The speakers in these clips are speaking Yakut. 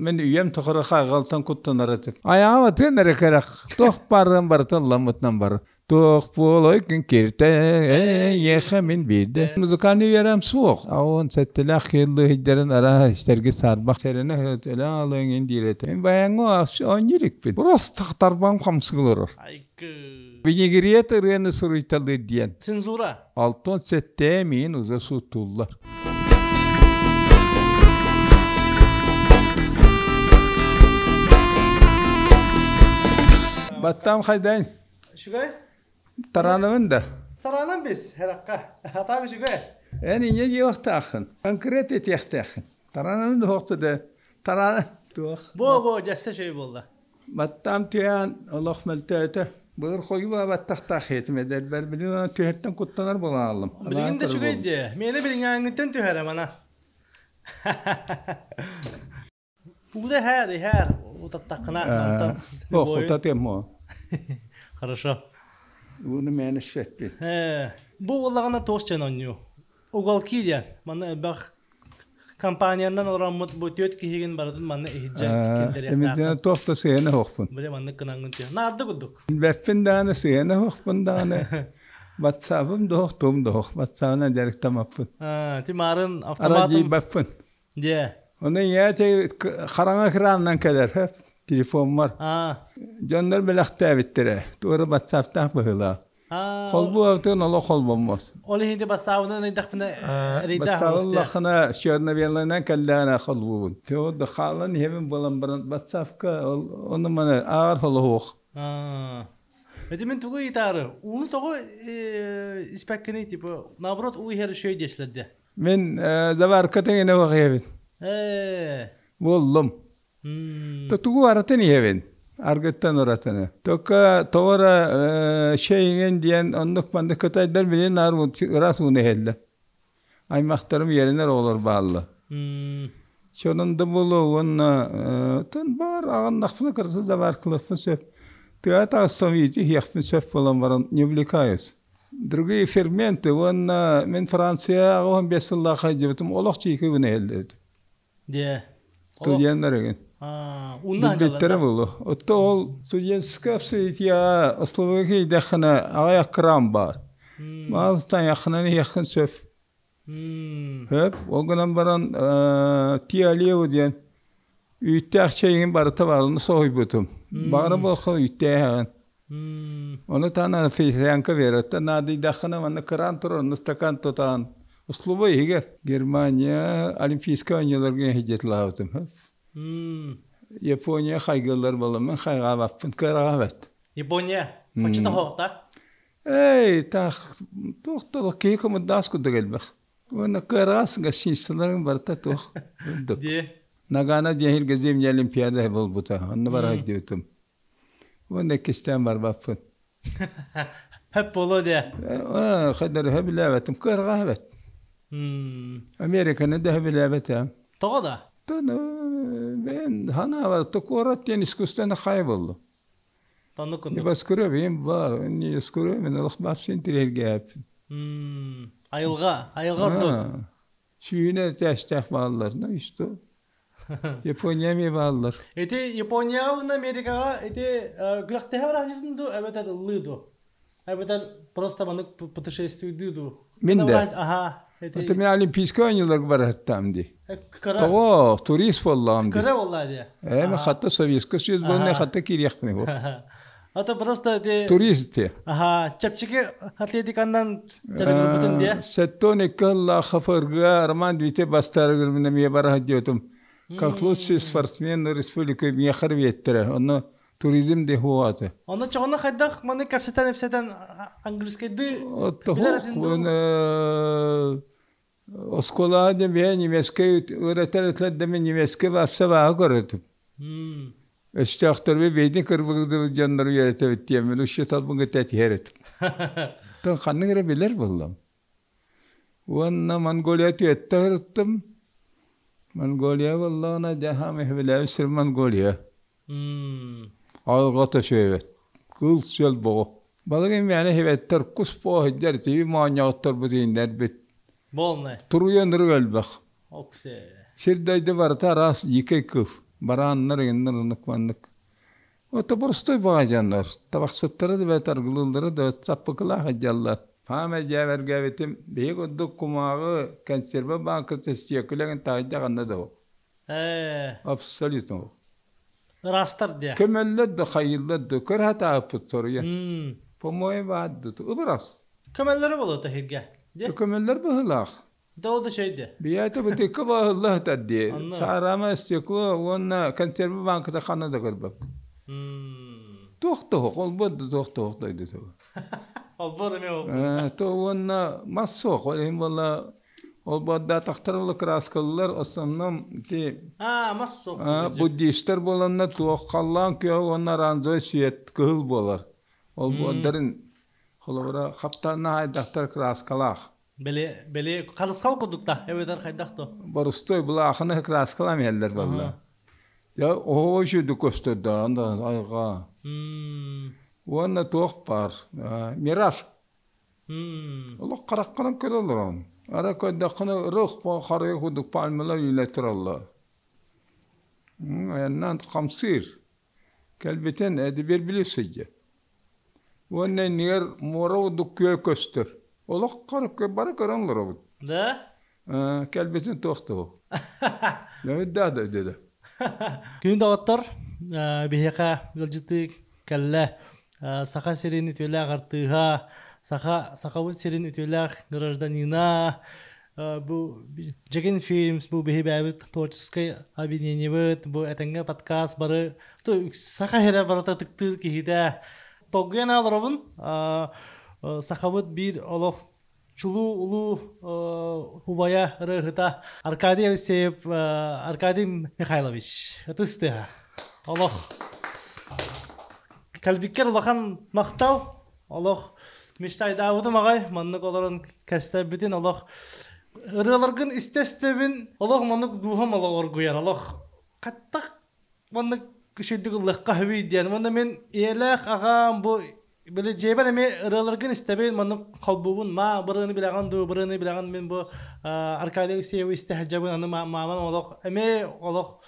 Мин үйэм тухары хайҕалтан куттанар этим. Айаҕым атыан эрэ кэрэх, туох баарынан барыта ылламмытынан барар. Туох буолай күн киртэ, эйиэхэ мин биирдэ. Музыкальный үөрэм суох. Аон сэттэлээх киэллыһыйдарын арааһа истэргэ саарбах сэрэнэ өлө алыҥын диир этэ. Мин баяҥҥа оонньуур икпин. Просто тарбам хамсыгылырар. Винегрет ырыаны суруйталыыр диэн. Цензура. Алтон сэттээ миин уза сууттууллар. Баттам хайдан? Үчүгэй? Таранабын да. Таранан бис, herакка. Атаам үчүгэй. Эн иньэ диэхтааххын. Конкрет этиэхтээххин. Таранабын да хоқты да. Тарана туох. Бо бо дьэссе шөй буолла. Баттаам түһээн олох мөлтөөтө. Былыр хойуу баттахтаах этим эдэрбэр билин түһэртэн куттанар буолаалым. Билигин да үчүгэй дии. Миэнэ билиҥээҥҥиттэн түһэрэ мана. Пуда här, det här. Утаттаххына онтон Ох, утатыам о. Хорошо. Уну мээнэ испэппин. Бу буоллаҕына туос чэн оонньуу. Уголки диэн. Манна элбэх компаниянан олороммут бу түөрт киһигин барытын манна иһирдьэ киллэриэхтээххин. Туох да сыһыана суохпун. Били маннык гынангын түө. Наарды курдук. Билбэппин даҕаны сыһыана суохпун даҕаны. Ватсабым да суох, тугум да суох. Ватсабынан дьарыктаммаппын. Ти маарын автоматом. Арадьыйбаппын. Дьэ. Ону ийэ хараҥа экранынан кэлэр телефоммар. Дьоннор бэлэхтээбиттэрэ. Туора батсааптаах быһыылаах. Холбуу алтын олох холбоммос. Ол иһин бассаабынан ыйдахпына рейдаах Бассаабыллахына черно-белынан кэллэҕинэ холбуубун. Тео хаалан иһэбин буолан баран батсаапка ону маны ааҕар холоһуох. Эти мин тугу ыйытаары, ууну тоҕо испэккиний, типа, наоборот, уу иһэр үчүгэй диэчилэр дии. Мин заварка тэҥинэ иһэбин. Буоллум. Тугу аратын иһэбин. Аргыттан уратыны. Только тоҕо чэйиҥин диэн оннук маннык кытайдар билин наар ыраас ууну иһэллэр. Аймахтарым үөрэнэр оҕолор бааллар. Сонун да буолуо уонна тон баар аҕыннахпына кырса заваркалыахпын сөп. Тыа таҕыстам иһиэхпин сөп буолан баран не увлекаюсь. Другие ферменты уонна мин Франция 15 сыллаах сылдьыбытым олох чиики гына иһэллэр Дьэ. Студеннар игин. Билбиттэрэ буолуо. Отто ол студенческое общежитие условия киирдэххинэ аҕыйах грамм баар. Маалтан яхынан иһиэххин сөп. Сөп. Ол гынан баран тиалиево диэн үүттээх чэйиҥин барыта баарын соһуйбутум. Баҕара буолха үүттээһэҕин. Ону таһынан фейсянка береттен наадыйдаххына манна кыраан турар, онно стакан тутаан. Услуба иһигэр Германия Олимпийскай оонньууларга иһдьитлаабытым. Япония хайгыллар буоламмын хайҕаабаппын, кыараҕабат. Япония? Оччото хоохта? Эй, таах, туох да киһи кымырдаас курдук элбэх. Уонна кыараҕас гостиницаларыҥ барыта туох курдук. Нагано диэн зимняя олимпиада буолбута. Онно бара сылдьыбытым. Уонна иккистээн барбаппын. Хөп буолуо диэ. Хайдары сөбүлээбэтим, кыарҕа эбэт. Американы да сөбүлээбэтим. Тоҕо да? Бэйэн ханаабар куорат диэн искусственно хай боллу. Тоннук курдук. Небоскреб бар, небоскреб мен олох бапсы интириэргээппин. Айылҕа, айылҕа ордук. Сүүнэ этээстээх бааллар, ну и что? Япония эмиэ бааллар. Ити Японияҕа уонна Америкаҕа ити күрэхтэһэ барааччытын дуу, эбэтэр ыллыы дуу? Эбэтэр просто маннык путешествуйдуу дуу? Мин да. Аха. Ити... Это мен Олимпийскай оонньууларга барыһыттаам дии. Кыра. Тоҕо турист буоллаҕым дии. Кыра буоллаа дии. Ээ, мен хатта Советский Союз буолла, хатта киириэхпин бу. А то просто ити... Турист ти. Аха, чэпчэки атлетиканнан дьарыгырбытын дии. 72 сыллаах ФРГ Роман Дмитриев бастарыгар мин эмиэ бара сылдьыбытым. Как лучший спортсмен республика миэхэ биэттэрэ. Онно туризм де хуаты. Онно чоҕону хайдах маны кэпсэтэн-эпсэтэн английскайды Оскуолаҕа диэн бэйэ немецкэй үөрэтэр этилэр да мин немецкэй вообще бааһы көрөтүм. Өстөөхтөрбүт бэйдин кырбыгдыбыт дьоннору үөрэтэбит диэммин учууталбын кытта этиһэр этим. Оттон ханнык эрэ билэр буоллум. Уонна Монголия түөттэ сырыттым. Монголия буоллаҕына дьэ хаамай сөбүлээбит сир Монголия. Айылҕата үчүгэйбэт. Кыыл-сүөл боҕо. Балык имээнэ хибэттэр кус поһыйдар тиби моонньоҕотторбут ииннэрбит. Болнай. Туруйан ырык элбэх. Оксе. Сир дайды барыта араас дикэй кыл. Барааннар игиннэр оннук маннык. Ото боростой баҕа дьоннор. Табахсыттары да бэт аргылыыллары да саппыкылаах дьаллар. Хаама дьээбэргээбитим биһи курдук кумааҕы консерва бааҥката сиэкилэгин таһырдьа ханна да Ээ. Абсолютно. Ыраастар диэ. Көмөллөр да хайыыллар да көр хатааппыт соруйан. По-моему баадды. Ыбырас. Көмөллөрө болуота иһиргэ. Көмөллөр быһылаах. Доо да шөйдө. Бийээтэ бытыкка баһылла сытар дии. Саарама стекло уонна консервы банката ханна да көрбөк. Туох туох, олбор да туох туох дойду туох. Олбор эме ол. То уонна мас суох, ол иһин буолла олбордаатахтар ол краскалылар основном ти А, мас суох. Буддистар буоланна туох халлаан күөх уонна оранжевый свет кыһыл буолар. Олбордарын холобура хаптаанна хайдахтар краскалаах. Били, били харысхал курдук да, эбэтэр хайдах то. Борустой булаахыны краскалаам иһэллэр балла. Я оһоҕо үчүгдүк көстөр да, анда айҕа. Уонна туох баар? Мираж. Олох хараххынан көрө олорон. Ара көрдөххүнэ ырых харыйа курдук пальмалар үүнэ тураллар. Айаннаан хамсыыр. Кэлбитин эдибир сылдьар. Уонна иннигэр муора курдук күөл көстөр. Олох бары көрөн олоробут. Да? Кэлбитин туох туһу. Да да да. Күн доҕоттор, биһиэхэ ыалдьытыы кэллэ. Саха сирин үтүөлээх артыыһа, Саха Сахабыт сирин үтүөлээх гражданина, бу Дьэгин Фильмс, бу биһи бэйэбит творческай объединениебыт, бу этэҥҥэ подкаст бары саха сирэ барыта ытыктыыр киһитэ. Толгуйан олоробун. Сахабыт биир олох чулуу улуу убайа ырыаһыта Аркадий Алексеев Аркадий Михайлович. Ытыс тыаһа. Олох кэлбиккэр улахан махтал. Олох мечтайдаабытым аҕай маннык олорон кэстэрбитин олох ырыаларгын истэ-истэбин олох маннык дууһам олох оргуйар олох хаттах маннык үчүгдүк ыллыахха сөбүй диэн уонна мин ийэлээх аҕам бу били дьиэбэр эмиэ ырыаларгын истэбин маннык холбуубун маа бырыаны билэҕин дуу бырыаны билэҕин мин бу Аркадий Алексеевы истэ сылдьабын аны маамам олох эмиэ олох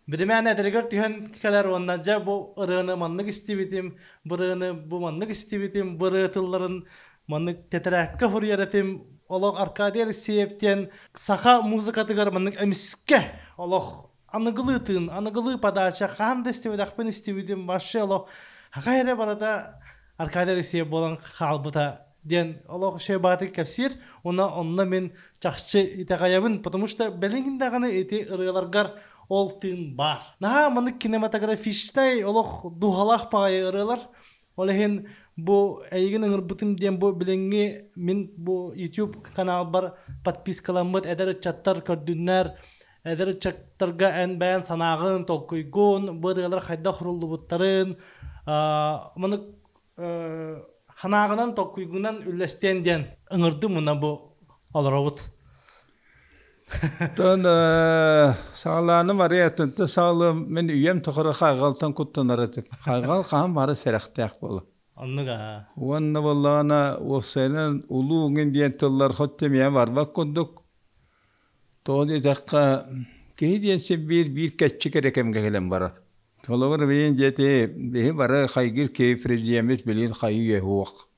биримээн эдэригэр түһэн кэлэр уонна дьэ бу ырыаны маннык истибитим бырыаны бу маннык истибитим бырыа тылларын маннык тэтэрээккэ суруйар этим олох Аркадий Алексеев диэн саха музыкатыгар маннык эмискэ олох аныгылыы тыын, аныгылыы подача хаһан да истибэтэхпин истибитим вообще олох хаха эрэ барыта Аркадий Алексеев буолан хаалбыта диэн олох үчүгэй баҕатык кэпсиир уонна онно мин чахчы итэҕэйэбин потому что билигин даҕаны ити ырыаларгар ол тыын баар. Наһаа маннык кинематографичнай олох дууһалаах баҕайы ырыалар. Ол иһин бу эйигин ыҥырбытым диэн бу билиҥҥи мин бу YouTube каналбар подпискаламмыт эдэр ыччаттар көрдүннэр эдэр ыччаттарга эн бэйэн санааҕын, толкуйгун, бу ырыалар хайдах суруллубуттарын маны санааҕынан, толкуйгунан үллэстиэн диэн ыҥырдым уонна бу олоробут. Тон саҕалааным арыйатынта саҕалыам мин үйэм тухары хайҕалтан куттанар этим. Хайҕал хаһан бары сэрэхтээх буолар. Оннук аа. Уонна буоллаҕына уопсайынан улуу уҥун диэн тыллар хоть эмиэ барбат курдук. Тоҕо диэтэххэ, киһи диэн син биир биир кэччик эрэ кэмҥэ кэлэн барар. Холобур, билигин диэти биһи бары хайгыыр киһи президеммит билигин хайыы уох.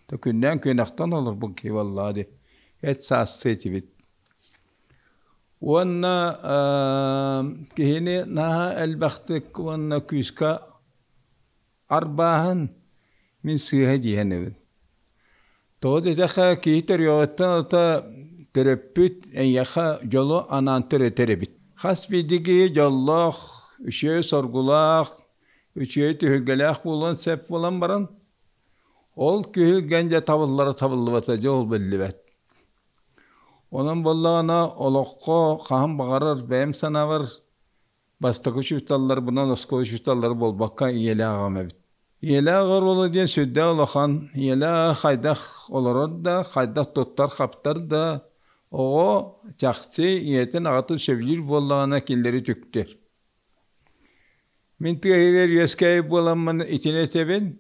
Күннээн күөнэхтэн олорбут киһи буоллаҕа дии. Эт саастыы этибит. Уонна киһини наһаа элбэхтик уонна күүскэ арбааһын мин сыыһа диэһэн эбит. Тоҕо диэтэххэ, киһи төрүөҕүттэн ылата төрөппүт эйиэхэ дьолу анаан төрөтөр эбит. Хас биирдии киһи дьоллоох, үчүгэй соргулаах, үчүгэй түһүлгэлээх буолуон сөп буолан баран, ол күһүлгэн дьэ табыллара табыллыбата дьэ ол биллибэт. Онон буоллаҕына олоххо хаһан баҕарар бэйэм санаабар Бастакы учууталларбынан оскуола учууталлара буолбакка ийэлээх аҕам эбит. Ийэлээх оруола диэн сүрдээх улахан. Ийэлээх хайдах олорор да, хайдах туттар-хаптар да, оҕо чахчы ийэтин аҕатын сөбүлүүр буоллаҕына кинилэри үтүктэр. Мин тыа иһигэр үөскээбит буоламмын итини этэбин.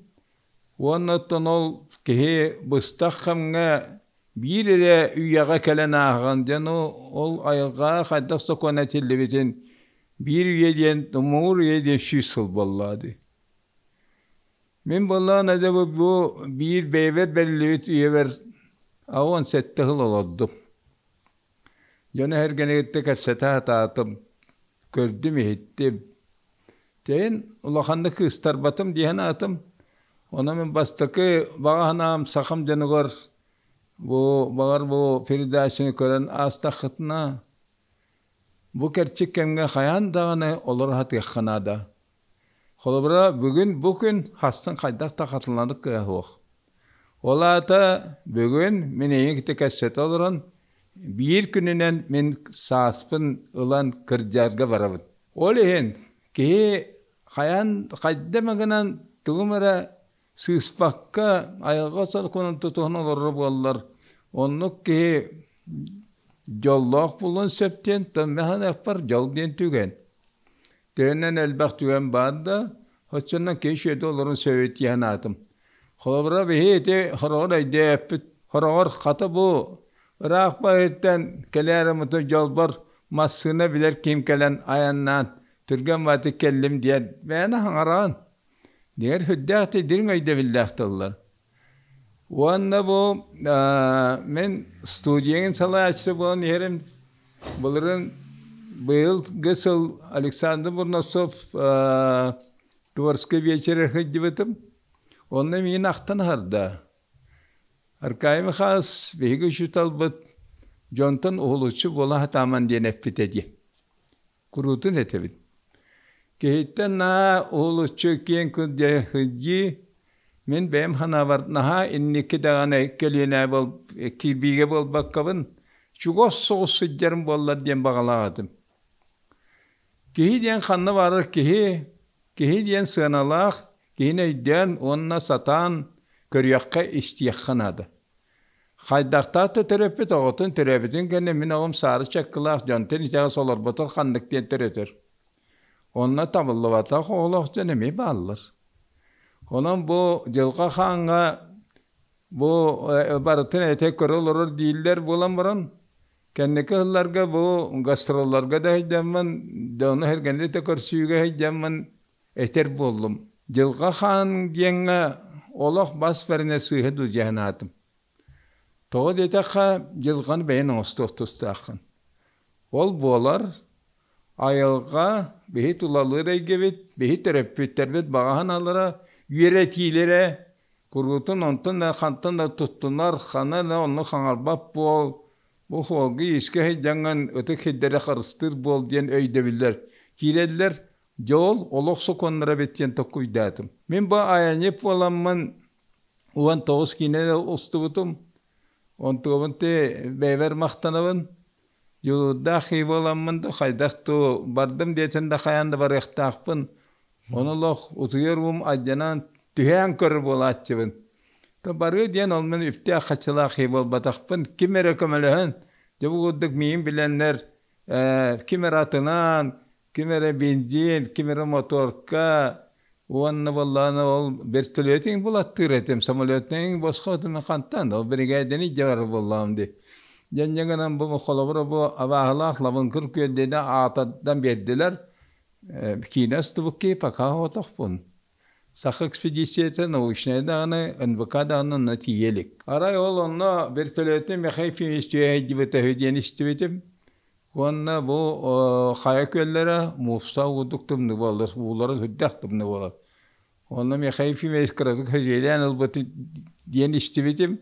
Уонна оттон ол киһи быстах кэмҥэ биир эрэ үйэҕэ кэлэн ааһаҕын диэн ол айылҕаҕа хайдах сокуон этиллибитин Биир үйэ диэн, муҥур үйэ диэн 100 сыл буоллаҕа дии. Мин буоллаҕына дьэ бу биир бэйэбэр бэриллибит үйэбэр 87 сыл олордум. Дьону эргэнигиттэ кэпсэтэ сатаатым, көрдүм-иһиттим. Тэйин улаханнык кыыстарбатым диэн аатым. Онон мин бастакы баҕа санаам сахам дьонугар бу баҕар бу передачаны көрөн аастаххытына бу кэрчик кэмҥэ хайаан даҕаны олоро сатыахха наада. Холобура, бүгүн бу күн хассын хайдах да хатыланар кыаҕа суох. Ол аата бүгүн мин эйигин кытта кэпсэтэ олорон биир күнүнэн мин сааспын ылан кырдьарга барабын. Ол иһин киһи хайаан хайда эмэ гынан тугум эрэ сыыспакка айылҕа сокуонун тутуһан олорор буоллар оннук киһи дьоллоох буолуон сөп диэн төннөһөн дьол диэн түгэн. Төһөнөн элбэх түгэн баар да, оччонон киһи үчүгэйдик олорон сөбүтүйэн аатым. Холобура биһи ити хороҕор өйдөөппүт, хороҕор хата бу ыраах баһыттан кэлээр муту дьолбор массыына билэр ким кэлэн айаннаан түргэн баатык кэллим диэн мээнэ хаҥараҕын. Дигэр сүрдээх дириҥ өйдөбүллээх тыллар. Уонна бу мин студияҥын салайааччы буолан иһэрим былырын быйылгы сыл Александр Бурнасов Творческий вечер сылдьыбытым. Онно миин ахтан аһарда. Аркадий Михайлович биһиги учууталбыт дьонтон уһулуччу буола сатааман диэн эппитэ дии. Куруутун этэбит. Киһиттэн наһаа уһулуччу киэҥ сылдьыы мин бэйэм санаабар наһаа инники даҕаны кэлиэнэ буол кирбиигэ буолбаккабын чугас соҕус сылдьарым буоллар диэн баҕалаах этим. Киһи диэн ханна барар киһи, киһи диэн сыаналаах, киһини өйдөөн уонна сатаан көрүөххэ, истиэххэ наада. Хайдахтаах да төрөппүт оҕотун төрөөбүтүн кэннэ мин оҕом саары чаккылаах дьонтон итэҕэс олорботор ханнык диэн төрөтөр. Онно табыллыбатах оҕолоох дьон эмиэ бааллар. Онон бу дьылҕа хааҥҥа бу барытын этэ көрө олорор дииллэр буолан баран, кэнники сылларга бу гастролларга да сылдьаммын, дьону сэргэни да көрсүүгэ сылдьаммын этэр буоллум. Дьылҕа хаан диэҥҥэ олох бас бэринэ сыыһа дуу диэн аатым. Тоҕо диэтэххэ, дьылҕаны бэйэн оҥостуох тустааххын. Ол буолар, айылҕа биһи тулалыыр эйгэбит, биһи төрөппүттэрбит баҕа санаалара, үөрэтиилэрэ куруутун онтон да хантан да туттунар, ханна да оннук хаҥарбат буол, бу суолга иискэ сылдьаҥҥын ытык сирдэри харыстыыр буол диэн өйдөбүллэр киирэллэр. Дьэ ол олох сокуоннара эбит диэн толкуйдаатым. Мин бу айанньыт буоламмын 19 киинэ устубутум. Онтугабын те бэйэбэр махтанабын. Дьулуурдаах киһи буоламмын да хайдах туу бардым диэтин да хайаан да барыахтаахпын. Ону олох утуйар уум алдьанан түһээн көрөр буолааччыбын. То барыы диэн ол мин үптээх хаччылаах киһи буолбатахпын. Ким эрэ көмөлөһөн, дьэ бу курдук миигин билэннэр ким эрэ атынан, ким эрэ бензин, ким эрэ моторка уонна буоллаҕына ол вертолетиҥ булаттыыр этим, самолетныҥ босхо этим хантан ол биригээдэни дьаҕар буоллаҕым дии. Дьэнньэ гынан бу холобура бу абааһылаах Лабыҥкыр күөлдэнэ аатардан биэрдилэр. Киинэ устубукки пока отохпун. Саха экспедицията научнай даҕаны, НВК даҕаны онно тиийэ илик. Арай ол онно вертолетный Михаил Ефимович түһэ үһү диэн истибитим. Уонна бу хайа күөллэрэ муустаах курдук тымныы буолар, уулара сүрдээх тымныы буолар. Онно Михаил Ефимович кыратык хэдьиэлээн ылбыт диэн истибитим.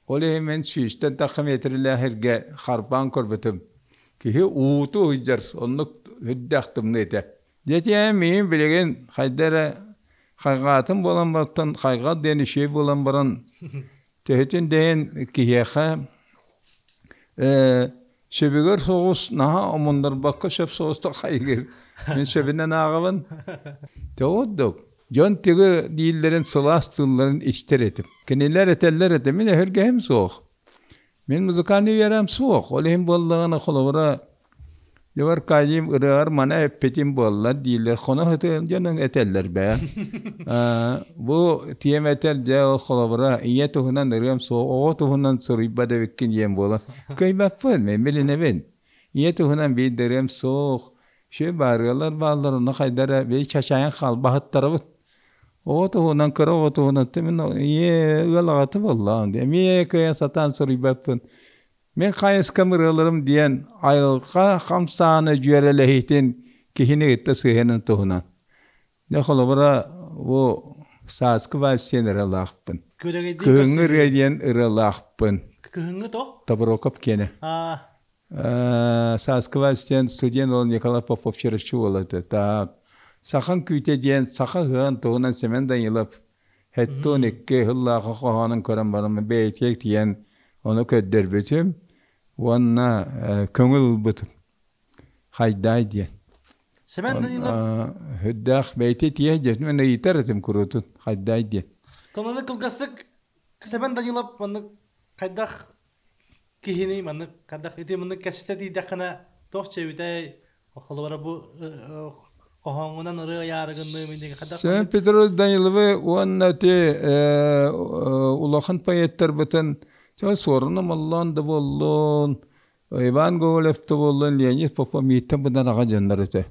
Ол иһин мин сүүстэн тахса метрэлээх сиргэ харбаан көрбүтүм. Киһи ууту уһуйдар, оннук сүрдээх тымныы этэ. Дьэ миигин билигин хайда эрэ хайҕаатым буолан бартан хайҕал диэн үчүгэй буолан баран төһөтүн дэһин киһиэхэ сөбүгэр соҕус наһаа омуннарбакка сөп соҕустук хайгыыр. Мин сөбүнэн ааҕабын. Тоҕо дьон тыгы дииллэрин сылаас тылларын истэр этим. Кинилэр этэллэр этэ, мин өһүргэһим суох. Мин музыкальный үөрэм суох. Ол иһин буоллаҕына холобура Дьэ Аркадийым ырыаҕар маны эппитим буоллар дииллэр. Хоно сытыам дьонуҥ этэллэр бээ. Бу тиэмэ этэр дьэ ол холобура ийэ туһунан ырыам суох, оҕо туһунан суруйбат эбиккин диэн буолар. Кыайбаппын, мин билинэбин. Ийэ туһунан биир да ырыам суох. Үчүгэй баарыалар бааллар, онно хайда эрэ бэйи чачайан хаалбаһыттарабыт. Оҕо туһунан, кыра оҕо туһунан мин ийэ ыал аҕата буоллаҕым дии. Эмиэ кыайан сатаан суруйбаппын. Мин хайыскам ырыаларым диэн айылҕа хамсааны дьүөрэлэһиитин киһини кытта сыһыанын туһунан. Дьэ холобура бу сааскы вальс диэн ырыалаахпын. Күөрэгейдиин Кыһыҥҥы көрсүһүү. ырыа диэн ырыалаахпын. Кыһыҥҥы тоҕ? Тобуроков киэнэ. Аа. Сааскы вальс диэн студент уол Николай Попов Чурапчы уола этэ. Так. Сахан күүтэ диэн саха ыһыаҕын туһунан Семен Данилов Хэттон икки сыллааҕы хоһоонун көрөн баран бэйэтигэр тиийэн ону көрдөрбүтүм уонна көҥүл ылбытым. Хайдаай диэн. Семен Данилов Үрдээх бэйэтэ тиийэ диэн мен ыйытар этим куруутун хайдаай диэн. Тонаны кылгастык Семен Данилов маннык хайдах киһини маннык хайдах ити маннык кэситэ тиийдэххинэ туох чэбитэй Холобура бу хоһооҥҥунан ырыа ыйаарыгынныы минниги хайдах Семен Петрович Даниловы уонна ити улахан поэттарбытын Суорун Омоллоон да буоллун, Иван Гоголев да буоллун, Леонид Попов мииттэн быдан аҕа дьоннор этэ.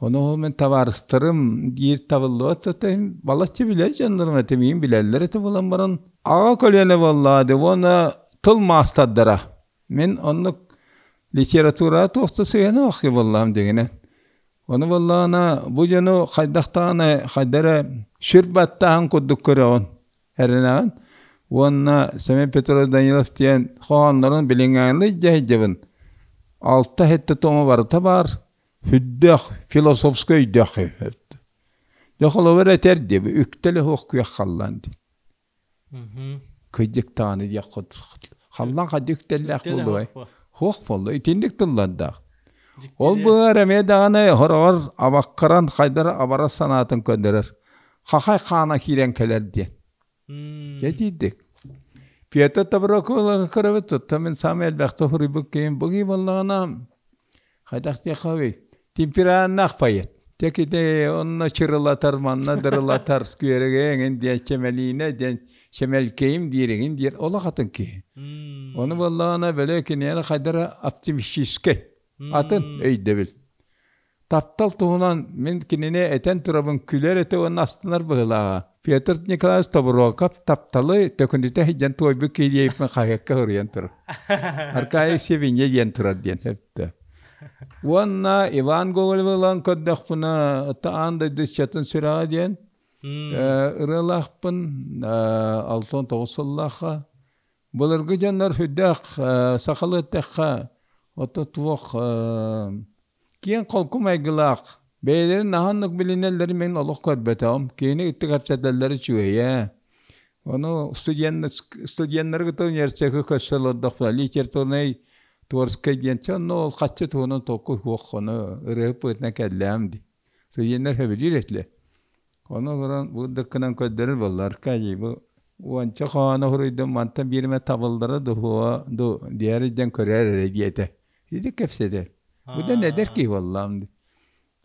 Ону мин табаарыстарым диир табыллыбат да балачча билэр дьоннорум этэ, миин билэллэр этэ буолан баран аҕа көлүөнэ буоллаҕа дии уонна тыл маастардара. Мин оннук литератураҕа туох да сыһыана суох киһи буоллаҕым дьиҥинэн. Ону буоллаҕына бу дьону хайдах даҕаны хайда эрэ сүр баттааһын курдук көрөҕүн, эрэнэҕин. Уонна Семен Петрович Данилов диэн хоһооннорун билиҥҥээҥҥи дьэһидьэбин. Алта сэттэ тома барыта баар, сүрдээх философскай өйдөөх киһи. Дьэ холобур этэр дии, үктэлэ суох күөх халлаан дии. Кыдьык даҕаны диэх халлаан хадьык үктэллээх буолуой? Суох буолла. Итинник тыллардаах. Ол быар эмиэ даҕаны хороҕор абаккаран хайдара абара санаатын көннөрөр. Хахай хаана киирэн кэлэр диэн. Дьэ тиийдик. Петр Табракова көрөбүт, оттон мин саамай элбэхтэ суруйбут киһим бу киһи буоллаҕына Хайдах диэххэ темпераменнаах поэт. Тэките онно чырылатар, манна дырылатар, сквергэ эҥин диэн чэмэлиинэ диэн чэмэлкэйим диир эҥин диир олох атын киһи. Ону буоллаҕына бэлэ киниэхэ хайдара оптимистическай атын өйдөбүл. Таптал туһунан мин кинини этэн турабын күлэр этэ уонна астынар быһыылааҕа. Петр Николаевич Тобуруокап тапталы төкүнүтэ сылдьан туойбут киһи диэбиппин хаһыакка суруйан турар. Аркадий Севинье диэн турар диэн сөптө. Уонна Иван Гоголевы ылан көрдөхпүнэ, аан дойду ыччатын сүрэҕэ диэн ырыалаахпын 69 сыллаахха. Былыргы дьоннор сүрдээх сахалыы эттэххэ, ото туох Киэҥ холку майгылаах, бэйэлэрин наһаа оннук билинэллэрин мин олох көрбөтөҕүм. Киһини ытык кэпсэтэллэрэ үчүгэйэ. Ону студеннары кытта университекка көрсө олордохпуна литературнай творческай диэн онно ол хаччы туһунан толкуй суох ону ырыаһыт быһыытынан кэллэҕим дии. Студеннар сөбүлүүр этилэр. Ону олорон бу дыккынан көрдөрөр буолла Аркадий бу уонча хоһоону суруйдум мантан биир эмэ табыллара дуһуо ду диэри диэн көрөөр эрэ диэтэ. Ити кэпсэтэр. Бу да эдэр киһи буоллаҕым дии.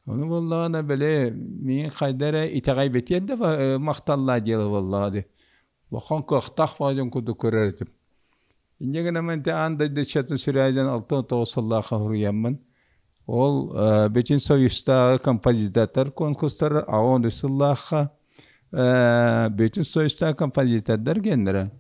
Ону буоллаҕына били миигин хайда эрэ итэҕэйбэтиэн да махталлаа дьыала буоллаҕа дии. Улахан кыахтаах баҕайы курдук көрөр этим. Инньэ гынан ити аан дойду ыччатын сүрээдэн 69 сыллаахха суруйаммын ол Бүтүн Союзтааҕы композитордар конкурстара 83 сыллаахха Бүтүн Союзтааҕы композитордар геннэрэ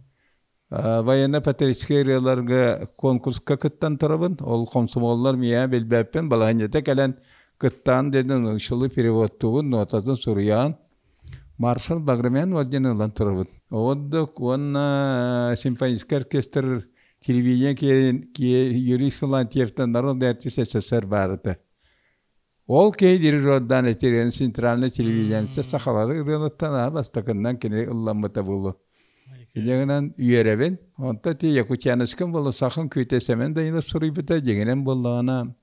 Военно-патриотическай ырыаларга конкурска кыттан турабын. Ол комсомоллар миэхэ билбэппин, балаһыанньата кэлэн кыттаан диэн ушулу переводтуубун, нотатын суруйаан. Маршал Баграмян орден ылан турабын. Ордук уонна симфоническай оркестр телевидение Юрий Силантьевтан народный артист СССР баар этэ. Ол киһи дирижердаан этирэн центральный телевидениеце сахалары ырыаныттан аһа бастакыннан кини ылламмыта буолуо. Инньэ үөрэбин. Онто ти Якутяночкам буолла сахын күүтэ Сэмэн Данилов суруйбута дьиҥинэн буоллаҕына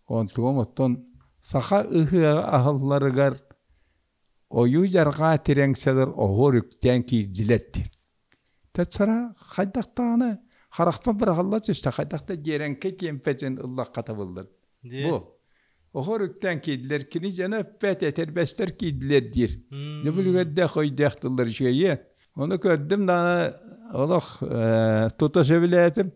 онтугум оттон саха ыһыаҕа аһылларыгар ойуу дьарҕаа тирэҥсэлэр оһуор үктээн киирдилэр диэн. Тэцара хайдах даҕаны харахпар быраҕылла түстэ хайдах да дьиэрэҥкэй тиэмпэтин ыллахха табыллар. Бу оһор үктээн киирдилэр кини дьоно эппэт этэрбэстэр киирдилэр диир. Дьэ бу үлүгэрдээх өйдөөх тыллар үчүгэйиэ. Ону көрдүм даҕаны олох тута сөбүлээтим.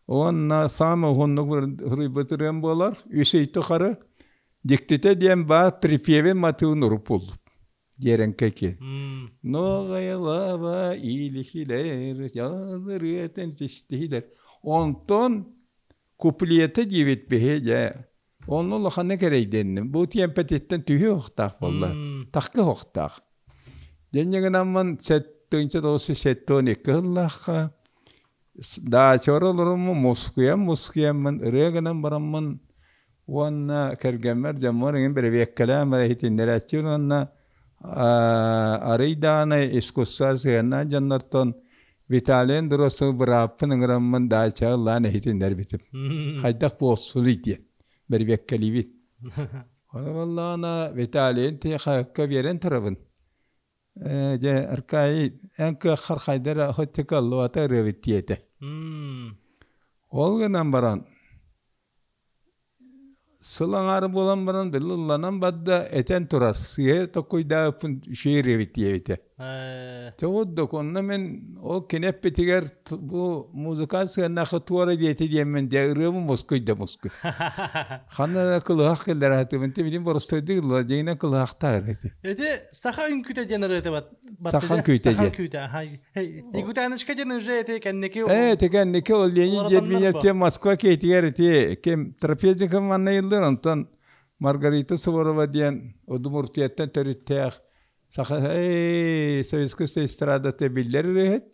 Уонна саамай уһуннук суруйбут ырыам буолар. Үс ый тухары. Дьиктитэ диэн баар припевин матыыбын уруп буллум. Диэрэҥкэ Ноҕайалаба иилихилэр, ялырыатын систиилэр. Онтон куплеты диэбит биһи дьэ. Онно улаханнык эрэйдэнним. Бу тиэмпэтиттэн түһүө уохтаах буолла. Тахка уохтаах. Дьэнньэ гынаммын 7972 сыллаахха даачабар олороммун мускуйан-мускуйаммын ырыа гынан бараммын уонна кэргэммэр дьоммор эҥин бэрэбиэккэлээн бара иһитиннэрээччибин уонна арый даҕаны искусство сыһыаннаах дьоннортон Виталий Андросовы бырааппын ыҥыраммын даачаҕа ыллаан иһитиннэрбитим. Хайдах буолсунуй диэн бэрэбиэккэлиибин. Ону буоллаҕына Виталийын тиэхэ биэрэн турабын. Ээ, дьэ, Аркаий, эн кыаххар хайда эрэ хоть кыаллыбата ырыабыт диэтэ. Ол гынан баран, Сыл аҥаара буолан баран били ылланан барда этэн турар сыыһа токуйдаабыппын үчүгэй ырыабыт диэбитэ. Дьэ курдук онно мин ол кини эппитигэр бу музыкант сыаннаахы туора диэтэ диэммин дьэ ырыабын мускуй да мускуй. Ханна эрэ кылыһах киллэрэ сатыыбын тибитин боростуойдук ылла дьиҥинэн кылыһахтаах ити. Ити саха үҥкүүтэ диэн ырыата бат Сахан күүтэ Сахан күүтэ. Якутяночка диэн уже ити кэнники Э, ити кэнники ол Леонид Дербинев Москва киһитигэр ити ким Трапезников манна ыйыллар, онтон Маргарита Суворова диэн Удмуртияттан төрүттээх саха Советскай эстрадата биллэр ырыаһыт.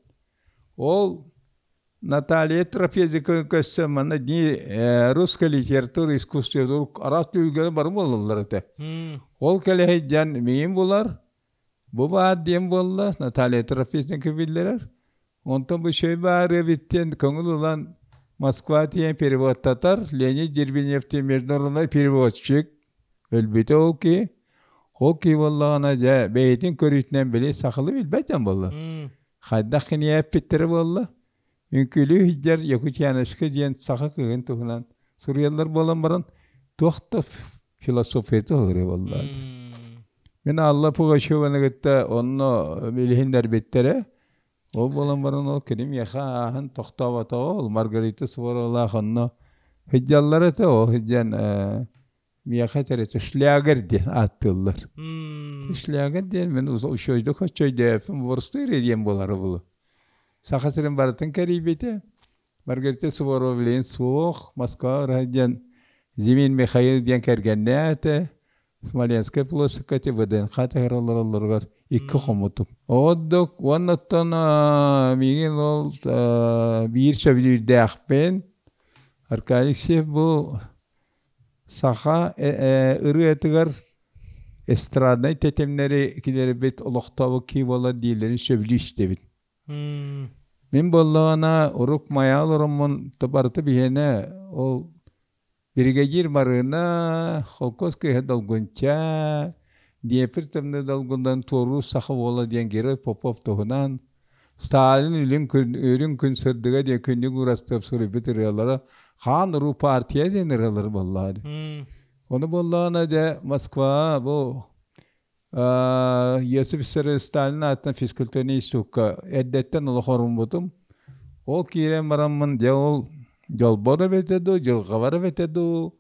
Ол Наталья Трапезникова көрсөн манна дни русской литературы искусства араас түһүлгэлэр бары буолаллар этэ. Ол кэлэһэйдэн миин булар, Бу баар диэн буолла, Наталья Трофимовна биллэрэр. Онтон бу үчүгэй баар эбит диэн көҥүл ылан Москва тиийэн переводтатар. Леонид Дербенев диэн международный переводчик өлбүтэ ол киһи. Ол киһи буоллаҕына дьэ бэйэтин көрүүтүнэн били сахалыы билбэт дьон буолла. Хайдах кинигэ эппиттэрэ буолла. Үҥкүүлүү сылдьар Якутяночка диэн саха кыыһын туһунан суруйаллар буолан баран туох да философията уһуруй буолла. Мин Алла Пугачеваны кытта онно билиһиннэрбиттэрэ. Ол буолан баран ол кини миэхэ ааһан тохтооботоҕо ол Маргарита Суворовалаах онно сылдьаллар этэ ол сылдьан миэхэ этэр шлягер диэн ааттыыллар. Шлягер диэн мин учуойдук оччойдөөппүн боростуой диэн буолара булу. Саха сирин барытын кэрийбитэ. Маргарита Суворова билигин суох, Москва ыраһа диэн Зимин Михаил диэн кэргэннээтэ. Смоленскай площадька ВДНХ тэһэр олороллоругар икки хомутум. Оҕоддук уонна оттон миигин ол биир сөбүлүүрдээхпин. Аркадий Алексеев бу саха ырыатыгар эстраднай тэтимнэри киллэрбит олохтообут киһи буолар дииллэрин сөбүлүү истэбин. Мин буоллаҕына урук майа олороммун барыта биһиэнэ ол биригэдьиир Марыына, холкуос кыыһа Долгунча, Днепр тымныы долгунан туоруур саха уола диэн Герой Попов туһунан Сталин үрүҥ күн, үрүҥ күн сырдыга диэн күннүк уурастыап суруйбут ырыалара хаан уруу партия диэн ырыалар буоллаҕа дии. Ону буоллаҕына дьэ Москва бу Иосиф Сталин аатынан физкультурный институкка эрдэттэн олох оруммутум. Ол киирэн бараммын дьэ ол дьолбор эбэтэ дуу, дьылҕабар эбэтэ дуу,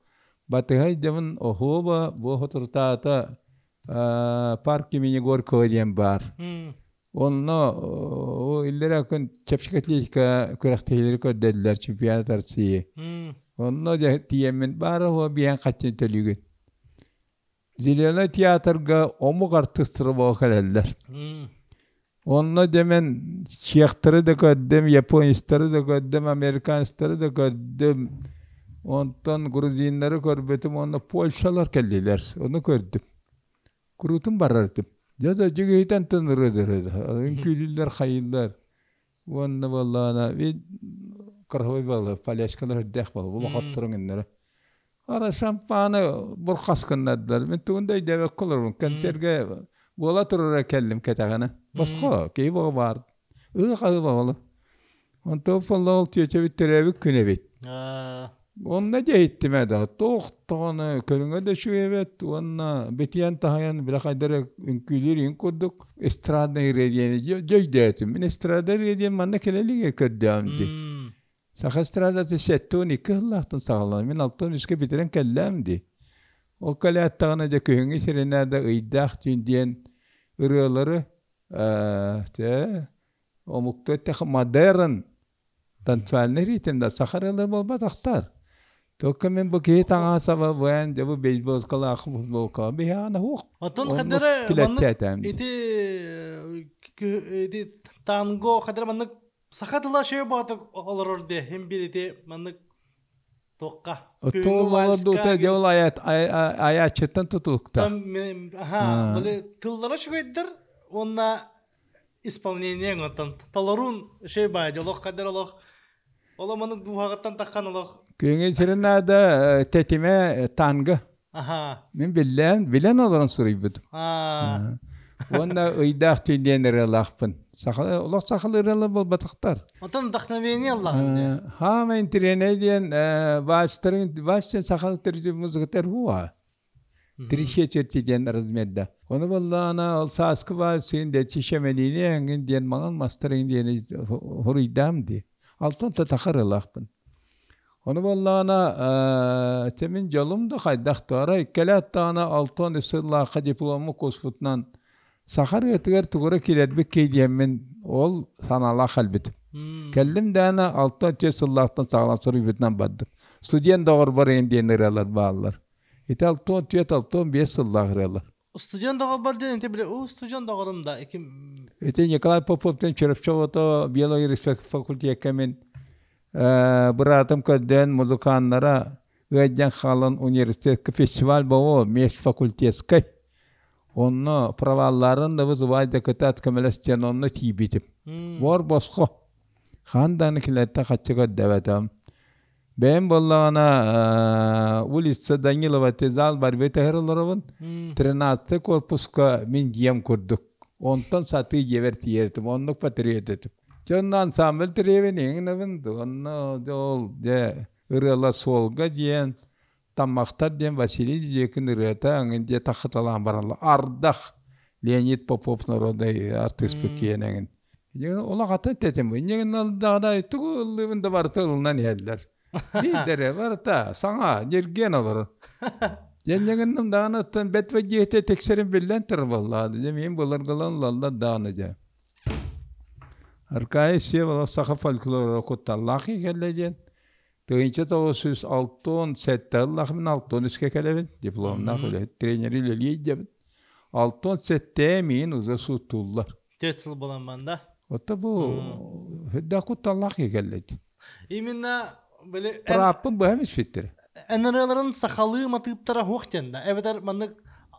батыһай дьабын оһуоба бу соторутаата парк имени Горького диэн баар. Онно иллэрээ күн чэпчэки атлетика күрэхтэһиилэри көрдөрдүлэр чемпионат России. Онно дьэ тиийэммин баара уһуо биээн хаччын төлүүгүн. Зеленый театрга омук артыыстара буола кэлэллэр. Онно дэмэн чехтары да көрдүм, японецтары да көрдүм, американецтары да көрдүм. Онтон грузиннары көрбүтүм, уонна польшалар кэллилэр. Ону көрдүм. Куруутун барар этим. Дьэ да дьүгүһүтэн тынырыдырыда. Үҥкүүлүүллэр, хайыыллар. Уонна буоллаҕына краховой буолла, поляшкалар үрдээх буолла, улахаттарын гыннара. Ара шампаны бурхас гыннардылар. Мин тугун да өйдөөбөккө олоробун. Концерге буола турара кэллим кэтэҕинэ. Босхо, киһи боҕо баар. Ыы-хаһыы боҕолу. Онтон ол тиэчэбит төрөөбүт күн эбит. Онно дьэ иһиттим ээ да, туох даҕаны көрүҥэ да үчүгэй эбит уонна битийэн таһыйан били хайдах эрэ үҥкүүлүүр иһин курдук эстраднай ырыа диэни дьэ өйдөөтүм. Мин эстрада ырыа диэн манна кэлэ илигэр көрдөҕүм дии. Саха эстрадата 72 сыллаахтан саҕаланар. Мин 63-кэ бүтэрэн кэллээм дии. Ол кэлээттаҕына дьэ күһүҥҥү сиринээдэ ыйдаах түүн диэн ырыалары те омуктуу эттэххэ модерн танцевальный ритм да саха ырыалара буолбатахтар. Только мен бу киһи таҥаһа саба буэн дьэ бу бейсболкалаах футболкаҕа биһиэхэ суох. Оттон хадара маннык ити ити танго хадара маннык саха тыла шөй баатык олорор де хим бир ити маннык туохха Туоллолордуута дьэ ол айааччыттан тутулуктаах. Аха, били тыллара үчүгэйдэр уонна исполнение оттон толоруун үчүгэй баай олох кадер олох олох маннык дууһаҕыттан таххан олох Күҥҥэ сирин наада тэтимэ танго. Аха. Мин биллээн, билэн олорон суруйбутум. Аа. Уонна ыйдаах түүн диэн ырыалаахпын. Саха, олох сахалыы ырыалар буолбатахтар. Оттон вдохновение ыллаҕын дии. Хаама интириэнэй диэн вальстарын, вальс диэн саха төрүт музыкатар хуа. Три диэн размерда. Ону буоллаҕына ол сааскы вальсын де чишемелини эҥин диэн маҥан мастарын диэни хоруйдаам дии. Алтан татахар ылаахпын. Ону буоллаҕына мин дьолум да хайдах да арай кэлээт даҕаны алтан сыллаахха диплому куспутунан саха ырыатыгар тугура киирэрбит кий диэммин ол санаалаах кэлбитим. Кэллим даҕаны 64 сыллаахтан саҕалаан суруйбутунан бардым. Студент доҕорбор иһин диэн ырыалар бааллар. Ити 64-65 сыллаах ырыалар. Студент доҕорбор диэн ити били уу студент доҕорум да иким Ити Николай Поповтан Черепчевото биологическай факультекка мин быраатым көрдөөн музыканнара ыалдьан хаалан университетка фестиваль боо межфакультетскай онно провалларын да вызывай да кытаат көмөлөс диэн онно тиийбитим. Бор босхо. Хаан дааны килэртэ хаччы көрдөбөтөм. Бэйэм буоллаҕына улица Данилова зал борьбы тэһэр олоробун. 13 корпуска мин дьиэм курдук. Онтон сатыы дьиэбэр тиийэртим. Оннук патриот этим. Дьэ онно ансамбль тириэбин иҥнэбин. Онно ол дьэ ырыала суолга диэн Таммахтар диэн Василий Дьиэкин ырыата эҥин диэ таххыталаан бараллар. Ардах Леонид Попов народный артыыспыт киэн эҥин. Олох атын тэтим. Иннигин ылдаҕына тугу ыллыыбын да барыта ылынан иһэллэр. Биирдэрэ барыта саҥа ньиргиэн олорор. Дьэнньэгинным даҕаны оттон бэт дьиэтэ тиксэрин биллэн турар буоллаҕа. Дьэ миин былыргылан ылаллар даҕаны дьэ. Аркаайы Севолов саха фольклора кутталлаах кэллэ диэн 1967 ыллахпын 63-кэ кэлэбин дипломнаах үлэһит тренер үлэлии диэбин 67 миин уже сууттууллар Төрт сыл буолан да. Ото бу үрдээх кутталлаах кэллэ Именно били Прааппын быһам испиттэр. НРЛарын сахалыы матыыптара хуох диэн да. Эбэтэр маннык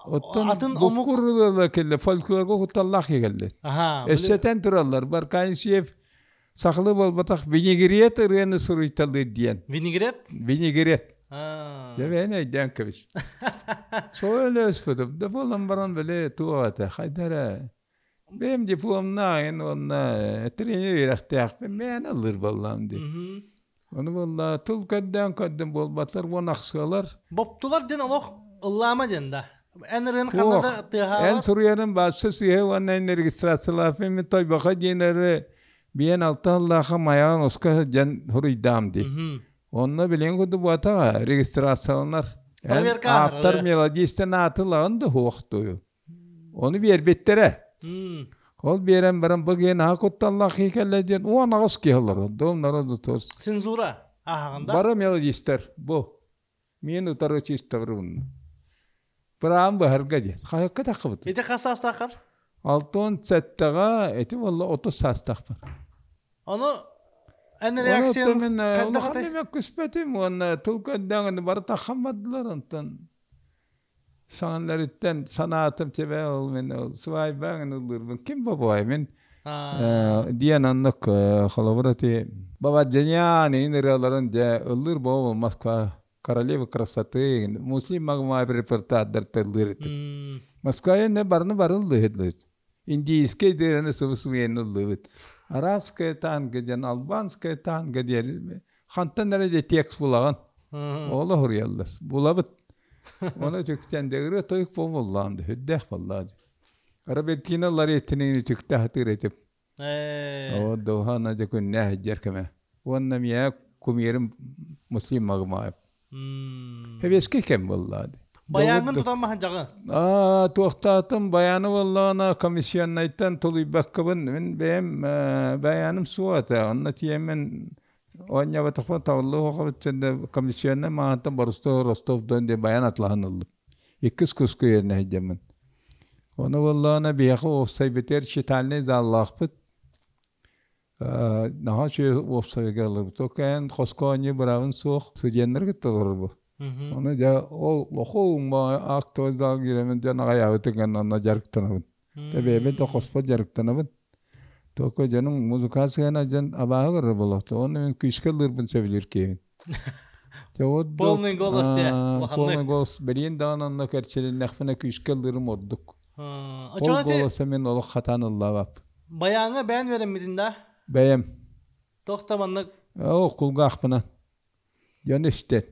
Оттон атын омук кэллэ фольклорга кутталлаах кэллэ. Эсчэтэн тураллар. Баркаинсиев Сахалыы буолбатах винегрет ырыаны суруйталыыр диэн. Винегрет? Винегрет. Дьэ бэйэн өйдөөн кэбис. Соөлөспүтүм. Да буолан баран били туох этэ хайда эрэ бэйэм дипломнаах уонна тренер үөрэхтээхпин мээнэ ыллыыр буоллаҕым дии. Ону буолла тыл көрдөөн көрдүм буолбатар уон ахсыалар. Боптулар диэн олох ыллаама диэн да. Эн ырыан ханна да тыаһаабат. Эн суруйарын баасса сыыһа уонна эн регистрациялаахпын мин Тойбохой диэн эрэ биэн алта сыллаахха майаҕын уска сылдьан суруйдаам дии. Онно билиэн курдук буотаҕа регистрацияланар. Эн автор мелодистен аатылаҕын да суохтую. Ону биэрбиттэрэ. Ол биэрэн баран бу киһи наһаа кутталлаах киһи кэллэ диэн 18 киһи олорор. Дом народу тос. Цензура ааһаҕын да? Бары мелодистар бу. Миэн утары чистоврун. Быраан быһарга диэн. Хаһыакка таххыбыт. Ити хас саастааххар? Алтон сэттэҕэ ити буолла 30 саастаахпын. Ону эн реакциян хайдах этэй? Улахан күспэтим уонна тыл көрдөөн бары таххан бардылар онтон саҥаларыттан санаатым тебе ол мен ол свайбаҥын ыллыырбын ким бобуай мин диэн оннук холобур ити Бабаджанян иин ырыаларын дьэ ыллыыр буолбул Москва королева красоты муслим магмаев репертуардар ыллыыр этим Москва не барыны бары ыллыыр индийскэй дыыраны сыбы-сыбыйаны ыллыыбыт арабская танго диэн албанская танго диэн хантан эрэ дьэ текст булаҕын Ола хуруйаллар. Булабыт. Оны түктен дегире тойук болмоллаан да хүддээх боллаа. Робертина Лареттинини түктэ хатыр этип. О дохана же күннээх иджер кеме. Уонна мия кумирим муслим магмаев. Хевеске кем боллаа. Баяҥҥын тутан маһын дьаҕын. Аа, туохтаатым баяны буоллаҕына комиссионнайтан тулуйбаккабын мин бэйэм баяным суох этэ. Онно тиийэммин оонньоботохпун табыллыы оҕобут комиссионнай маҕантан Боростуой Ростов дон диэн баян атлаһан ыллым. Иккис куску иэрнэ сылдьаммын. Ону буоллаҕына биһиэхэ уопсайбытыгар читальнай заллаахпыт. Наһаа үчүгэй уопсайга ыллыбыт. Ол кэлэн хоско оонньуу быраабын суох студеннары кытта олорорбут. Ону дьэ ол лохуум актовый зал киирэмин дьон аҕайаабытын гына онно дьарыктанабын. Бэйэбин да хоспор дьарыктанабын. Только дьонум музыка сыана дьон абааһы көрөр буолуохта. Уонна мин күүскэ ыллыырбын сөбүлүүр киһибин. Полный голос дии. Полный голос. Билигин даҕаны онно кэрчилиннэхпинэ күүскэ ыллыырым ордук. Ол голоса мин олох хатаан ыллаабаппын. Баяҥҥа бэйэн үөрэммитин да? Бэйэм. Туох да маннык Оо, кулгаахпынан. Дьон истэр.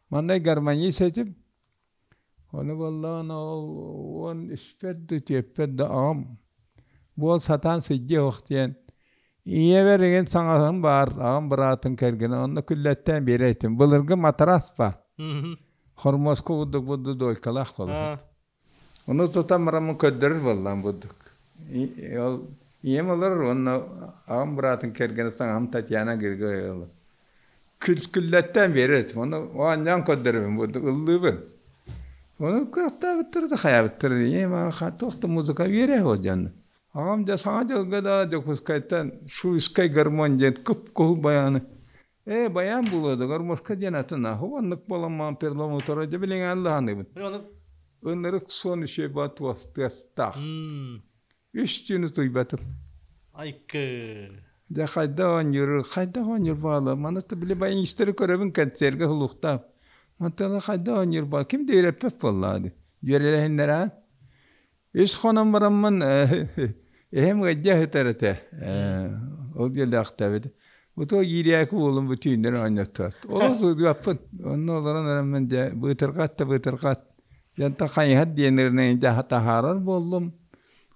Манна гармонист этим. Ону буоллаҕына ол уон үспэр да түөппэр да аҕам буол сатаан сылдьыа суох диэн ийэбэр игин саҥаһым баар, аҕам быраатын кэргэнэ онно күллэттээн биэрэр этим. Былыргы матрас баар. Хормуоска курдук бурду дуолькалаах буолар. Ону тутан бараммын көрдөрөр буоллаам бурдук. Ол ийэм олорор уонна аҕам быраатын кэргэнэ саҥаһым Татьяна Григорьевна күллэттэн биэрэр этим. Ону оонньоон көрдөрөбүн бурдук ыллыыбын. Ону кыахтаабыттара да хайаабыттара ийэм аҕа туох да музыка үөрэ ол дьон. Аҕам дьэ Саҥа дьылга да Дьокуускайтан Шуйскай гармон диэн кып-куһул баяны Ээ, баян буолуо да, гармошка диэн атын аһы оннук буолан перламутра дьэ билиҥ аллаһаныыбын. Ынырык суон үчүгэй ба тыастаах. Үс түүнү туйбатым. Айкы. Дьэ хайдах оонньуур, хайдах оонньуур баҕала. Маны били баянистары көрөбүн концерга хулуктаах. Мантан хайдах оонньуур баҕа ким да үөрэппэт буоллаҕа дии. Үөрэлэһиннэрэ. Үс хонон бараммын эһэм ыалдьа сытар этэ. Ол диэлээхтээбит. Бу иирээки уолум бу түүннэр оонньоттоот. Ол сылдьыбаппын. Онно олорон эрэммин дьэ быытырҕат да быытырҕат. Дьонтон хайыһар диэннэринэн дьэ таһаарар буоллум.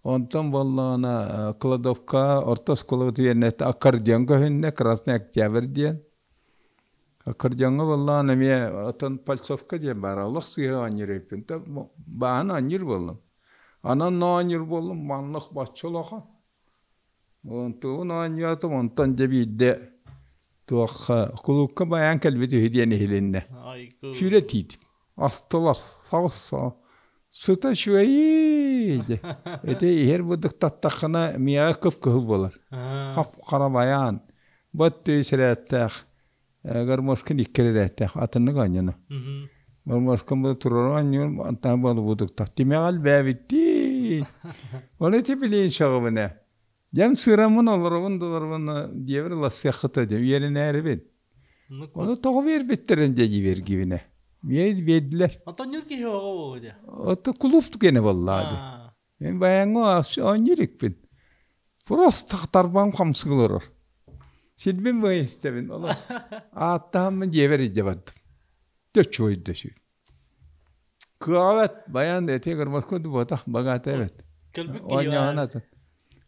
Онтон буоллаҕына кладовка орто оскуолабыт үөрэнээччи аккордеон көһүннэ Красный Октябрь диэн. Аккордеоҥҥа буоллаҕына эмиэ оттон пальцовка диэн баара олох сыыһа оонньуур эбиппин. Бааһын оонньуур буоллум. Анан оонньуур буоллум маннык бачча улахан. Онтубун оонньоотум онтон дьэ биирдэ туохха кулуупка байаан кэлбит үһү диэн иһилиннэ. Сүүрэ тиийдим. Астылар саҕыс сыта үчүгэйий дьэ. Ити иһэр бурдук таттаххына миэхэ кып-кыһыл буолар. Хап-хара байаан. Бот үс ирээттээх гармошкин икки ирээттээх атыннык оонньоно. Гармошкин бу турар оонньуур антан буолбутуктах тимэҕэл элбээбиттии. Ол ити билиин сөҕүбүнэ. Дьэм сыраммын олоробун долорбун диэбэр лассыаххыта дьэ үөрэнээрибин. Ону тоҕо биэрбиттэрин дьэ дьиибэргибинэ. Биэрдилэр. Отонньур киһи оҕо буолуо дии. Ото кулууп түгэнэ буоллаа дии. Мен баяҥҥа оонньуур икпин. Просто тарбам хамсык олорор. Силбин быһа истэбин. Олор ааттаһаммын дьиэбэр илдьэ бардым. Төччү дөсүү. Кыаҕабат баян эти гармошка дуботах богатый эбит. Оонньооһун атын.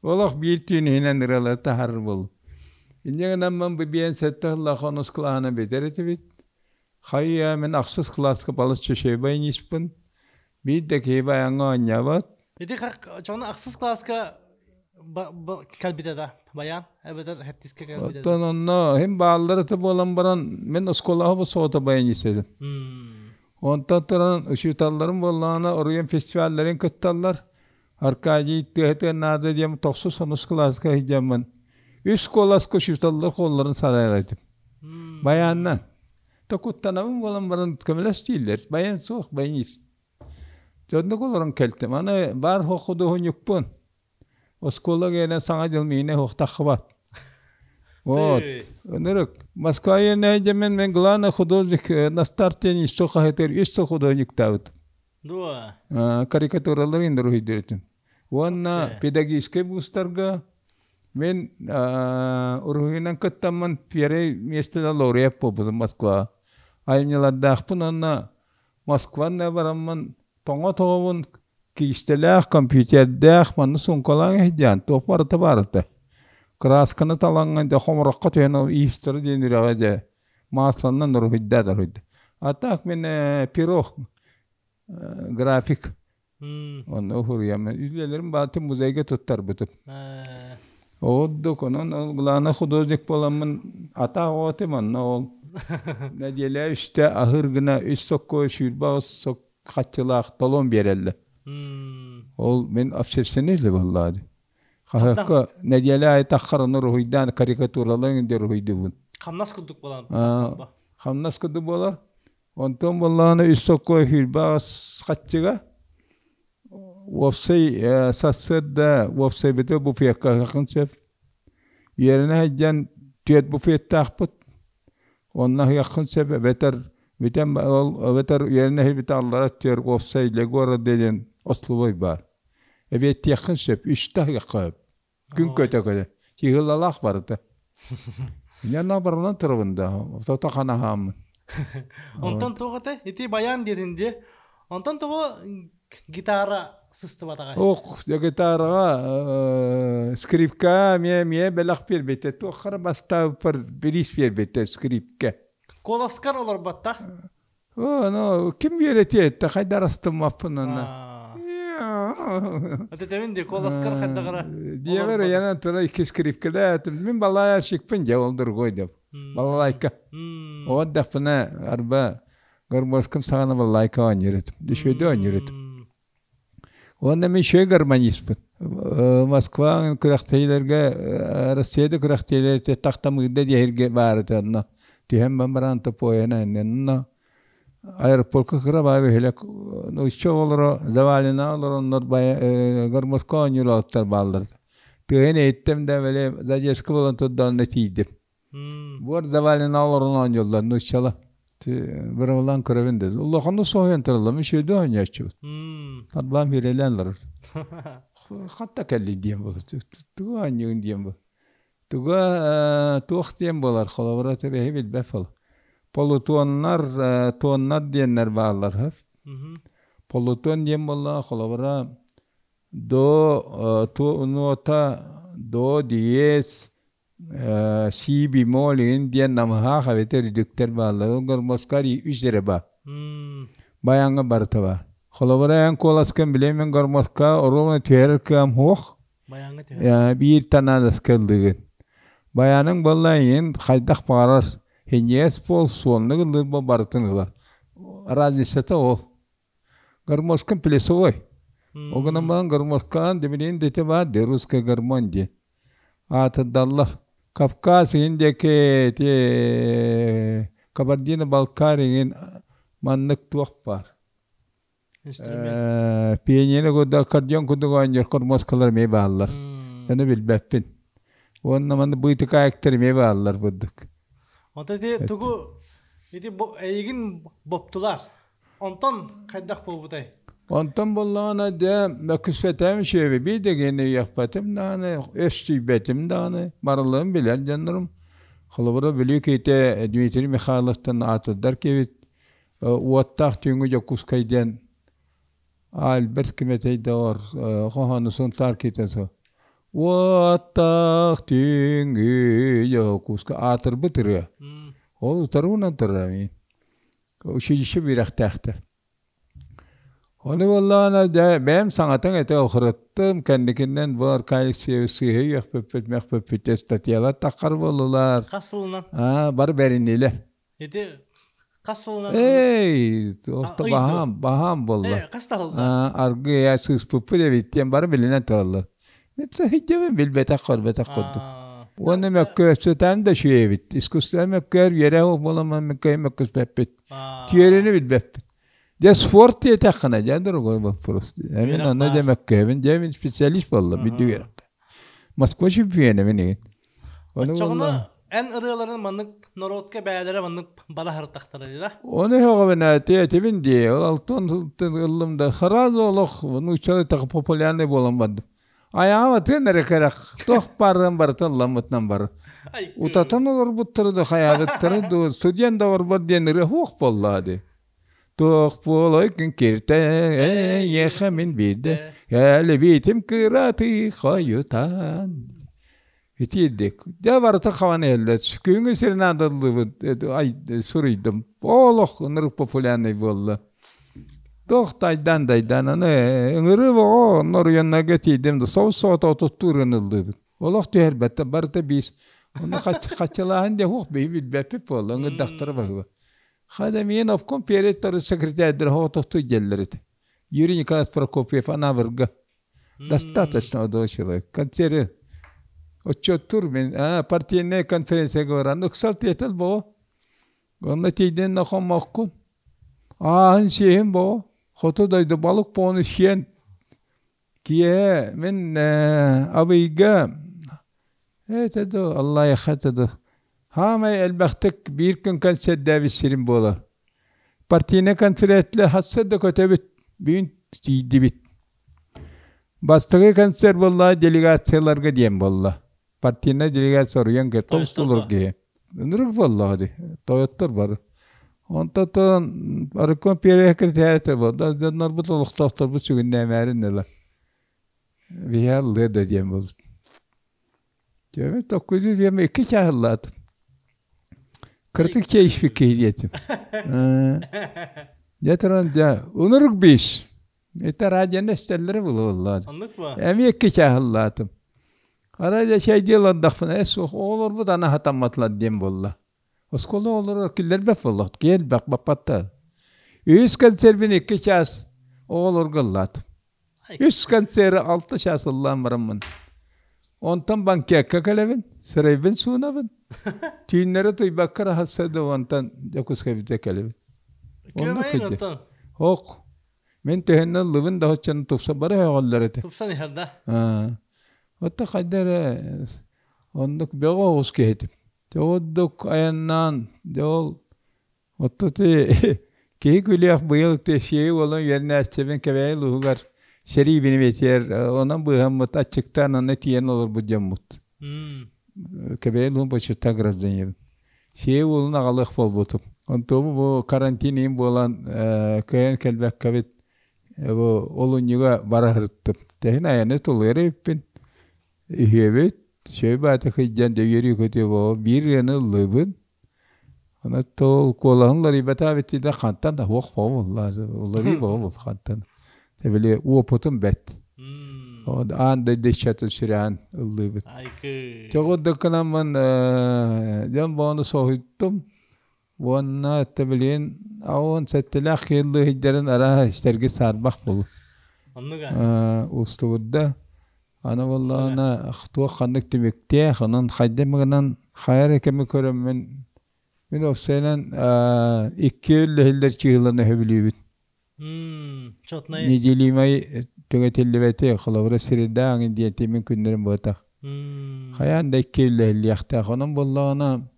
Олох биир түүн иһинэн ырыалары таһаарар буоллум. Инньэ гынан бу биэн сэттэ сыллаах онус кылааһынан бүтэр этибит. Хайа мин ахсыс кылааска балыс чөчөй баяниспын. Биир да киһи баяҥҥа оонньообот. Ити чону ахсыс кылааска кэлбитэ да баян эбэтэр хэттискэ кэлбитэ. Оттон онно хим бааллар это буолан баран мен оскуолаҕа бу соҕото баянист этим. Онтон туран учууталларым буоллаҕына оруйан фестивалларын кытталлар. Аркадий тыаһытыан наада диэн тохсус онус кылааска сылдьаммын үс куоласка учууталлар холлорун салайар этим. Баяннан. Та куттанабын буолан баран көмөлөс дииллэр. Баян суох, баянист. Дьоннук олорон кэлтим. Аны баар худуоһунньукпун. Оскуола кэлэн саҥа дьыл миинэ суохтаххыбат. Вот. Ынырык. Москва мен мен главный художник на старте еще хаһытыр үс сыл художниктаабыт. Дуо. Карикатуралар индер Уонна педагогическай вузтарга мен уруһуйунан кыттаммын первый место лауреат буолбутум Москва. Айымньылардаахпын уонна Москваны бараммын тоҥо тоҕобун киистэлээх, компьютердээх манна суумкалаан иһдьээн туох барыта баарыта. Кыраасканы талаҥҥын дьэ хомурахха түһэн ол иистэрэ диэн үрэҕи дьэ масланан уруһуйдаа да уруһуйда. А так мин пирог. График. Онно уһуруйаммын. Үлэлэрим баатын музейга туттарбытым. Оҕурдук, онон ол главный художник буоламмын атаах оҕотум онно ол нэдиэлэ үстэ аһыыр гына үс сокко 28 сок хаччылаах толон биэрэллэр. Ол мин общественный үлэ буоллаа дии. Хаһыакка нэдиэлэ аайы таххар ону уруһуйдаан карикатураларын да уруһуйдуубун. Хамнас курдук буолан. Хамнас курдук буолар. Онтон буоллаҕына үс сокко 28 хаччыга уопсай сарсыарда уопсайбыты буфекка ыһыаххын сөп. Үөрэнэ сылдьан түөрт буфеттаахпыт. Онно ыһыаххын сөп эбэтэр бүтэн ол эбэтэр үөрэнэ сылдьыбыт аллара түөр уопсай для города диэн остолобуой баар. Эбиэттиэххин сөп, үстэ аһыахха сөп. Күн көтө-көтө. Тиһылалаах барыта. Инньэ барылан турабын да, тото ханаһааммын. Онтон туох этэй? Ити баян диэтин дии. Онтон тоҕо гитара сыстыбатаҕай? Ох, дьэ гитараҕа скрипка эмиэ эмиэ бэлэх биэрбитэ. Туох хара бастаабыппар бириис биэрбитэ скрипка. Куоласкар олорбот да? О, ну, ким үөрэтиэ этэ, хайдар астыммаппын онно. Этэбин дии, куоласкар хайдагара. Диэбэр ыйанан тура икки скрипкалаатым. Мин балалайщикпын дьэ, ол другой деп. Балалайка. Ол дахпына арба гармошкам саҕана балалайка оонньуур этим. Үчүгэйдик оонньуур этим. Уонна мин үчүгэй гармониспын. Москва күрэхтэһиилэргэ Россияда күрэхтэһиилэргэ тахтамыырда диэһиргэ баар этэ онно. Түһэн баран топойана онно аэропортка кыра баай бөһүөлэк нуучча оҕолоро завалина олороннор гармошка оонньуур уолаттар бааллар. Тыаһын иһиттим да били задержка буолан турда онно тиийдим. Буор завалина олорон оонньууллар нууччала. Бырабылаан көрөбүн да. Улаханнык соһуйан тураллар. Мин үчүгэйдик оонньооччубут. Тарбаан биэрэлээн олорор. Хатта кэлли диэн буолар. Тугу оонньуугун диэн буолар. Туга туох диэн буолар холобура тэбэһи билбэт буол. Полутоннар, тоннар диэннэр бааллар. Полутон диэн буолла холобура до нота до диез си бемоль игин диэн намыһаах эбэтэр үрдүктэр бааллар. Ол гормоскар үс эрэ баар. Баяҥҥа барыта баар. Холобура эн куоласкын билэмин гормоска оруобуна түһэрэр кыам суох. Баяҥҥа түһэр. Биир танадаска ыллыгын. Баяның буолла иин хайдах баҕарар хиньиэс буол суоннук ыллыыр бо барытын ылар. Разницата ол. Гармошкан плесовой. Ол гынан баран гармошкаан димилиин дете баар де русская гармонь диэн. Аатырдаллар. Кавказ иһин диэки ити Кабардино-Балкария иһин маннык туох баар. Инструмент. Пианино курдук аккордеон курдук оонньуур хормуоскалар эмиэ бааллар. Ону билбэппин. Уонна манна быытыкаайыктар эмиэ бааллар курдук. Онто ити тугу ити эйигин боптулар. Онтон хайдах буолбутай? Онтон буоллаҕына дьэ мөккүспэтэм үчүгэйби биир да киһини үөхпэтим даҕаны, өстүйбэтим даҕаны, барыларын билэр дьоннорум. Холобура, Бүлүү киһитэ Дмитрий Михайловтан аатырдар киһибит уоттаах түүҥҥү Дьокуускай диэн Альберт Киметейдоҕор хоһоону Сунтаар киһитэ суох. Уоттаах түүҥҥү Дьокуускай аатырбыт ырыа. Ол утаруунан турар мин. Училище үөрэхтээхтэр. Ону буоллаҕына дьэ бэйэм саҥатыҥ этэ охураттым, кэнникинэн бу Аркадий Алексеевич сыыһа үөхпүппүт, мөхпүппүт статьялар таххар буоллулар. Хас сылынан? Аа, бары бэриннилэр. Ити хас сылынан? Эй, охто баһаам, баһаам буолла. Э, хас таһылла? Аргы сыыспыппыт эбит диэн бары билинэн тураллар. Сыһыйдыбын билбэтэх көрбөтөх курдук. Уонна мөккүөсүтэн да үчүгэйбит. Искусство мөккүөр үөрэх буоламмын мөккөй мөккүспэппит. Тиэрэни билбэппит. Дьэ спорт диэтэххинэ, дьэ другой вопрос. Мин онно дьэ мөккүөбүн, дьэ мин специалист буолла, бүдү үөрэхтэ. Москва чемпиона мин игин. Оччоҕуна эн ырыаларын маннык норуотка бээлэрэ маннык бара сырыттахтара дии да? Оны хөҕөбүн этибин дии. Ол алтан ыллым да сразу олох нууччалыы так популярный буолан бардым. Айаҕым атыан эрэ кэрэх туох баарынан барыта ылламмытынан бар. Утатан олорбуттары да хайаабыттары дуу студент да олорбот диэн ырыа суох буолла дии. Туох буолай күн киртэ эйиэхэ мин биирдэ кэлбитим кыратыы хойутаан Итиирдик. Дьэ барыта хабан иһэллэр. Күҥҥү сирин аадаллыбыт ай суруйдум. Олох ынырык популярный буолла. Туох тайдан дайдан аны ыҥырыы боҕо норуйаннарга тиийдим да собус-соҕотох туттуур ыныллыыбын. Олох түһэрбэттэр барыта биис. Ону хаччылааһын диэ хуох биһи билбэппит буолла ыҥырдахтара баһыба. Хада миэн обком перед секретарьдара хоҕотохтуу диэллэр этэ. Юрий Николаевич Прокопьев Анаабырга достаточно молодой человек. Концеры отчеттур мен партийная конференция баран ыксал тиэтел боҕо. Онно тиийдин хоммоккун. Ааһын сиэһин боҕо. Хоту дойду балык боҕону сиэн киэһэ мин Абыйга это да Аллайха это да хаамай элбэхтик биир күн концерттээбит сирим буолар. Партийнай конференция хасса да көтөбүт, бүгүн тиийдибит. Бастакы концерт буолла делегацияларга диэн буолла. Партийнай делегация соруйан кэ толстолор киһи. Ынырык буоллаҕа дии, тойоттор бары. Онтон арыккон перекретээте буолла, дьоннорбут олохтоохторбут сүгүннээмээрин ыла. Биһи аллыа да диэн буолбут. Дьэ, токкуйду диэм икки чааһыллаатым. Кырдык чэй испиккэ диэтим. Дьэ туран дьэ, ынырык биис. Это радионы истэллэрэ булуллар. Оннук ба? Эмиэ икки чааһыллаатым. Арай да чэйдии олордохпуна, э суох, оҕолорбут аны хатамматылар диэн буолла. Оскуола оҕолоро киллэрбэт буоллахт, киһи элбэх баппаттар. Үһүс концербин икки чаас оҕолорго ыллаатым. Үс концеры алта чаас ыллаан бараммын. Онтон банкетка кэлэбин, сырайбын суунабын. Түүннэри туйбакка рахатса да онтон Дьокуускайбыта кэлэбин. Оннук Күөмэйин оттон. Ок. Мин төһөннөн ыллыбын да оччону тупса бары өҕөллөр этэ. Тупсан иһэр да. Отто хайда эрэ оннук бөҕө оҕус киһитим. Тоҕурдук айаннаан дьэ ол отто ти киһи күлүөх быйыл сиэйи уолун үөрэнээччибин Кэбээйи улууһугар сэрии биниметигэр онон быыһаммыт аччыктаан онно тиийэн олорбут дьоммут. Кэбээйи улууһун бочуоттаах гражданин. Сиэйи уолун аҕалыах буолбутум. Онтуому бу карантин иһин буолан кыайан кэлбэккэбит бу олунньуга бара сырыттым. Тэһин айаны тулуйар эбиппин. Үһүөбүт, үчүгэй баата кыйдьан дьэ үөрүү көтүү буолуо. Биир ырыаны ыллыыбын. Онон ол куолаһын уларыйбатах эбит да хантан да суох буолла уларыы буолбут хантан. Били уопутум бэрт. Аан дойду иччатын сүрэҕин ыллыыбыт. Чоҕурдук гынаммын дьон бону соһуйдум. Уонна билигин аон сэттэлээх киһи арааһа истэргэ саарбах буолу. Устубут да. Аны буоллаҕына туох ханнык түмүктээх, онон хайдах гынан хайа эрэ кэми көрөммүн мин уопсайынан икки үллэһиллэр чыһыланы сөбүлүүбүн. Чотнай. Неделимай түҥэтиллибэти, холобура среда аҥын диэн мин күннэрим буотах. Хайаан да икки үллэһиллиэхтээх. Онон буоллаҕына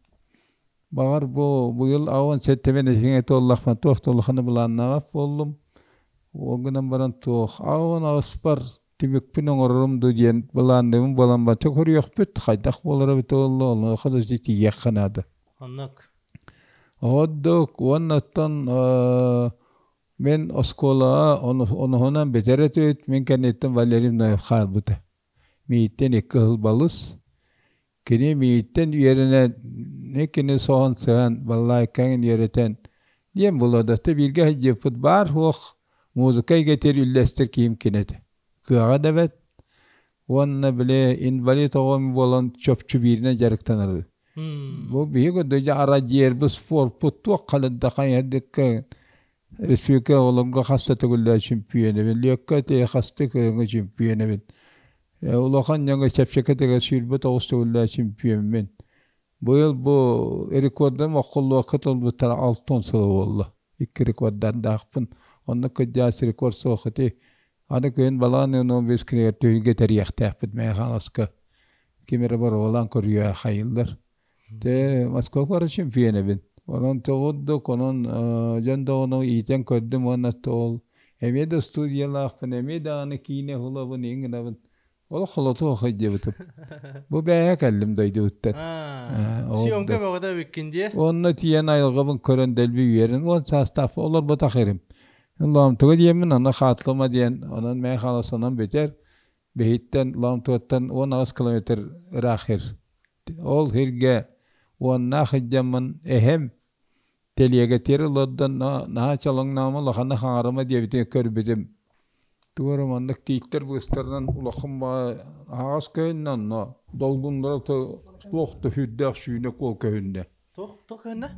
баҕар бу быйыл аон сэттэбин этиҥэ туоллахпына туох да улаханы былааннаабат буоллум. Ол гынан баран туох аон аҕыспар түмүкпүн оҥорорум дуу диэн былаанныыбын буолан бачча көрүөхпүт хайдах буолара эбитэ буолла онуоха да тиийиэххэ наада. Оннук. Оһоддук уонна оттон мин оскуолаҕа онуһунан бүтэр этибит мин кэнниттэн Валерий Ноев хаалбыта. Мииттэн икки сыл балыс. Кини мииттэн үөрэнэн, кини соһон сыһан, балалайкаҥын үөрэтэн диэн булуодаста бииргэ сылдьыппыт баар суох музыка эйгэтигэр үллэстэр киһим кини этэ. Кыаҕа да бэрт уонна били инвалид оҕом буолан чопчу бииринэн дьарыктанар. Бу биһиги курдук дьэ арадьиэрбит, спорпут туох халыдда хайыһардыкка республика оҕолорго хаста төгүллээх чемпионабын, Лүөккэ ити хасты кыһыҥҥы чемпионабын. Улахан дьоҥҥо чэпчэкитигэ 29 төгүллээх чемпиоммун. Быйыл бу рекордум оххуллуохха тылбыттара 60 сыла буолла. Икки рекордардаахпын. Онно кырдьаас рекорд суох ити. Аны күһүн балаҕан ыйын 15 күнүгэр түһүлгэ тэрийиэхтээхпит Мэҥэ Хаҥаласка. Ким эрэ боруобалаан көрүө хайыллар. Тэ Москва куорат чемпионабын. Онон тоҕурдук, онон дьон да ону иитэн көрдүм уонна ол эмиэ да студиялаахпын, эмиэ даҕаны киинэ уһулабын, иҥ гынабын. Ол холотуох диэбитим. Бу бэйэ кэллим дойдубуттан. Съемка бөҕөтө эбиккин дии. Онно тиийэн айылҕабын көрөн дэлби үөрэн уон саастаах олорботох эрим. Лоомтуга диэммин, онно хаатылыма диэн, онон мээ халас онон бүтэр. Биһиттэн Лоомтугаттан 18 километр ыраах сир. Ол сиргэ уоннаах сылдьаммын эһэм Тэлиэгэтигэр олордон наһаа чалаҥнаама улаханы хаҥарыма диэбитин көрбүтүм. Тугу эрэ маннык тииттэр быыстарынан улахан баҕайы аһаҕас көһүннэ онно долгуннара туох да сүрдээх сүүнэ куол көһүннэ. Туох туох көһүннэ?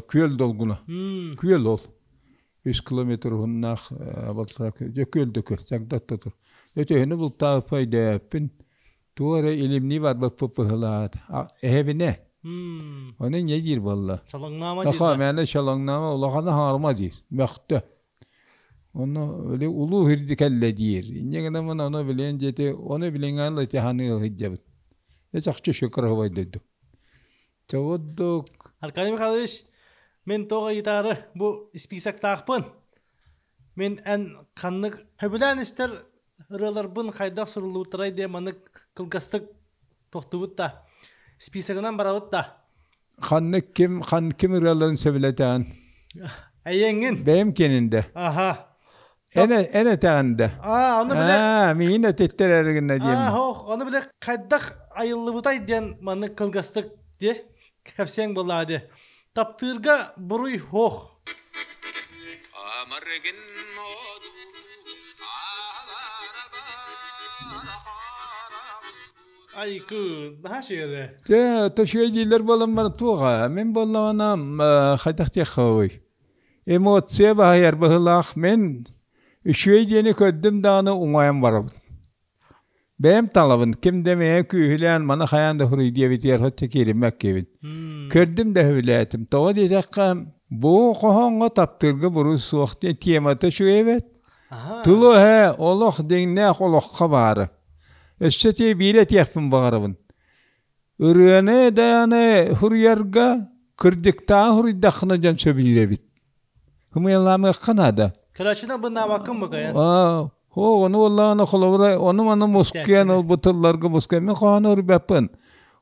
Күөл долгуна. Күөл ол. 3 километр уһуннаах балтараа дьэ күөл да күөл чагдат да тур. Дьэ төһөнү бултаабыппын өйдөөбөппүн. Туох эрэ илимнии барбыппыт быһылаат. Эһэбинэ. Ону инньэ диир буолла. Чалаҥнаама диир. Таха мээнэ чалаҥнаама улаханы хаҥарыма диир. Мөхтө. Ону били улуу хирди кэллэ диир. Инньэ гынан ону билиэн диэти ону билиҥҥэ ити ханыы сылдьабыт. Э чахчы шөкөр дойду. Чоҕурдук. Аркадий Михайлович, мин тоҕо ыйытаары бу исписэктаахпын. Мин эн ханнык сөбүлээн истэр ырыаларбын хайдах суруллубуттарай диэн маннык кылгастык тохтубут да списогынан барабыт да. Ханнык ким хан ким ырыаларын сөбүлэтээн? Эйиэҥҥин. Бэйэм киэнинде. Аха. Эн эн этэҕинде. Аа, ону билэ. Аа, миин этиттэр эригинне диэн. Аа, хоох, ону билэ хайдах айыллыбытай диэн маннык кылгастык дии кэпсиэҥ буоллаҕа дии. Таптыырга буруй хоох. Айкы, наһаа шиэрэ. Те төшүө дииллэр буолан баран туоҕа. Мин буоллаҕына хайдах диэххэ Эмоция баһыйар быһыылаах мин үчүгэй диэни көрдүм даҕаны уҥайан барабын. Бэйэм талабын, ким да миэхэ күүһүлээн маны хайаан да суруй диэбитигэр соччо киириммэккибин. Көрдүм да сөбүлээтим. Тоҕо диэтэххэ, бу хоһооҥҥо таптыырга буруй суох диэн темата үчүгэй эбит. Тылы-өһө олох дьиҥнээх олоххо баара. Өссө ти биири этиэхпин баҕарабын. Ырыаны даҕаны суруйарга кырдьыктааҕы суруйдаххына дьон сөбүлүүр эбит. Ымыйалаамыахха наада. Кырачына бынаабаккын быкайан. Оо, ону буоллаҕына холобура ону-маны мускуйан ылбыт тылларга мускуйан мин хоһоону урбаппын.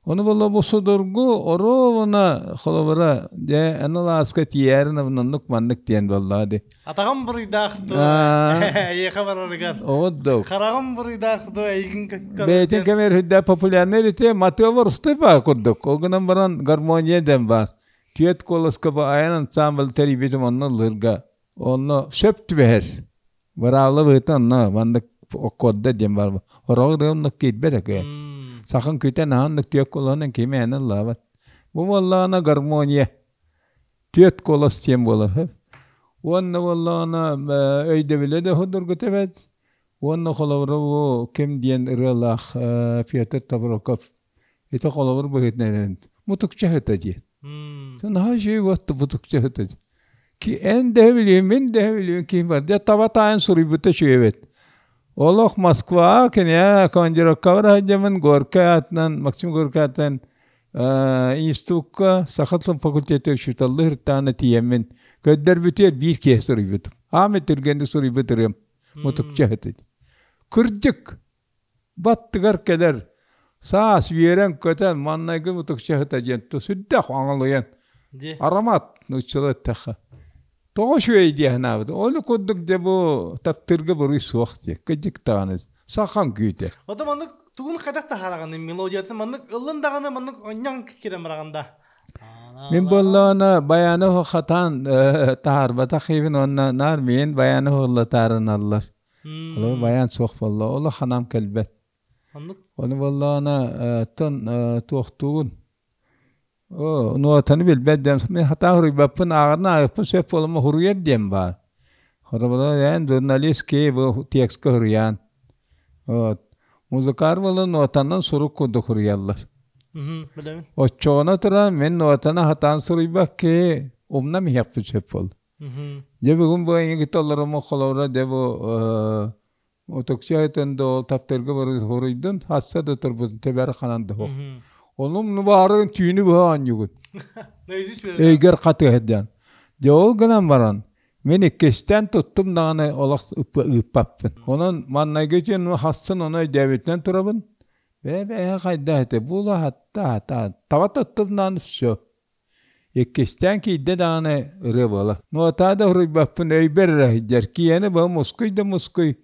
Ону буолла бу судургу оруобуна холобура дьэ эн алааска тиийээрин оннук маннык диэн буоллаҕа дии. Атаҕым буруйдаах дуо? Эйиэхэ барарыгар. Оҕоддук. Хараҕым буруйдаах дуо эйигин Бэйэтин кэмэр үрдэ популярный ити матыа борустуй баар курдук. Ол гынан баран гармония диэн баар. Түөт куоласка бу айан ансамбль тэрийбитим онно ыллыырга. Онно сөп түбэһэр. Быраабыла быһыыта онно маннык оккуорда диэн бар. Ороҕу ырыа оннук киирбэт эке. Сахын күтэн аһаннык түөк куолаһынан кими эн ыллаабат. Бу буоллаҕына гармония. Түөт куолас диэн буолар. Уонна буоллаҕына өйдөбүлэ да судургута эбэт. Уонна холобура бу ким диэн ырыалаах Петр Тоброков ити холобур быһыытынан мутукчаһыта диэн. Наһаа үчүгэй уотта мутукчаһыта диэн. Ки эн дэһэ билиим, мин дэһэ билиим ким бар. Дьэ таба таайан суруйбута үчүгэй эбит. Олох Москва киниэ командировкабар сылдьаммын Горькай аатынан, Максим Горькай аатынан институкка саха тылын факультета учууталлыы сырыттаҕына тиийэммин көрдөрбүтүгэр биир киһи суруйбутум. Аамай түргэнник суруйбут ырыам мутукча этэ. Кырдьык, баттыгар кэлэр саас үөрэн-көтөн маннайгы мутукчаһыта диэн сүрдээх аҥалыйан аромат нууччалыы эттэххэ тоҕо үчүгэй дии санаабытым. Ол курдук дьэ бу таптыырга буруй суох диye. Кырдьык даҕаны сахам күүтэ. Ото маннык тугун хайдах таһаараҕыный мелодиятын маннык ыллын даҕаны маннык онньоҥ кирэн бараҕын да. Мин буоллаҕына баяны хатаан таһаарбатах иибин уонна наар миин баяны уһуллатаарыналлар. Олор баян суох буолла. Олох ханаам кэлбэт. Оннук. Ону буоллаҕына тон туохтуугун Оо, нуотаны билбэт диэн мин хатаа суруйбаппын, ааҕарна ааҕыппын сөп буолама суруйар диэн баар. Хороболор эн журналист киһи бу текстка суруйаан. Вот. Музыкаар буолан нуотанан сурук курдук суруйаллар. Билэбин. Оччоҕуна туран мин нуотаны хатаан суруйбат киһи умнам иһиэхпин сөп буолла. Дьэ бүгүн бу эйигин толорума холобура дьэ бу Отокчайтан да ол таптырга хоруйдун, хасса да турбутун тэбэр ханан да хоқ. Онум нубаарын түүнү быһа оонньугун. Өйгөр хатыһырдан. Дьэ ол гынан баран, мин иккистэн туттум даҕаны олох ыыппаппын. Онон маннайгы дьин хассын ону өйдөөбүтүнэн турабын. Бээ-бээ хайда этэ була хатта хата таба туттум даҕаны все. Иккистээн киирдэ даҕаны ырыа буолар. Нуотаа да суруйбаппын өйбөр эрэ сылдьар. Киэни бу мускуй да мускуй.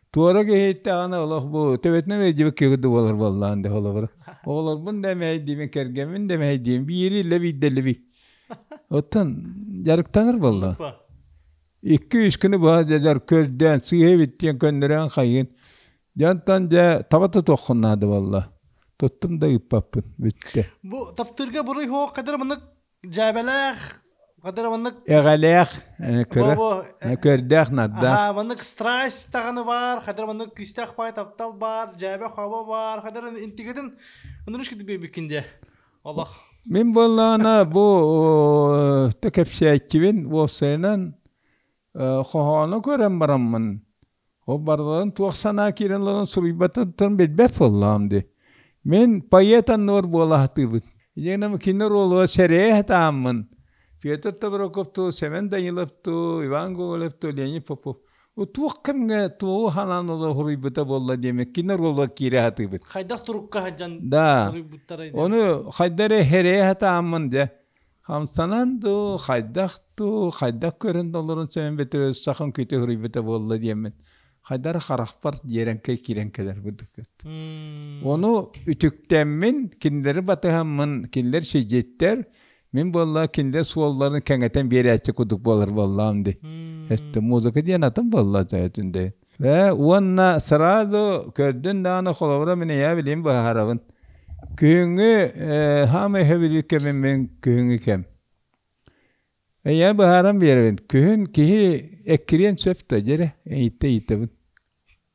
Туора киһиттэҕинэ олох бу төбөтүнэн өйдүбүт киһи да буолар буоллаҕын дии холобура. Оҕолорбун да эмэйдиибин, кэргэммин да эмэйдиибин. Биири илэ биирдэ илиби. Оттон дьарыктанар буолла. Икки-үс күнү быһа дьэдэр көрдөөн, сыыһа эбит диэн көннөрөн хайыын. Дьонтон дьэ таба тутуоххун наада буолла. Туттум да ыыппаппын, бүттэ. Бу таптыырга буруй суох кадыр маннык дьээбэлээх кадыр маннык Эҕэлээх, кыра, көрдөөх нардаах. Аха, маннык страсть даҕаны баар, хадыр маннык күүстээх баай таптал баар, дьээбэ хообо баар, хадыр интигэтин оннук биэбиккин диэ. Олох. Мин буоллаҕына бу кэпсээччибин уопсайынан хоһоону көрөн бараммын ол барыларын туох санаа киирэн олорон суруйбатыттан билбэт буоллаҕым дии. Мин поэт анныгар буола сатыыбын. Дьиҥинэн кини оруолугар сэрэйэ сатааммын Петр Табраков туу, Семен Данилов туу, Иван Гоголев туу, Леонид Попов туох кэмҥэ туоҕу ханаан олор суруйбута буолла диэмэ кини оруолугар киирэ сатыыбын. Хайдах турукка сылдьан Да. суруйбуттарай диэн. Ону хайда эрэ сэрэйэ сатааммын дьэ хамсанан дуу, хайдах дуу, хайдах көрөн да олорон Семен Петрович сахан күтэ суруйбута буолла диэммин хайда эрэ харахпар дьиэрэҥкэй киирэн кэлэр курдук. Ону үтүктэммин, кинилэри батыһаммын, кинилэр сидьиттэр, мин буолла кинилэр суолларын кэҥэтэн биэрээччи курдук буолар буоллаҕым дии. Эттэ музыка диэн атын буолла төһөтүн Ээ, уонна сразу көрдүн даҕаны холобура мин эйээ билим быһаарабын. Күһүҥҥү хаамай сөбүлүүр кэмим мин күһүҥҥү кэм. Эйээ быһааран биэрэбин. Күһүн киһи эккириэн сөп да дьэрэ, эйиттэ ииттэбин.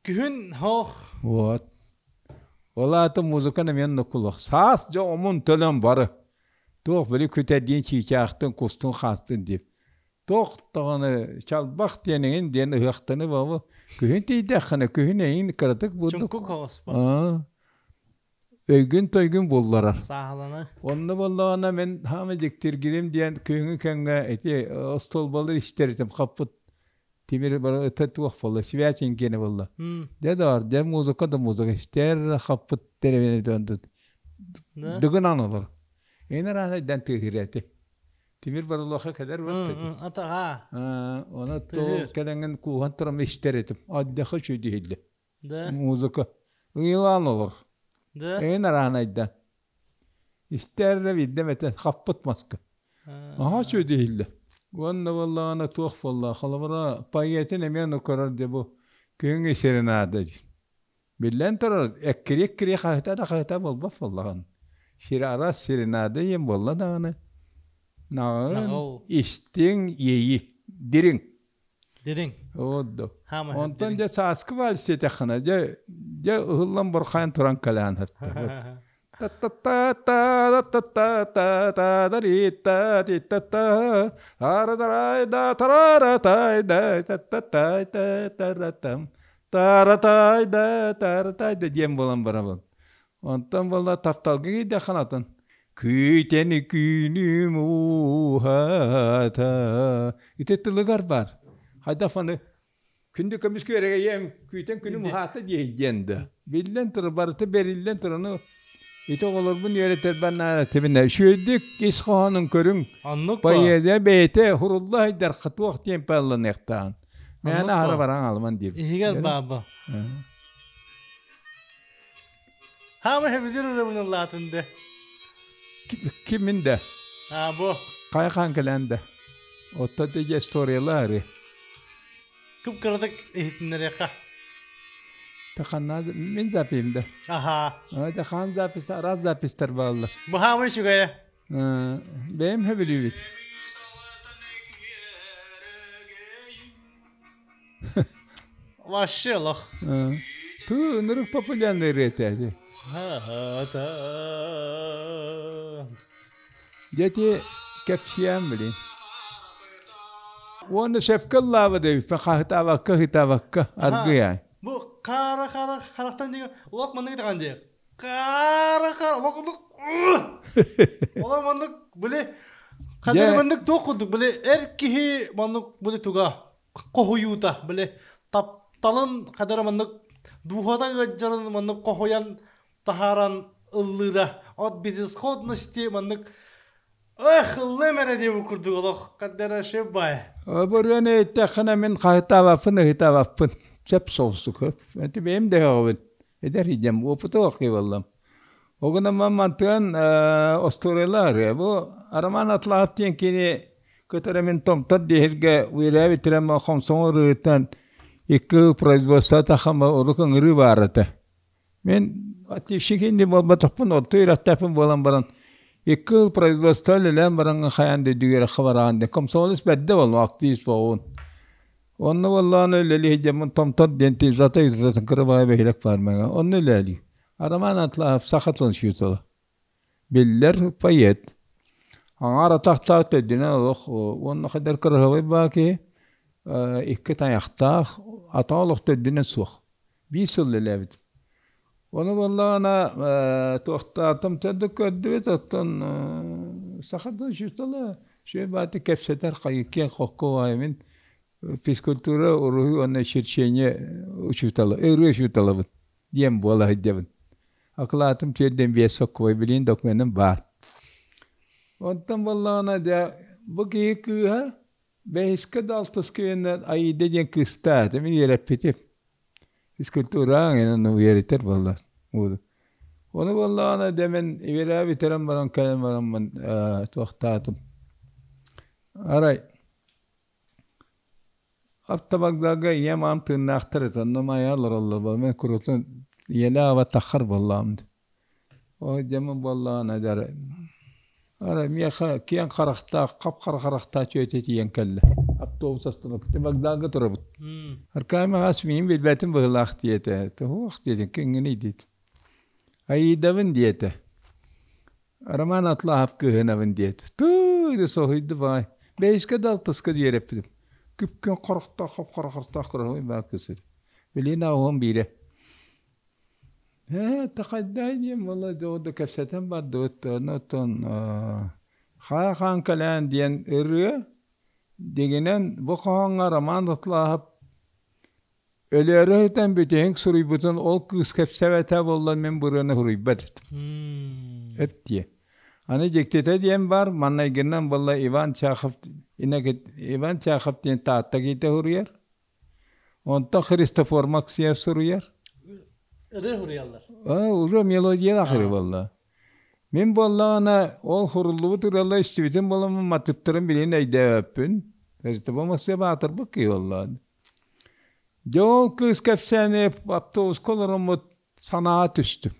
Күһүн хоох. Вот. Ол аата музыка эмиэ нукулуох. Саас дьэ омун төлөн бары. Туох били күтэрдиин чыычаахтын, кустун, хаастын дип. Туох даҕаны чалбах диэн эҥин диэн ыһыахтаны бабы. Күһүн тиийдэххинэ күһүн эйин кыратык бурдук. Чуҥкук хоҕоспо. Өйгүн-тойгун булларар. Сааһылана. Онно буоллаҕына мин хаама дьиктиргирим диэн күһүҥҥү кэмҥэ ити остуолбалар истэритим хаппыт Тимир барыта туох буолла, связь иҥкиэнэ буолла. Дьэ доор, дьэ музыка да музыка истэр хаппыт деревенеден дыгын анылар. Эн араанайдан тыаһыыр Тимир барылоха кэлэр бат Атаға. Она то кэлэҥин кууһан турам истэр этим. Аддаха чүйдүһилле. Да. Музыка. Ыйылаан олор. Да. Эн араанайдан. Истэр виддем этэ хаппыт маска. Аһаа үчүгэй Уонна буоллаҕына туох буолла, холобура, поэтин эмиэ ону көрөр дии бу күһүҥҥү серенада дии. Биллэн турар, эккириэ-эккириэ хаһыта да хаһыта буолбат буоллаҕын. Сир араас серенада диэн буолла даҕаны, наҕын, истиҥ иэйии, дириҥ. Дириҥ. Оодо. Онтон дьэ сааскы вальс диэтэххинэ, дьэ, дьэ ыһыллан бурхайан туран кэлээн сытта. Диэн буолан барабын. Онтон буолла тапталга киирдэххин атын. Күүтэн күнүм ууһата. Ити тылыгар бар. Хайдах аны Күндү көмүс күөрэгэйиэм, күүтэн күнүм уһаата диэйдиэн да. Биллэн турар, барыта бэриллэн турар. Ону ити оҕолорбун үөрэтэрбэр наада тибинэ. Үчүгэйдик ис хоһоонун көрүҥ. Оннук Поэзия бэйэтэ хурулла сылдьар туох диэн палланыахтаан. Мээнэ аһара баран аламан диир. Иһигэр баба. Хаама хэбизир ырыбын ыллаатын де. Кимин да? А бу. Хайхан кэлэн да. Отто дии историялары. Кып-кыратык иһитиннэриэххэ. Таханна мин запиһим да. Аха. Тахан запись араас записьтар бааллар. Быһаамай үчүгэйэ. Бэйэм сөбүлүүбүт. Вообще лох. Тыы ынырык популярный ырыата Дети кэпсиэм билин. Уонна сөпкө ыллаабыт эбиппин хаһытаабакка ыһытаабакка аргыйаай. Бу хара хара харахтан диэн олох маннык даҕан диэх. Хара хара олох олох олох маннык били ханнык маннык туох курдук били эр киһи маннык били туга хоһуйуута били тапталын хадара маннык дууһата ыалдьарын маннык хоһуйан таһааран ыллыыра от безысходности маннык эх ыллыам эрэ диэбит курдук олох хадара шебай Оборуон эттэххинэ мин хаһытаабаппын ыһытаабаппын сөп соҕустук эти бэйэм да өҕөбүн эдэр идем опыты охи боллам. Огынан мантыан остуоруйалар бу Роман Атлаһов диэн кини кытары мин томтор диэһиргэ үөрээбитирем хомсоҥор ырыытан икки производство тахама урук ыҥырыы баар этэ. Мен отличник буолбатахпын орто үөрэхтээхпин буолан баран икки ыл производство үлэлээн баран хайаан да үөрэх бараан диэн комсомолец бэрдэ буоллум активист буолуун. Онно буоллаҕына үлэлии сылдьаммын Томтор диэн зато изратын кыра бөһүөлэк баар мэҥэ онно үлэлии. Роман Атлаев саха тылын учуутала. Биллэр поэт. Аҥаар атахтаах төрдүнэн олох уонна хайдар кыраһабай баа киһи икки тайахтаах атаҕа олох төрдүнэн суох. Биир сыл үлэлээбитим. Ону буоллаҕына туохтаатым төрдү көрдүбүт оттон саха тылын учуутала үчүгэй баҕайытык кэпсэтэр киэҥ хокко баҕайы мин физкультура уруһуй уонна черчение учуутала ырыа учууталабын диэн буола сылдьабын. Акылаатым тиэрдэн биэс соккубай билигин докуменым баар. Онтон буоллаҕына дьэ бу киһи кыыһа бэһискэ да алтыска үөрэнэр Аида диэн кыыстаах этэ мин үөрэппитим. Физкультураҕа эҥин үөрэтэр буолла. Ону буоллаҕына дьэ мин үөрээ бүтэрэн баран кэлэн бараммын туохтаатым. Арай Автовокзалга ийэм аам тыыннаахтар этэ, онно Майа олороллор, мен курутун ийэлээх аба таххар буоллаҕым дии. Ол дьэммин буоллаҕына дьэ арай миэхэ киэҥ харахтаах, хап-хара харахтаах чүөтэ тиийэн кэллэ. Автобус остановката вокзалга турабыт. Аркаим аҕас миигин билбэтим быһыылаах диэтэ. Туох диэтин, киҥҥиний диэтэ. Аидабын диэтэ. Роман Атлаһов кыыһынабын диэт, тыы соһуйду баай. Бэйискэ да алтыска диэрэппитим. Күпкүн хорохтоох хоп-хоро хортоох кыраһабай баар кыыс этэ. Билигин аҕыһым биирэ. Ээ, тахайдаай диэн буолла да кэпсэтэн бардыбыт. Онон хаа-хаан кэлээн диэн ырыа дигинэн бу хоһооҥҥо Роман Атлаһов Өлөөрү ыытан бүтэһик суруйбутун ол кыыс кэпсээбэтэ буоллар мин бырыаны суруйбат этим. Эт диэ. Аны дьиктитэ диэн бар, маннайгынан буолла Иван Чахов Иван Чахов диэн Таатта киһитэ суруйар. Онтон Христофор Максимов суруйар. Ырыа суруйаллар. Аа, уже мелодия ахыры буолла. Мин буоллаҕына ол суруллубут ырыалар истибитим буоламмын матыптарын билигин өйдөөбөппүн. Христофор Максимов аатырбыт киһи буолла. Дьэ ол кыыс кэпсээни автобуска олороммут санаа түстүм.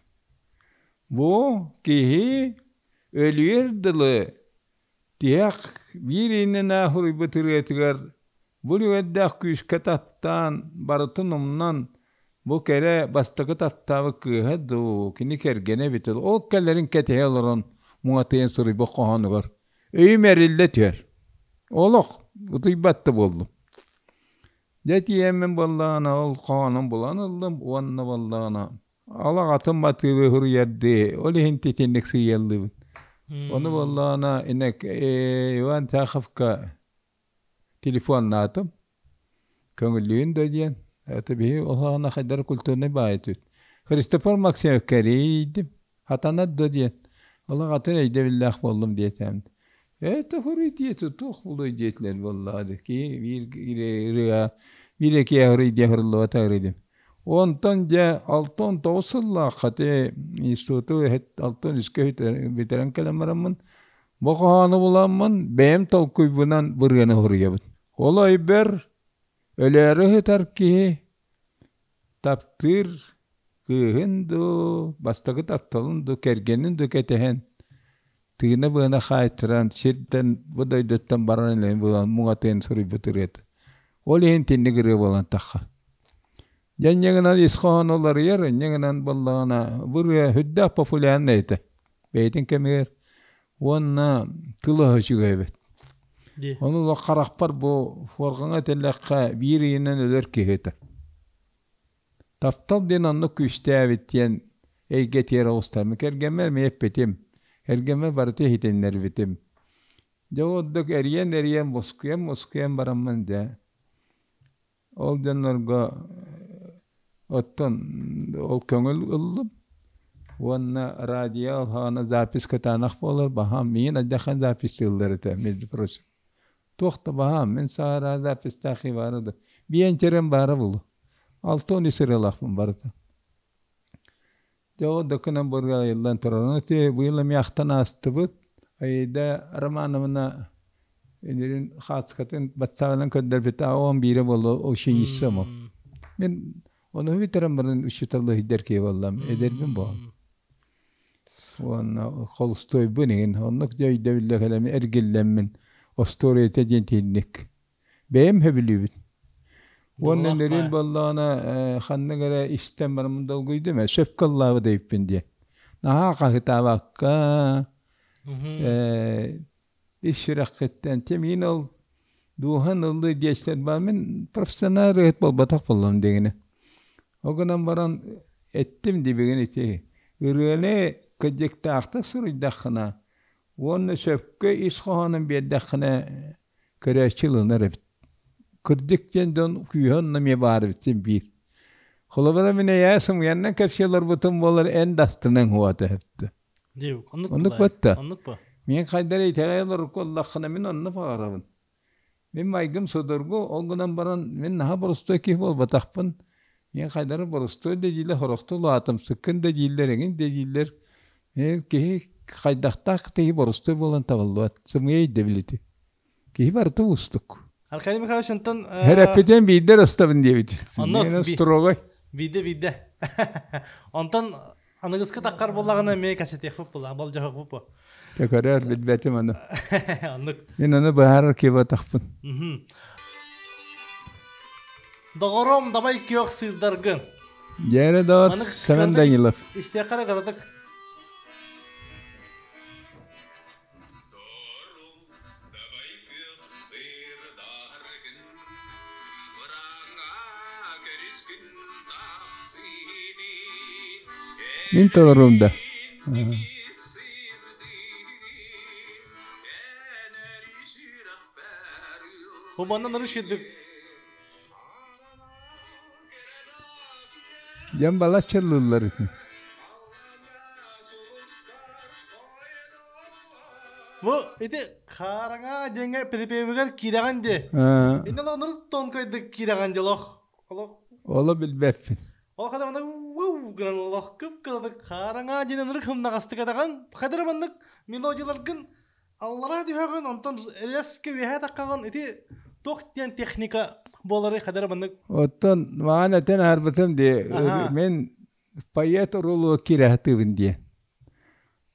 Бу киһи өлүөр дылы тиһэх биир иннинэ суруйбут ырыатыгар бу үлүгэрдээх күүскэ таптаан барытын умнан бу кэрэ бастакы таптаабыт кыыһа дуу кини кэргэнэ эбитэ ол кэлэрин кэтэһэ олорон муҥатыйан суруйбут хоһоонугар өйүм эриллэ түһэр. Олох утуйбат да буоллум. Дьэ тиийэммин буоллаҕына ол хоһоонун булан ыллым уонна буоллаҕына алаҕатын матыыбы суруйардыы ол иһин итинник сыыйаллыыбын. Ону буоллаҕына Иван Чаховка телефоннаатым. Көҥүллүүн да диэн. Это биһи олоҕуна хайдары культурнай баайы түт. Христофор Максимов кэрийдим. Хатанар да диэн. Олох атын өйдөбүллээх буоллум диэтэм. Это хуруй диэти туох булуй диэтилэр буоллаҕа дии. Киһи биир ырыа биир киһи хуруй диэ хуруллубата ырыдым. Онтон дьэ 69 сыллаахха ти институту 63-кэ бүтэрэн кэлэн бараммын бу хоһоону буламмын бэйэм толкуйбунан бырыаны хуруйабын. Ол өйбөр өлөөрү сытар киһи Таптыыр кыыһын дуу, бастакы тапталын дуу, кэргэнин дуу кэтэһэн, тыына-быына хаайтаран, сиртэн бу дойдуттан баран илин булан муҥатыйан суруйбут ырыата. Ол иһин итинник ырыа буолан таххар. Дьэ инньэ гынан ис хоһоон уларыйар, инньэ гынан буоллаҕына бу ырыа сүрдээх популярнай этэ. Бэйэтин кэмигэр уонна тыла үчүгэй эбит. Ону олох харахпар бу форгаҥа этэллэххэ биир ыйынан өлөр киһи этэ. Таптал диэн оннук күүстээбит диэн эйгэ тиэрэ оҕустарым. Кэргэммэр эмиэ эппитим. Кэргэммэр барыта иһитиннэрбитим. Дьэ ордук эрийэн-эрийэн мускуйан-мускуйан бараммын дьэ Ол дьоннорго оттон ол көҥүл ыллым уонна радио алһаҕына запись кытаанах буолар баһаам миигин алдьархан записьтыыллар этэ между прочим туох да баһаам мин саҕараа записьтаах баара да биэнчэрим баара буолуо 63 ырыалаахпын барыта. Дьэ ол да гынан бургайыллан турар. Ону ити быйыл эмиэ ахтан аастыбыт. Аида Романовна үнүрүн хаацкатын батсаабынан көрдөрбүтэ он биирэ буолла ученица мо. Мин ону бүтэрэн баран учууталлыы иһдэр киһи буоллам, эдэрбин буолам. Уонна холустуойбун иһин оннук дьэ өйдөбүллэ кэлэммин эргиллэммин остуоруйата диэн итинник. Бэйэм сөбүлүүбүн. Уонна нөрүөн буоллаҕына ханнык эрэ истэн бараммын долгуйдум ээ, сөпкө ыллаабыт эбиппин диэн. Наһаа хаһытаабакка ис сүрэххиттэн тем мин ол дууһан ыллыы диэччилэр баар мин профессионал ырыаһыт буолбатах буоллум дигини. Ол гынан баран эттим дибигин ити ырыаны кырдьыктаахтык суруйдаххына уонна сөпкө ис хоһоонун биэрдэххинэ көрөөччү ылынар эбит. Кырдьык диэн дьон күүһэ онно эмиэ баар эбит син биир. Холобура мин эйээ сымыйаннан кэпсии олорбутум буолар эн да астынан уота өттө. Оннук батта. Мин хайдар итэҕэй олорукку оллаххына мин онно баҕарабын. Мин майгым судургу, ол гынан баран мин наһаа боростуой киһи буолбатахпын. Мин хайдары боростуой да дииллэр, хорохто улаатымсыккын да дииллэр, эҥин да дииллэр. Киһи хайдахтаах киһи боростуой буолан табыллыбат. Сымыйа өйдөбүл ити. Киһи барыта уустук. Аркадий Михайлович онтон Эрэппитин биирдэ ырыстабын диэбит. Оннук строгой. Биирдэ биирдэ. Онтон аныгыскы таххар буоллаҕына эмиэ кэсэтиэхпит буолла, болдьоһуохпут бу. Төкөрөр билбэтим аны. Оннук. Мин аны быһаарар киһи Доҕорум, давай күөх сыырдаргын. Дьээрэ доҕор Семен Данилов. Истиэххэ эрэ кыратык. Мин толоруум да. Бу манна нырыш кирдик. Дьон балачча ыллыыллар итини. Бу ити хаараҥа диэҥҥэ припевигэр киирэҕин дии. Иннэ нырыт тонкойдук киирэҕин дии олох. Олох. Оло билбэппин. Ол хата маннык уу гынан олох кып-кыратык хаараҥа диэн ынырык хымнаҕастык атаҕын. Хадыр маннык мелодияларгын аллараа түһэҕин, онтон элэскэ үөһээ таххаҕын ити туох диэн техника буоларый хадара маннык Оттон маҕан этэн аһарбытым дии мин поэт оруолугар киирэ сатыыбын диэн.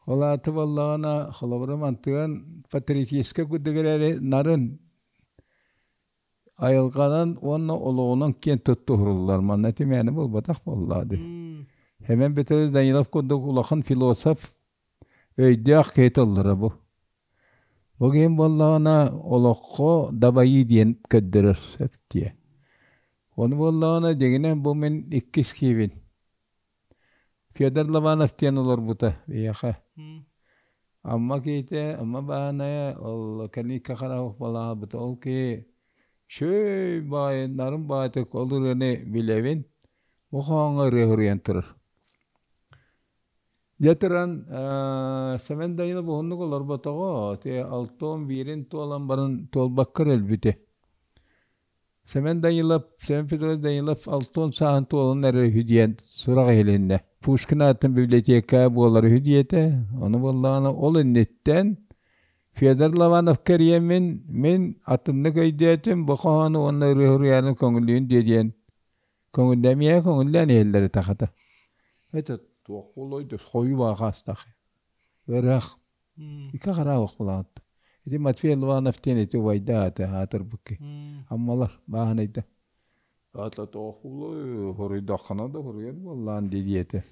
Ол аата буоллаҕына холобура мантыган патриотическай курдук эрээри нарын айылҕанан уонна олоҕунан киэн туттуһуруллар. Манна тимээни буолбатах буоллаа дии. Хэмэн Петрович Данилов курдук улахан философ өйдөөх киһи тыллара бу. Бу киһим буоллаҕына олоххо дабайыы диэн көрдөрөр сөп диэ. Ону буоллаҕына дьиҥинэн бу мин иккис киһибин. Федор Лобанов диэн олорбута биһиэхэ. Амма киһитэ, Амма Бааһынайа, ол кэлииккэ харах балаабыта. Ол киһи үчүгэй баҕайы, нарын баҕайытык ол ырыаны билэбин. Бу хоһооҥҥо ырыа суруйан турар. Дьэ туран Сэмэн Данилов уһуннук олорботоҕо, ити алтыан биирин туолан баран туолбакка эрэ өлбүтэ. Сэмэн Данилов, Семен Петрович Данилов алтыан сааһын туолан эрэр үһү диэн сурах иһилиннэ. Пушкин аатын библиотека буолар үһү диэтэ. Ону буоллаҕына ол инниттэн Федор Лобанов кэрийэммин мин атыннык өйдөөтүм, бу хоһоону уонна ырыа суруйаарын көҥүллүүн диэ диэн Көҥүллэмиэ көҥүллээн иһэллэр этэ хата. Это туох буолуой да хойуу баҕа хаастаах. Ыраах. Икки хараах булаат. Ити Матвей Лобанов диэн ити убайдаата аатырбыкки. Аммалар бааһынайда. Ата туох буолуой хоруйдаххына да хоруйар буоллаан дии диэтэ.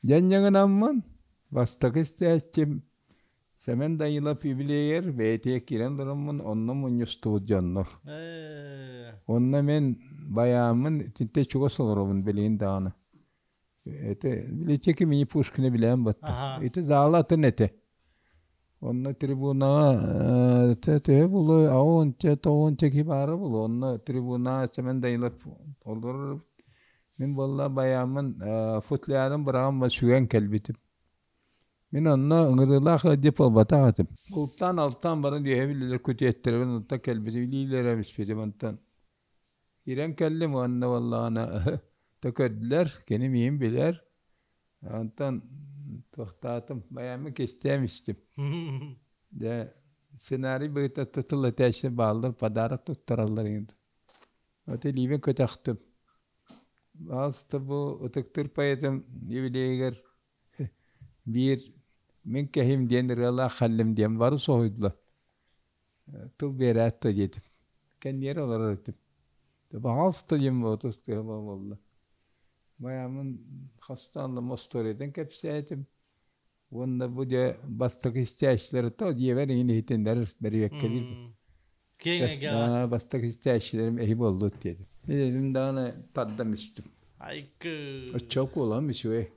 Дьанньаҥынаммын бастакы истээччим Сэмэн Данилов юбилейыгар бэйэтигэр киирэн бараммын онно мунньустубут дьоннор. Онно мин байааммын итинтэ чугас олоробун билигин даҕаны. Это библиотека имени Пушкина билээн батта. Ити зала атын этэ. Онно трибунаҕа төһө булуой аҕыс тоҕуонча киһи баара буолуо. Онно трибунаҕа Сэмэн Данилов олорор. Мин буолла байааммын футлярын быраҕан сүгэн кэлбитим. Мин онно ыҥырыылаах ыалдьыт буолбатах этим. Бултаан-алтаан баран үөһэ биллилэр күтүөттэрбин онтон кэлбитим илиилэрэ биспитим онтон киирэн кэллим уонна буоллаҕына төкөрдүлэр кини миигин билэр. Онтон туохтаатым, баямы кистээн истим. Дьэ, сценарий быһыыта тыл этээччи бааллар, подарок туттараллар иҥин. От илиибин көтөхтүм. Баалыста бу ытыктыыр поэтым юбилейыгар биир мин кэһим диэн ырыалаах халлим диэн бары соһуйдулар. Тыл биэрээт да диэтим. Кэнниэр олорор этим. Баҕалста диэн буотус тыа буолла. Баямын хастаан да историятын кэпсээтим. Уонна бу дьэ бастакы истээччилэр то дьиэбэр иҥин иһитиннэрэр бэриэккэлиир. Киэҥ эйгэҕэ. Бастакы истээччилэрим эһи буоллут диэтим. Дедим даҕаны тардам истим. Айкы. Оччо куолам үчүгэй.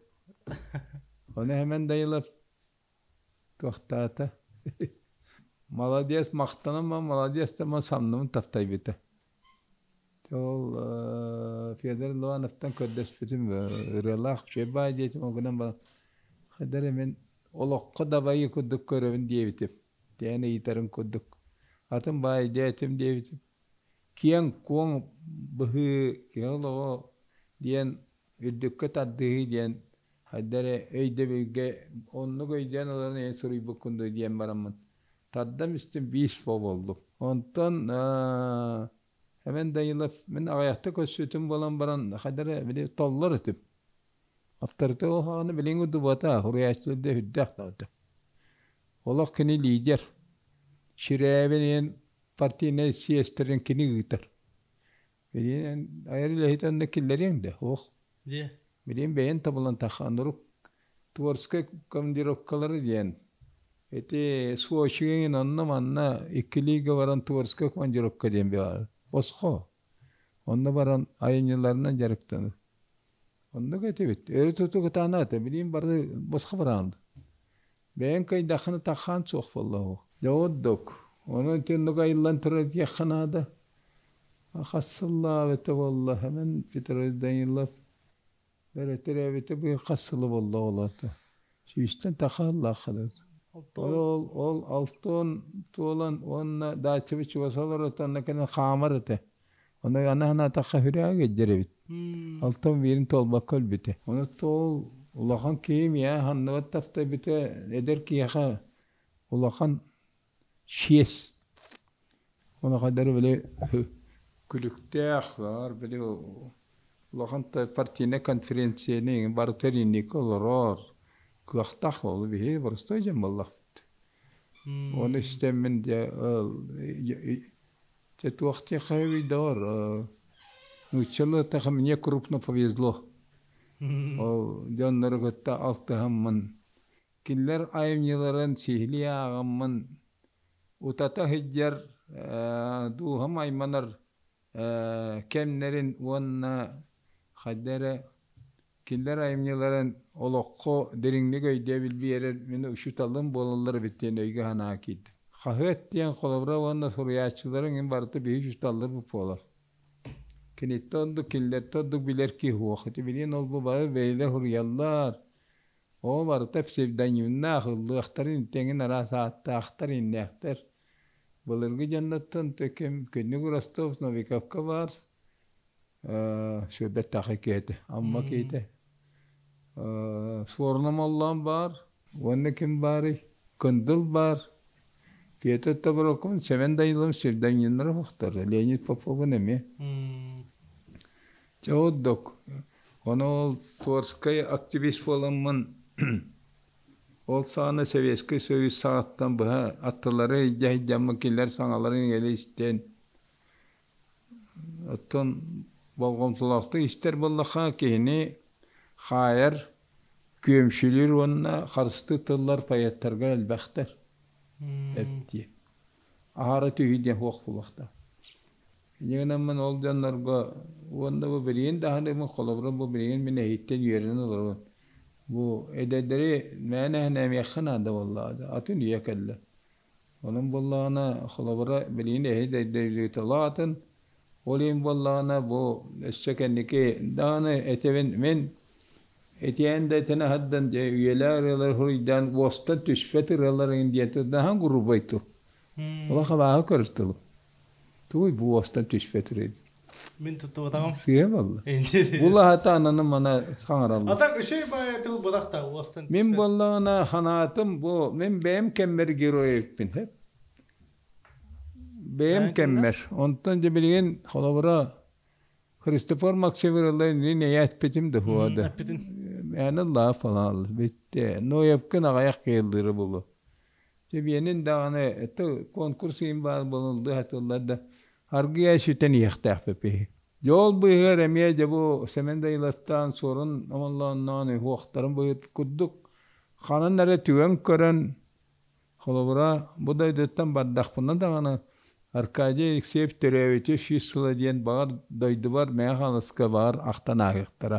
Ону Хэмэн Дайылов туохтаата. Молодец, махтанам, молодец да самныбын таптайбыта. Ол Федор Лобановтан көрдөспүтүм ырыалаах үчүгэй баай диэтим, ол гынан баран хайдах эрэ мин олоххо дабайыы курдук көрөбүн диэбитим. Диэн ыйытарым курдук. Атын баай диэтим диэбитим. Киэҥ-куоҥ быһыы киһи олоҕо диэн үрдүккэ тардыһыы диэн хайдах эрэ өйдөбүлгэ оннук өйдөөн ылан эн суруйбуккун дуо диэн бараммын тардам истим биис буоллум. Онтон Эмэн Данилов мин аҕыйахта көрсүтүм буолан баран хайдах эрэ били толлор этим. Авторитет оһоҕону билиҥ удубата суруйааччылар да үрдээх даҕаны. Олох кини лидер. Ширээбин партийнай съезтэрин кини ыытар. Билиэн айар үлэһит онно киллэриэҥ да ох. Дии. Билиэн бэйэн табылан таххан урук творческай командировкалары диэн ити Сочига онно-манна иккилиигэ баран творческай командировка диэн баар. Босхо. Онно баран айымньыларынан дьарыктанар. Оннук этибит. Өрө туту кытаана билиин бары босхо бараан. Бэйэҥ кыайдаххына таххаан суох буолла Дьэ ордук. Онон итинник айыллан турар диэххэ наада. Хас сыллаабыта буолла, Хэмэн Петрович Данилов бэрэтэрээбитэ быйыл хас сыла буолла оҕолоото. Сүүстэн тахаллаах Ол ол алтон туолан уонна даачабыт чугас олорот онно кэлэн хаамар этэ. Ону аны санаатахха хүрээгэ илдьэр эбит. Алтан биирин туолбакка өлбүтэ. Ону туол улахан киһи миэхэ ханныбат таптайбыта эдэр киһиэхэ улахан чиэс. Ону хайдары били күлүктээх баар били улахан партийнай конференцияны барыта инники олорор кыахтаах ол биһи боростой дьон буоллахпыт. Оны истэммин дьэ Дьэ туох диэххэ доҕор, нууччалыы мне крупно повезло. Ол дьоннору кытта алтыһаммын, кинилэр айымньыларын сиһилии ааҕаммын, утата сылдьар дууһам айманар кэмнэрин уонна хайда эрэ кинилэр айымньыларын олоххо дириҥник өйдөбүл биэрэр мин учууталым буолаллар эбит диэн өйгө-санаа киирдим. Хаһыат диэн холобура уонна суруйааччыларыҥ иһин барыта биһиги учууталларбыт буолар. Киниттэн ордук, кинилэртэн ордук билэр киһи суох. Ити билигин ол бу бары бэйэлэр суруйаллар. Ол барыта псевдонимнаах, ыллыахтарын тэҥин араас ааттаахтар, иннээхтэр. Былыргы дьоннортон ким Күннүк Ростов Новиковка баар, Сүрбэттээхэй киһи Амма киһитэ. Суоруна Моллоон баар, уонна ким баарый? Кындыл баар, Петр Тобурокун, Сэмэн Данилов Сирданиннар охтор, Леонид Поповун эмиэ. Чэ ордук. Ону ол творческай активист буоламмын ол саҕана Советскай Союз саҕаттан быһа аттылары илдьэ сылдьаммын кинилэр саҥаларын иҥэри истэн Оттон болҕомтолоохтук истэр буоллахха, киһини хаайар, күөмчүлүүр уонна харыстыыр тыллар поэттарга элбэхтэр. Эттиэ. Аһара түһүү диэн суох буолуохтаах. Инньэ гынан ол дьоннорго уонна бу билигин даҕаны холобура бу билигин мин эһиттэн үөрэнэн олоробун. Бу эдэрдэри мээнэ эмиэххэ наада буоллаҕа атын үйэ кэллэ. Онон буоллаҕына, холобура, билигин эһи атын, ол иһин буоллаҕына бу өссө кэнники даҕаны этэбин мин этиэн да этэн аһардан дьэ үйэлээх ырыалары суруйдаан уостан түспэт ырыаларыҥ диэн наһаа грубай тыл. Улахан абааһы көрөр тылым. Тугуй бу уостан түспэт ырыа? Мин туттубатаҕым. Сыа буолла. Улаата ананы мана хаҥараллар. Атак үчүй баайы тыл бырахта уостан Мин буоллаҕына ханаатым бу мин бэйэм кэммэр герой эбиппин хэп. Бэйэм кэммэр. Онтон дьэ билигин холобура Христофор Максимович мин эйээспитим да хуода. Мээнэ лаа фалаал битте. Ноевкын аҕайах кыйыллыыры булу. Чэбиэнин даҕаны это конкурс иһин баар буолан ыллыы да аргыйа сүтэн иһиэхтээхпит биһи. Дьэ ол быыһыгар эмиэ дьэ бу Сэмэн Дайылаттаан Суорун Омоллоонноон уһуохтарын быһыт курдук ханан эрэ түгэн көрөн холобура бу дойдуттан бардахпына даҕаны Аркадий Алексеев төрөөбүтэ 100 сыла диэн баҕар дойдубар Мэҥэ Хаҥаласка баҕар ахтан ааһыахтара.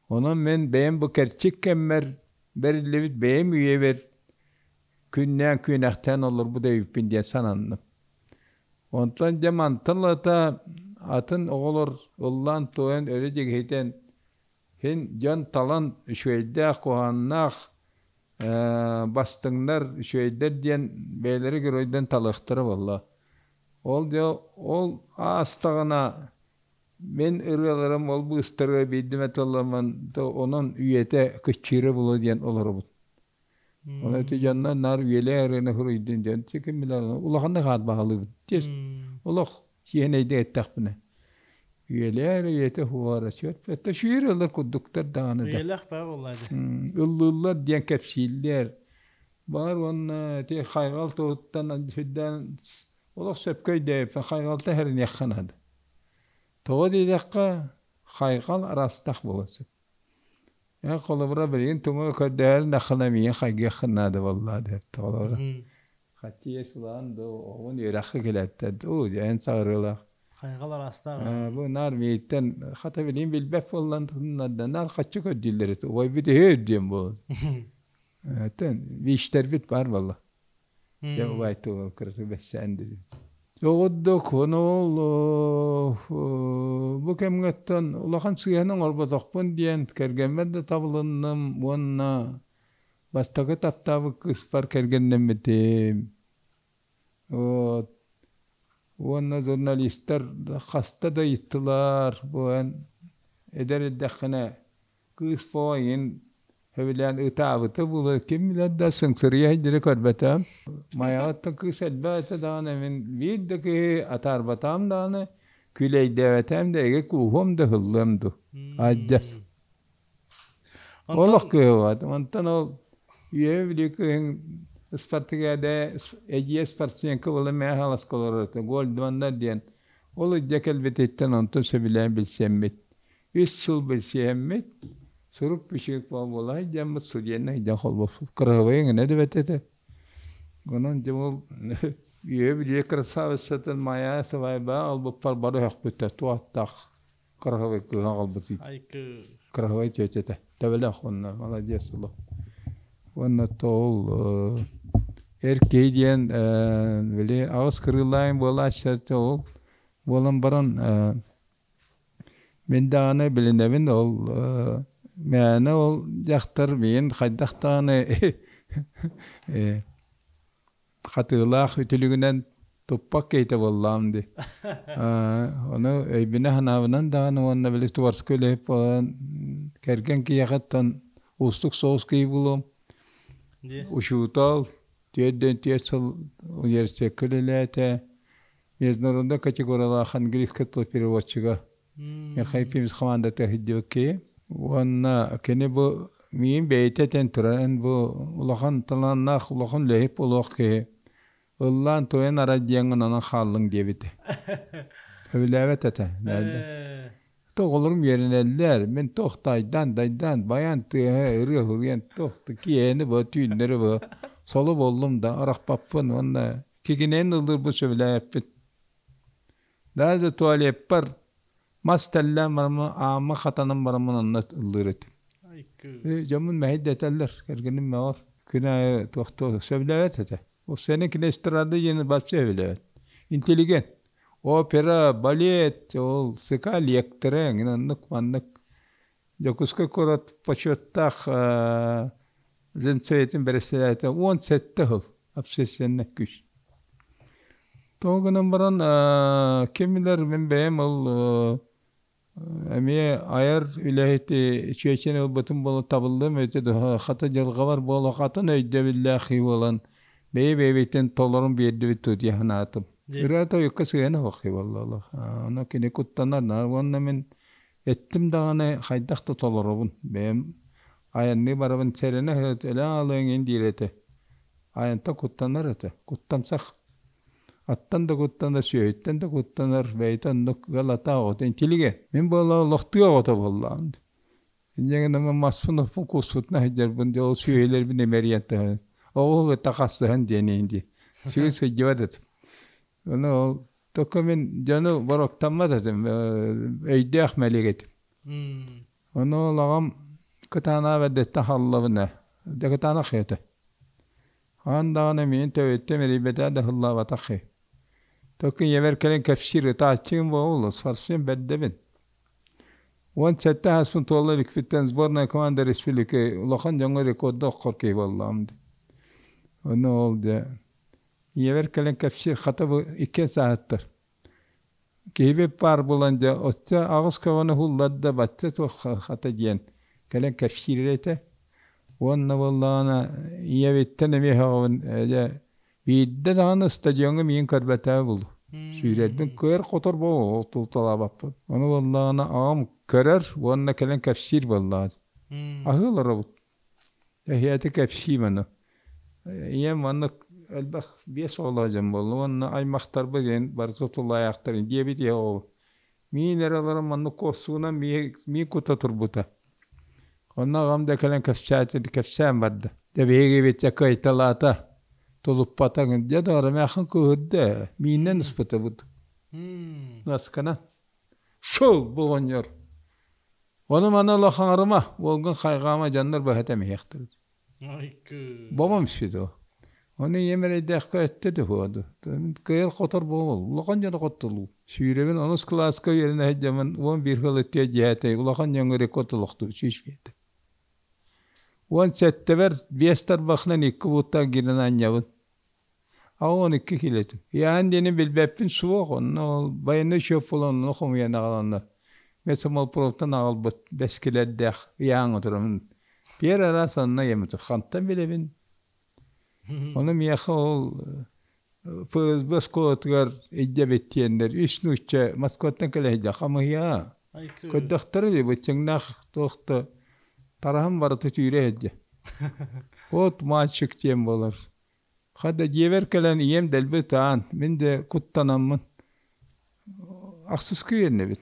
Онон мин бэйэм бу кэрчик кэммэр бэриллибит бэйэм үйэбэр күннээн күөнэхтээн олорбут эбиппин диэн сананным. Онтон дьэ мантан ылата атын оҕолор ыллаан-туойан өрө дьигиһитэн син дьон талан үчүгэйдээх, куһаҕаннаах бастыҥнар, үчүгэйдэр диэн бэйэлэрэ геройдан талыахтара буолла. Ол дьэ ол аастаҕына мин ырыаларым ол быыстарыгар биирдэ эмэ тылламмын онон үйэтэ кыччыыра буолуо диэн олоробут. Ол эти дьоннор наар үйэлээх ырыаны суруйдун диэн ким билэр улаханнык хаат баҕалыыбын. Тиэс олох сиэнэйдик эттэхпинэ. Үйэлээх үйэтэ хуара сүөт өттө сүүр ылар курдуктар даҕаны да. Үйэлээх баа буоллаа дии. Ыллыыллар диэн кэпсииллэр. Баар уонна ити хайҕал туһуттан сүрдээн олох сөпкө өйдөөбүппүн хайҕалта эһэриниэххэ наада. Тоҕо диэтэххэ хайҕал араастаах буолуон сөп. Эн холобура билигин тугу көрдөһөрүн даххына миигин хайгыаххын наада буоллаа диэт холобура. Хаччы сылаан дуу, оҕун үөрэххэ кэлэттэр дуу, эн саҕырыылаах. Хайҕал араастаах. Бу наар миигиттэн хата билигин билбэт буоллан наар хаччы көрдүүллэр этэ. Убайбыт үһү диэн буолан. Этэн бииштэрбит баар буолла. Дьэ убай тугу кырасы бэссээн дедим. Оҕуддук ону ол бу кэмҥэттэн улахан сыыһаны оҥорботохпун диэн кэргэммэр да табылынным уонна бастакы таптаабыт кыыспар кэргэннэммитим. Вот. Уонна журналистар хаста да ыйыттылар бу эн эдэр эрдэххинэ Кыыс оҕо иһин сөбүлээн ытаабыта буолуо, ким билэр да сыҥсырыйа сылдьары көрбөтөм. Майаҕыттан кыыс элбэх этэ даҕаны мин биир да киһи атаарбатаҕым даҕаны, күлэйдээбэтэм да эгэ кууһуом да ыһыллыам дуу. Адьас. Олох кыһыбат. Онтон ол үйэбэ били кыһын спартакиада эдьиийэ спортсменка буола мэҥэ хаҥаласка олорор этэ. Гольдманнар диэн. Ол илдьэ кэлбититтэн онтон сөбүлээн билсэммит. Үс сыл билсиһэммит, сурук бичик буолай диэммит студеннай дьон холбоппут кыраһабай эҥинэ да бэт этэ. Онон дьэ ол үөһэ билиэ красавицатын Майа сыбайба албыппар бары өһөхпүттэр туаттаах кыраһабай кыыһа аҕалбыт кыраһабай тетя этэ төбөлөөх уонна молодец улу уонна ол эр киһи диэн били аҕыс кырыылаайын буолааччы ол буолан баран Мин даҕаны билинэбин ол мээнэ ол дьахтар миигин хайдах даҕаны хатыылаах үтүлүгүнэн туппат киһитэ буоллаҕым дии. Ону өйбүнэ-санаабынан даҕаны уонна били творческий үлэһит буолан кэргэн киһиэхэттэн уустук соҕус киһи буолуом. Учуутал, 44 сыл университекка үлэлээтэ. Международная категориялаах английскай тыл переводчига Михаил Ефимович командата сылдьыбыт Уонна кини бу миин бэйэтэ этэн турар эн бу улахан талааннаах улахан үлэһит буолуох киһи ыллаан туойан арай диэҥҥин онон хааллыҥ диэбитэ. Сөбүлээбэт этэ. Оҕолорум үөрэнэллэр, мин туох тайдаан дайдаан байаан тыаһа ырыа суруйан туох да киэһэни быһа түүннэри быһа соло буоллум да арахпаппын уонна Кигинэйин ыллыырбын сөбүлээбэппин. Даже туалеппар мас тэллээн бараммын, ааммын хатанан бараммын онно ыллыыр этим. Дьоммун мэһэйдэтэллэр, кэргэним мөҕөр. Күн аайы туох-туох сөбүлээбэт этэ. Ол сени кини эстрада диэни вообще сөбүлээбэт. Интеллигент. Опера, балет, ол СК лектора, эҥин оннук-маннык. Дьокуускай куорат почеттаах Ленсоветын бэрэссэдээтэ 17 сыл общественнай күүс. Тоҕо гынан баран ким билэр мин бэйэм ол эмиэ айар үлэһити чүөчэн ылбытым буола табыллыам эбитэ дуо хата дьылҕабар буола хатын өйдөбүллээх киһи буолан бэйэ-бэйэбиттэн толорун биэрдибит дуу дии санаатым. Ырыа тойукка сыһыана суох киһи буолла олох. Ону кини куттанар уонна мин эттим даҕаны хайдах да толоробун. Бэйэм айанныы барабын сэрэнэ өлөөн алыаҥ иһин диир этэ. Айантан куттанар этэ. Куттамсах. Аттан да куттанар, сүөһүттэн да куттанар, бэйэтэ оннук ыал атаа оҕото интеллигент. Мин буолла олохтуу оҕото буоллаҕым. Инньэ гынан маспын оппун кууспутунан сылдьарбын дьэ ол сүөһүлэрбин имэрийэн таһын. Оҕо кытта хасыһан диэн иһин дии. Сүгүн сылдьыбат этим. Ону ол только мин дьону бороктаммат этим, өйдөөх мэлик этим. Ону ол аҕам кытаанаҕа бэрдиттэн халлабына, дьэ кытаанах этэ. Хаһан даҕаны миигин төбөттөн эрийбэтэ да ыллаабатах киһи. Только ийэбэр кэлэн кэпсиир ытааччыгым буолла, сарсын бэрдэбин. 17 ааспын туола иликпиттэн сборная команда республики улахан дьоҥҥо рекорду оххор киһи буоллаҕым дии. Ону ол дьэ ийэбэр кэлэн кэпсиир хата бу иккиэн сааһыттар. Киһибит баар буолан дьэ оччо аҕыс көҕөнү уһуллар да бачча туох хата диэн кэлэн кэпсиир этэ. Уонна буоллаҕына ийэбиттэн эмиэ өһөҕүбүн дьэ биирдэ даҕаны стадиоҥҥа миигин көрбөтөҕө буолуо. Сүүрэрбин кыайар-хотор буолуо тулталаабаппын. Ону буоллаҕына аҕам көрөр уонна кэлэн кэпсиир буоллаҕа. Аһыы олоробут. Эһиэти кэпсиим ону. Ийэм маннык элбэх биэс оҕолоох дьон буолла уонна аймахтарбыт диэн барыта тулаайахтарын диэбит ийэ оҕо. Миин эрэ олорон маннык куоссугунан миин кута турбута. Онно аҕам да кэлэн кэпсээтин кэпсээн барда. Дьэ биһиги Витя кыайталаата, тулуппатаҥ дьэ доҕор эмээххин кыыһырда, мииннэн ыспытыбыт. Насканан. Шел бу оҕонньор. Ону маны улахаҥарыма, уолгун хайҕаама дьоннор быһа тэмиһиэхтэрэ. Бобом сүдү. Оны ийэм эрэйдээххэ өттө да Мин кыайар-хотор буолул. Улахан дьону хоттулуу. Сүүрэбин онус кылааска үөрэнэ сылдьаммын 11 сыл өттүө дьиэтэй улахан дьоҥҥо рекорд олохтуу сүүс биэрдим. Уон сэттэбэр биэс тарбахынан икки бууттаах гирэн анньабын. 12 килэтим. Яан диэни билбэппин суох, онно ол военный счет буолан онно хомуйан аҕаланнар. Месомолпровтан аҕалбыт бэскилэрдээх ыйаан отырамын. Первый раз онно емитим. Хантан билэбин? Ону миэхэ ол ФСБ оскуолатыгар илдьэбит диэннэр үс нуучча Москваттан кэлэ сылдьар хамыһыйаҕа. Көрдөхтөрө дии быччыҥнаах туох да тараһын барыта түүрэ сылдьар. Вот мальчик диэн буолар. Хата дьиэбэр кэлэн ийэм дэлби ытаан, мин да куттанаммын ахсыска үөрэнэбин.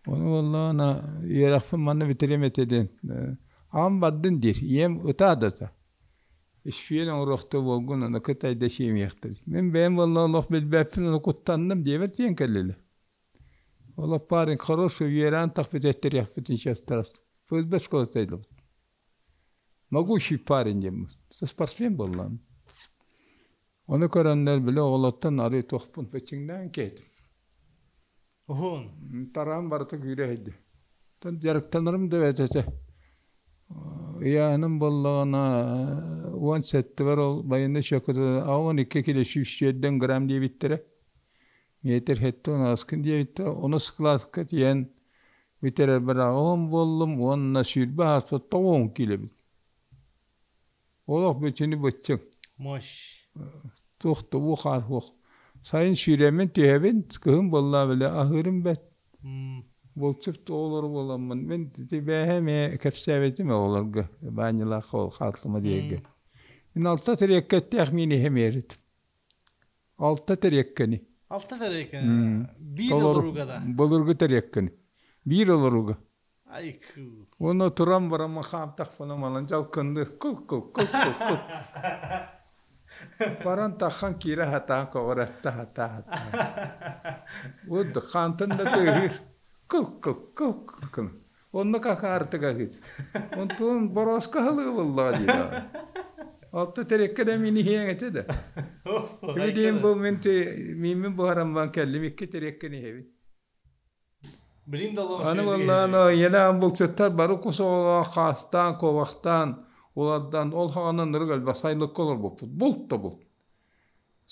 Ону буоллаҕына үөрэхпин манна бүтэриэм этэ диэн аҕам бардын диир, ийэм ытаа да ытаа. Испиэн оҥоруохта буолгун аны кытайда сиэмиэхтэр. Мин бэйэм буолла олох билбэппин ону куттанным дьиэбэр тиийэн кэллилэр. Олох парень хороший үөрээн тахпыт эттэриэхпитин сейчас ФСБ школата Могучий парень диэммин. Спортсмен буоллаҕым. Ону көрөннөр били оҕолортон арый туохпун быччыҥнаан кээтим. Уһун. Тараан барыта күүрэ иһийдэ. Оттон дьарыктанарым да бэт этэ. Ыйааһыным буоллаҕына уон сэттибэр ол байыаннай счекката 12 кило сүүс грамм диэбиттэрэ. Метр сэттэ он аҕыскын диэбиттэрэ. Онус кылааска тиийэн бүтэрэрбэр аҕыһым буоллум уонна 20 ааспыт 90 киилэбит. Олох бүтүнү быччыҥ. Мощь. Туох да уу хаар суох. Сайын сүүрэммин түһэбин, кыһын буоллаа били аһыырым бэт. Булчут оҕолору буоламмын, мин тибээһэ эмиэ кэпсээбитим оҕолорго, Баанньалаах ол хааллыма диэги. Мин алта тириэккэттээх миин иһэм эритим. Алта тэриэккэни. Алта тэриэккэни. Биир олоруга да. Былыргы тэриэккэни. Биир олоруга. Айкуу. Уонна туран бараммын хаамтахпына малан дьалкынды кыл кыл кыл кыл кыл. Баран таххан киирэ хатаан көҕүрэтте хатаа хатаа. Вот хаантан да тыаһыыр. Кыл кыл кыл кыл. Онно какаартыга ыһыт. Онтон борооско аһылыга буоллаҕа дии. Алта тэрэккэ да мин иһиэҥ этэ да. Билиим бу мин мииммин буһаран бан кэллим икки тэрэккэни иһэбин. Билин да Аны буоллаан ийэлээн булчуттар бары кус оҕолоох хаастаан, куобахтаан, улардан ол хаҕанан нырык элбэх сайылыкка олорбуппут. Булт да булт.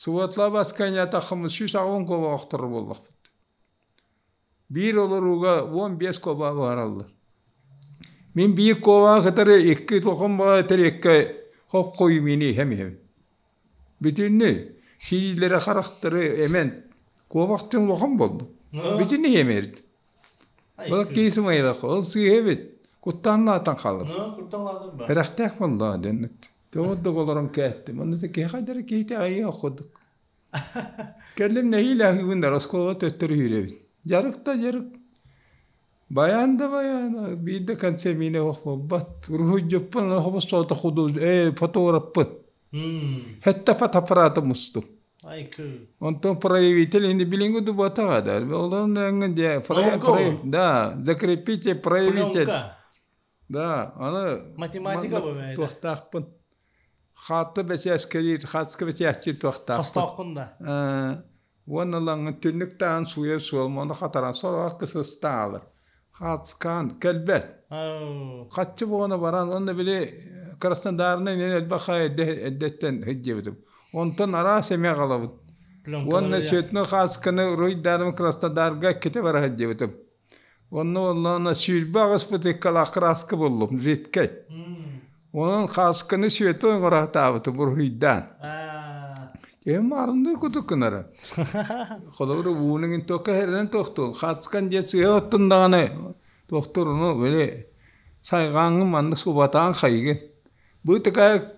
Субуотлаабаска таххаммыт 180 куобах охторор буоллахпыт. Биир олорууга 15 куобаҕы быһараллар. Мин биир куобаҕы кытары икки улахан баҕайы тэриэккэ хоп-хойуу миини иһэм иһэбин. Бүтүннүү сиилэрэ харахтары эмэн куобахтыын улахан буоллум. Бүтүн иһэм эрит. Ол киһи сымайдах, ол сыыһа эбит. Куттаан лаатан хаалар. Эрэхтээх буоллаҕа диэн. Тоҕо да олорон кээттим. Онно киһи хайдары киһи аҕыйах курдук. Кэллим нэһиилэ аһыыбын да оскуолаҕа төттөрү киирэбин. Дьарык да дьарык. Баян да баян, биир да конце миинэ ох буолбат. Уруһуйдьуппун хобус соҕотох художник, фотографпын. Хэтте фотоаппараты мустум. Онтон проявитель ини билиҥҥи дубатаҕа да. Олорон дьэ да, закрепите проявитель. Да, аны математика бу туохтаахпын. Хаатта бэчээскэлиир, хаатыска бэчээччи туохтаахпын. Хостооххун да. Уонна лаҥын түннүк таһын сууйар суол, ону хатаран сороҕор кысыстаалар. Хаатыскаан кэлбэт. Хаччы буона баран, уонна били Краснодарнай мен элбэх эрдэттэн сылдьыбытым. Онтон араас эмэ аҕалабыт. Уонна Светлана Хаасканы уруйдаарым Краснодарга иккитэ бара сылдьыбытым. Онно онно 28 бутылкалаах краска буллум, жидкэй. Онон хаасканы Света оҥоро буруһуйдаан. Эм маарындыр кутук гынара. Холобур уунуҥ тока herren тохтуун. Хааскан диэн сыа оттун даҕаны тохтур ону били сайҕааҥҥын маннык субатаан хайыгын. Бу такая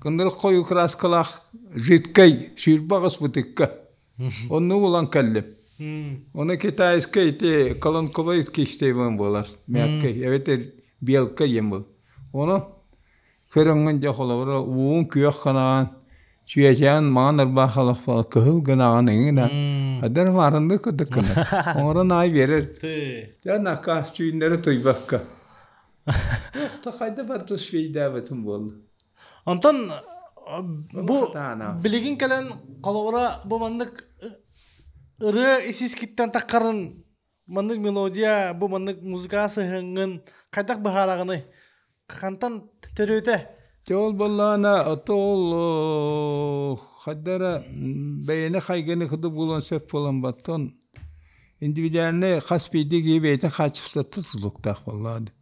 кындыр хойу краскалаах жидкэй 28 бутылка. Онну булан кэллим. Оны китайскай ити колонковай киштейбин буолар. Мягкай, эбэтэр белка диэн был. Ону көрөҥҥүн дьэ холобура уун күөх ханаан сүөчээн маҥан ырбаахалах кыһыл гынаҕын иҥинэ адар маарынды курдук гына оҥорон аай биэрэр дьэ накаас түүннэри туйбакка хайда барыта успейдаабытым буолла Онтон бу билигин кэлэн холобура бу маннык ырыа ис-искиттэн таххарын маннык мелодия бу маннык музыка сыһыҥҥын хайдах быһаараҕыный? Хантан төрүөтэ? Дьэ ол буоллаҕына ото ол хайдара бэйэни хайганы курдук буолуон сөп буолан баттон индивидуальнай хас биирдии киһи бэйэтин хаачыстыбата тутулуктаах буоллаҕа дии.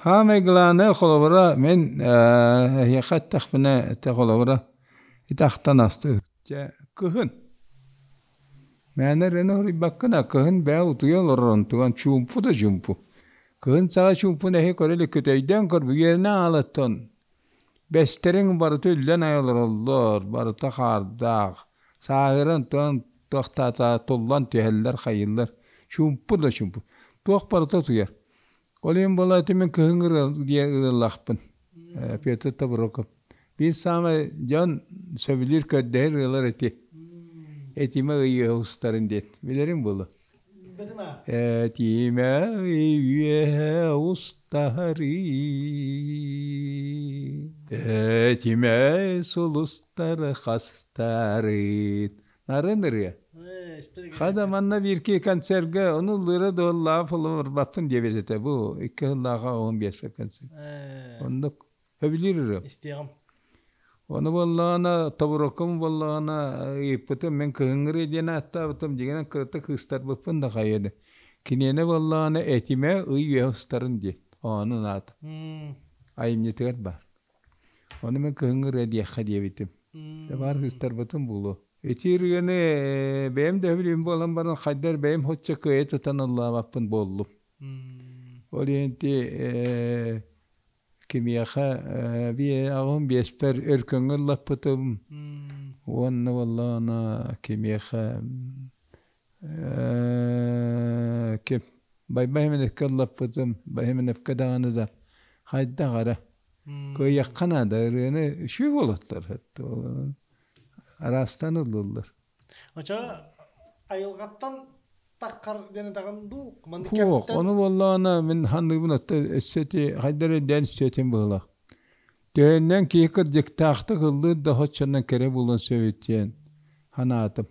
Хаамай главное холобура мин эһиэхэ эттэхпинэ этэ холобура ити ахтан астыы. Дьэ кыһын мээнэ эрэнэ суруйбаккын а кыһын бээ утуйа олорор онтуган чуумпу да чуумпу. Кыһын саҕа чуумпун эһи көрө иликкит өйдөөн көр бүгүөрүнэ аалаттан бэстэриҥ барыта үллэн айа олороллор барыта хаардаах сааһыран туон туохтаата туллан түһэллэр хайыыллар чуумпу да чуумпу туох барыта утуйар Ол иһин буолла ити мин кыһыҥҥы диэн ырыалаахпын. Петр Тобуроков. Биир саамай дьон сөбүлүүр көрдөһөр ырыалар ити. Этимэ ый устарын диэн. Билэриҥ буолуо. Этимэ ый үөһэ устары Этимэ сулустары хастары Нарын ырыа. Хада манна биирки концерга ону ыллыыра дуоллаах олорбаппын диэбит этэ бу икки сыллааҕа 15 концерт. Оннук сөбүлүүр ырыам. Истиэҕим. Ону буоллаҕына тобурокум буоллаҕына ыйыппытым мин кыһыҥҥы ырыа диэн ааттаабытым дьиҥинэн кырата кыыстарбыппын да хайыаны. Киниэнэ буоллаҕына этимэ ый үөһэ устарын диэн оонун аата. Айымньытыгар баар. Ону мин кыһыҥҥы ырыа диэххэ диэбитим. Баар кыыстарбытым буолуо. Ити ырыаны бэйэм да билим буолан баран хайдар бэйэм хоччо кыайа тутан ыллаабаппын буоллум. Ол иһин ти кимиэхэ аҕам биэспэр өркөҥҥө ыллаппытым уонна буоллаҕына кимиэхэ ким Байбайменевкэ ыллаппытым Байменевкэ даҕаны да хайдах эрэ кыайыахха наада ырыаны үчүгэй буолаттар араастаан ыллыллар Очо айылҕаттан таххар диэн этэҕин дуу? Суох, ону буоллаҕына мин ханныгын отто өссө ити хайдах эрэ дээн сүөтүм быһыылаах. Төһөннөн киһи кырдьыктаахтык ыллыыр да оччонон кэрэ буолуон сөбүт диэн санаатым.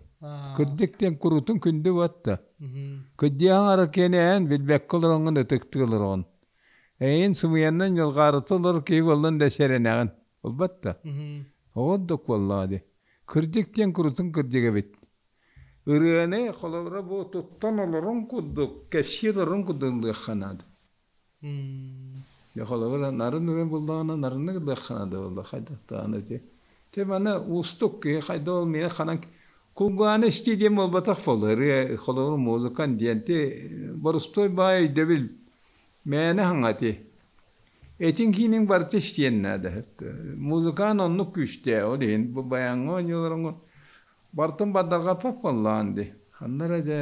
Кырдьык диэн куруутун күндү буотта. Кырдьык аҥара киэнэ эн билбэккэ олороҥҥун ытыктыы олороҕун. Эйин сымыйаннан ньылҕаарыта олорор киһи буоллун да сэрэнэҕин. Буолбат да. Оҕордук буоллаҕа дии. Кырдьык диэн курутун кырдьык эбит. Ырыаны холобура бу туттан олорон курдук, кэпсии олорон курдук ыллыахха наада. Дьэ холобура нарын ырыа буллаҕына нарыннык ыллыахха наада буолла хайдах даҕаны ити. Те маны уустук киһи хайда ол миэхэ ханан кулгааны истии диэн буолбатах буолла ырыа холобура музыкан диэн ти боростуой баай өйдөбүл мээнэ хаҥа ити. Этиҥ кииниҥ барыта истиэн наада. Музыкаан оннук күүстээх ол иһин бу баяҥҥа оонньууларыҥ Бартын бардырҕаппат буоллаҕын дии. Ханна эрэ дьэ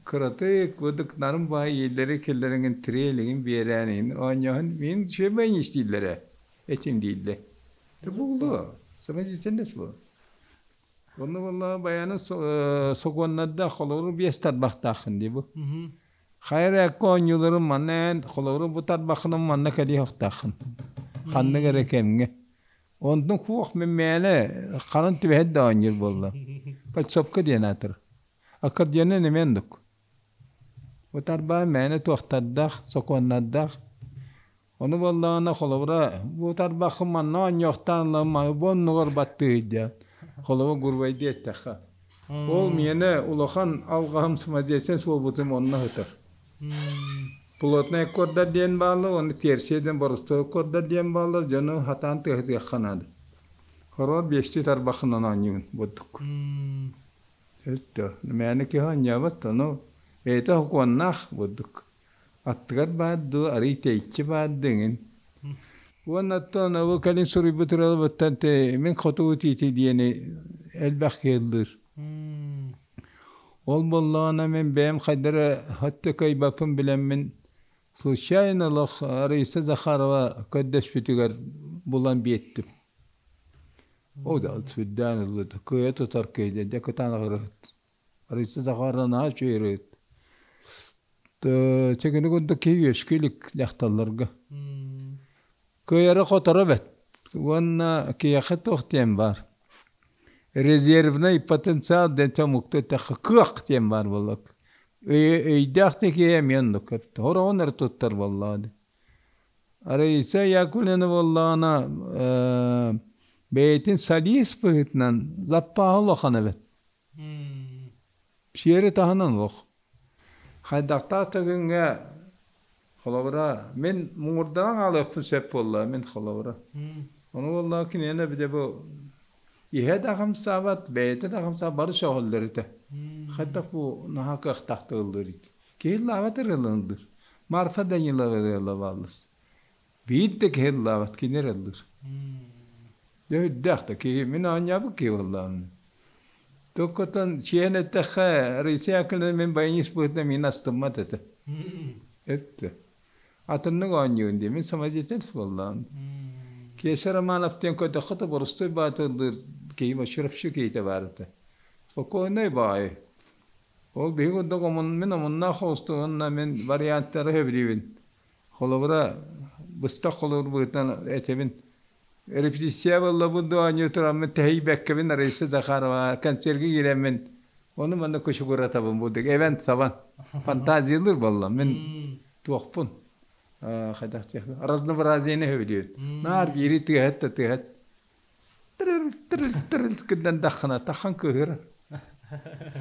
кыратык курдук нарын баай ииллэри киллэриҥин трелигин биэрээн иһин оонньооһун мин үчүгэйбин истииллэрэ этим дииллэр. Дэ буолуо самодеятельность буолуо. Онно буоллаҕа баяны сокуоннардаах холобуру биэс тарбахтааххын дии бу. Хайа эрэ оонньууларын манна эн холобуру бу тарбаххынан манна кэлиэхтааххын. Ханнык эрэ кэмҥэ. Онтун хуох мин мээнэ ханан түбэһэр да оонньуур буолла. Пальцовка диэн аатыр. Аккордеонун эмиэ оннук. Бу тарбаа мээнэ туохтардаах, сокуоннардаах. Ону буоллаҕына холобура бу тарбаххын манна оонньуохтаан ылан бу оннугар баттыыр Холобур гурвайдыы эттэххэ. Ол миэнэ улахан алҕаһым самодеятельность буолбутум онно сытар. Плотнай аккордар диэн бааллар уонна терция диэн боростуой аккордар диэн бааллар, дьону сатаан тыаһытыахха наада. Хороор биэстии тарбаххынан оонньуубун бурдук. Өттө, мээнэ киһи оонньообот, ону бэйэтэ сокуоннаах бурдук. Аттыгар баар дуу, арый тэйиччи баар дуу эҥин. Уонна оттон бу кэлин суруйбут ырыаларбыттан мин хотугу тиити диэни элбэх киһи ыллыыр. Ол буоллаҕына мин бэйэм хайдах эрэ өттө кыайбаппын билэммин случайно олох Раиса Захарова көрдөспүтүгэр булан биэттим. О да сүрдээн ыллыта кыайа тутар киһи дьэ кытаанах ырыһыт. Раиса Захаровна наһаа үчүгэй ырыһыт. Чэгини курдук киһи үөскүү илик дьахталларга. Кыайара-хоторо бэрт уонна киһиэхэ туох диэн баар резервнэй потенциал диэн омукта эттэххэ кыах диэн баар буолла өйдөөх да киһи эмиэ оннук сороҕун эрэ туттар буоллаҕа дии Раиса Яковлевна буоллаҕына бэйэтин солист быһыытынан заппааһа улахан эбит Сиэри таһынан олох. Хайдахтаах да күҥҥэ холобура мин муҥурданан хаалыахпын сөп буолла мин холобура. Ону буоллаҕа киниэнэ бile бу иһэ да хамсаабат, бэйэтэ да хамсаабат бары сөҕөллөр этэ. Хайдах бу наһаа кыахтаахтык ыллыыр ити. Киһи ыллаабат ырыаларын ыллыыр. Марфа Данилова ырыала бааллар. Биир да киһи ыллаабат, кини эрэ ыллыыр. Дьэ үрдээх да киһи, мин оонньообут киһи буоллаҕым. Токкотон сиэн эттэххэ, Раиса Яковлевна мин баянист быһыытынан миин астыммат этэ. Өттө. Атыннык оонньуун дии, мин самодеятельность буоллаҕым. Кеша Романов диэн көрдөххө да боростуой баатырдыыр киһи Чурапчы киһитэ баар этэ. Спокойный баҕайы. Ол биһиги курдук мин омуннаах холустук уонна мин варианттары сөбүлүүбүн. Холобура, быстах холобур быһыытынан этэбин. Репетиция буолла бу оонньуу тураммын тэһийбэккэбин Раиса Захарова концерга киирэммин ону манна кучугуратабын бурдук эбэн сабан фантазиялыыр буолла мин туохпун хайдах разнообразиены сөбүлүүр наар биири тыаһат да тыаһат тырыл тырыл тырыл гынан даххына тахан кыһыр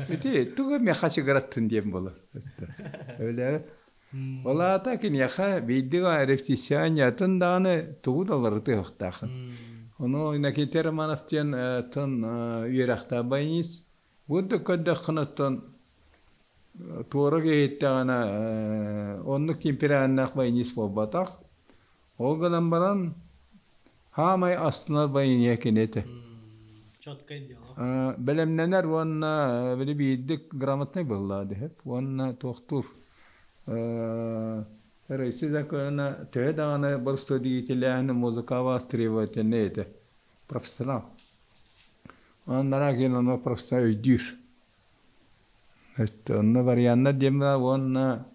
ити тугу эмиэ хачыгыраттын диэн буолар өлөөт Ол аата киниэхэ биирдик репетиция даҕаны тугу да уларытыахтааххын. Ону Иннокентий Романов диэн тон үөрэхтээх баянист. Бу да көрдөххүнэ оттон туора киһиттэҕинэ оннук темпераменнаах баянист буолбатах. Ол гынан баран хаамай астынар баяния кини этэ. Четкое дело. Бэлэмнэнэр уонна били биирдик грамотнай буоллаа диһэп уонна туохтуур Раиса Яковлевна төһө даҕаны боростуодьуйутэлээһин музыкаҕа требовательнай этэ профессионал. Онон киин ону профессионал өйдүүр. Онно варианнар диэн баар уонна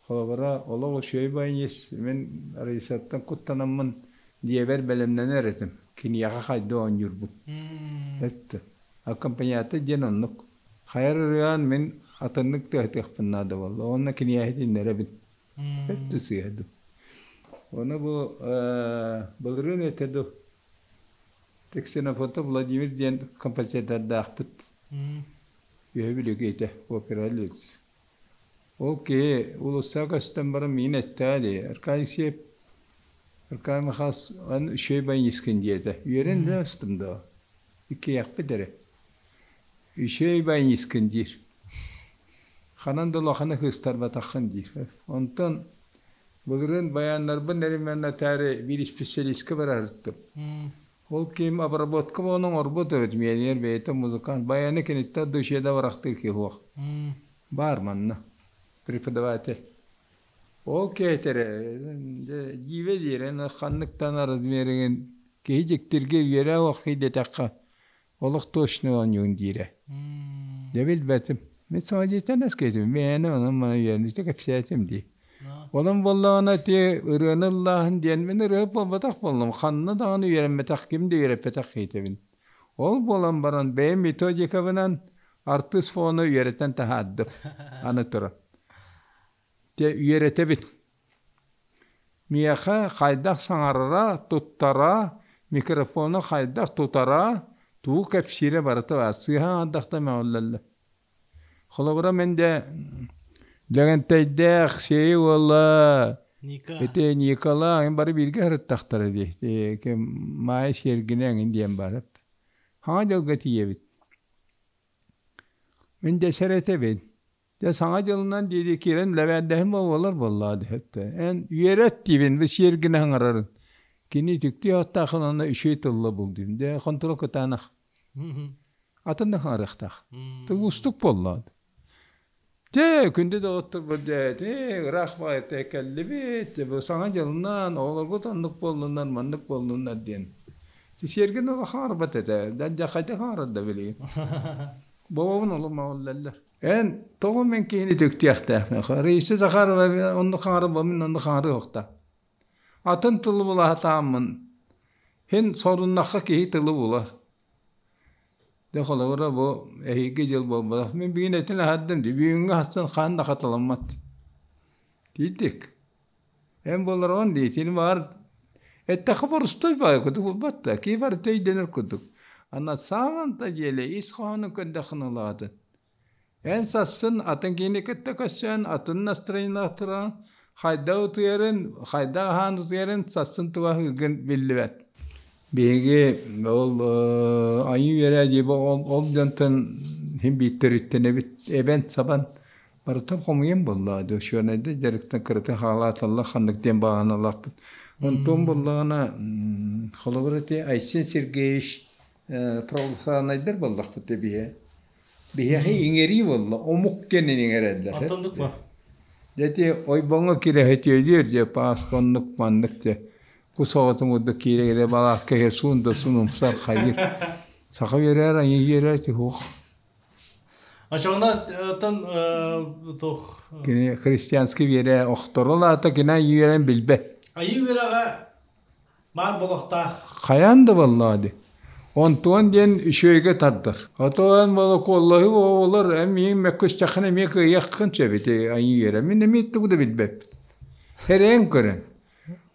холобура олох үчүгэй баянист мин Раисаттан куттанаммын дьиэбэр бэлэмнэнэр этим киниэхэ хайда оонньуурбун. Эттэ. Аккомпаниатор диэн оннук. Хайар ырыаан мин атыннык тыаһытыахпын наада буолла. Уонна киниэхэ итиннэрэбин. Өттү сыыһа дуу. Ону бу былырыын этэ дуу. Ксенофонтов Владимир диэн композитордаахпыт. Үөһэ Бүлүүгэ опера Ол киһи уулуссаҕа көстөн баран миигин эттэҕэ дии, Аркадий Алексеев, Аркадий Михайлович, эн үчүгэй баянисткын диэтэ. Үөрэн да астым доо. Иккиэхпит эрэ. Үчүгэй баянисткын диир. Ханан да улаханы кыыстарбатаххын диир. Онтон былырыын баяннарбын эримэннэтээри биир исписэлиискэ барарыттым. Ол киһим обработка буолан оҥорбут эбит, миэнигэр бэйэтэ музыкант. Баяны киниттэн душье да барахтыыр киһи суох. Баар манна преподаватель. Ол кээтэрэ дьиибэ диирэн ханныктан размеригин киһи дьиктиргэ үөрэ оххи диэтэххэ олох точно оонньуун диирэ. Дьэ билбэтим. Мин саҥа дьиэтэн эскэтим. Мээнэ онон мана үөрэннэ кэпсээтим дии. Онон буоллаҕына ти ырыаны ыллааһын диэн мин ырыа буолбатах буоллум. Ханна даҕаны үөрэммэтэх ким да үөрэппэтэх киһитэбин. Ол буолан баран бэйэм методикабынан артыыс фону үөрэтэн таһаардым. Аны туран. Те үөрэтэбит. Миэхэ хайдах саҥарара, туттара, микрофону хайдах тутара, тугу кэпсиирэ барыта баар. Сыыһа аҥардахта мөҕүллэллэр. Холобура мин де Лэгэнтэйдээх Сиэйи уола ити Никола эҥин бары бииргэ сырыттахтара дии. Ким Маайа Сергина эҥин диэн баар. Хаҥа дьылга тиийэбит. Мин де сэрэтэбин. Дьэ саҥа дьылынан диэри киирэн лэбээрдэһин буолар буоллаҕа диэхтэ. Эн үөрэт диибин бу сиэргинэ саҥарарын. Кини үтүктүү ааттаахын онно үчүгэй тылла бул диим. Дьэ хонтура кытаанах. Атын да хаҥарыахтаах. Тыл уустук буоллаҕа. Дьэ күндү доҕотторбут дьэ ыраах баҕайыта кэллибит. Дьэ бу саҥа дьылынан оҕолоргут оннук буоллуннар маннык буоллуннар диэн. Сиэргин оҕо хаҥарбат этэ. Дьэ хайдах хаҥарар да билигин. Бобобун олох мөҕүллэллэр. Эн тоҕо мин киһини түктүөхтээхпин? Раиса Захарова онну хаҥарба мин онну хаҥарыахта. Атын тылы булаһатааммын һин соруннахха киһи тылы булар. Дьэ холобура бу эһиги дьыл буолбатах. Мин бүгүн этин аһардым дии. Бүгүҥҥү астан хаан да хатыламмат. Тиийдик. Эн буоллараҕын дии, итини баҕар эттэххэ борустой баҕайы курдук буолбат да, киһи барыта өйдөнөр курдук. А на самом-то деле ис хоһоонун көрдөххүнэ улаатын. Эн сассын атын киһини кытта көрсөн, атын настроениелаах туран, хайдах утуйарын, хайдах аһаан утуйарын сассын туга аһыыргын биллибэт. Биһиги ол айыы үөрээ дии ол, ол дьонтон иһин бииттэриттэнэбит, эбэн-сабан Барытын хомуйан буоллаҕа дии, учуонайдар дьарыктан кыратын хаалааталлар ханнык диэн баҕаналаахпыт. Онтон буоллаҕына, холобур ити Айсен Сергеевич православнайдар буоллахпыт да биһи. Биһиэхэ иҥэрии буолла, омук диэн иҥэрэллэр. Онтоннук ба? Дьэ ити ойбоҥҥо кирэһитиэлиир дьэ пааска оннук маннык дьэ кус оҕотун курдук киирэ-киирэ балаакка иһэ суун да суун умсар хайыр. Саха үөрээр айыы үөрээр тиһуох. Очоҕуна оттон туох Кини христианский үөрэ охторол аата кини айыы үөрэн билбэт. Айыы үөрэҕэ баар болохтаах. Хайаан да буоллаҕа дии. Онтуон диэн үчүгэйгэ тардар. Отон молокуоллаһыы оҕолор эмиэ мөккүстэххинэ эмиэ кыайыаххын сөп ити айыы үөрэ. Мин эмиэ тугу да билбэппин. Эрэйэн көрөн.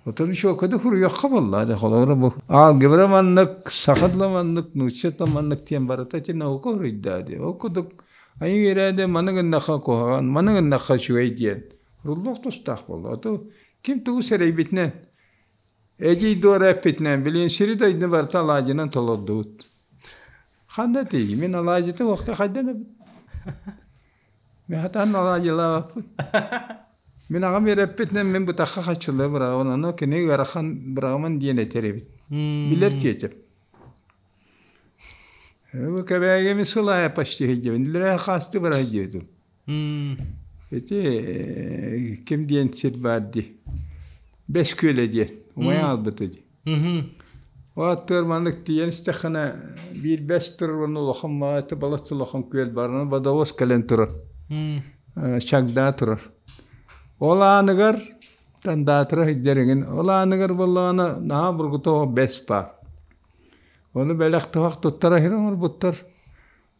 Отон еще хуруйахха буолла дьэ холобура бу алгебра маннык, саха тыла маннык, нуучча тыла маннык диэн барыта ити наука хуруйдаа дии. Ол курдук айыы үөрээде маны гыннахха куһаҕан, маны гыннахха үчүгэй диэн руллуох тустаах буолла. Ото ким тугу сэрэйбитинэн, эдьиий Дора эппитинэн, билигин сири дойдуну барыта алаадьынан толордубут. Ханна тиий, мин алаадьыты уохта хайдан эбит. Мин хатаан алаадьылаабаппын. Мин аҕам үөрэппитинэн мин бытахха хаччылыы быраҕабын, ону кини ыарахан быраҕыман диэн этэр эбит. Билэр тиэтим. Бу Кэбээйими сыл аайы почти сылдьабын. Илэрээ хаасты бара сылдьыбытым. Ити ким диэн сир баар дии. Бэс күөлэ диэн. Умайан албыта дии. Ол аттыгар маннык тиийэн истэххинэ биир бэс турар уонна улахан мааты балачча улахан күөл бар. Онон водовоз кэлэн турар. Чагдаа турар. Ол ааныгар тандаатыра сылдьар эҥин. Ол ааныгар буоллаҕына наһаа бургутуох бэс баар. Ону бэлэх туһах туттара иһин оҥорбуттар.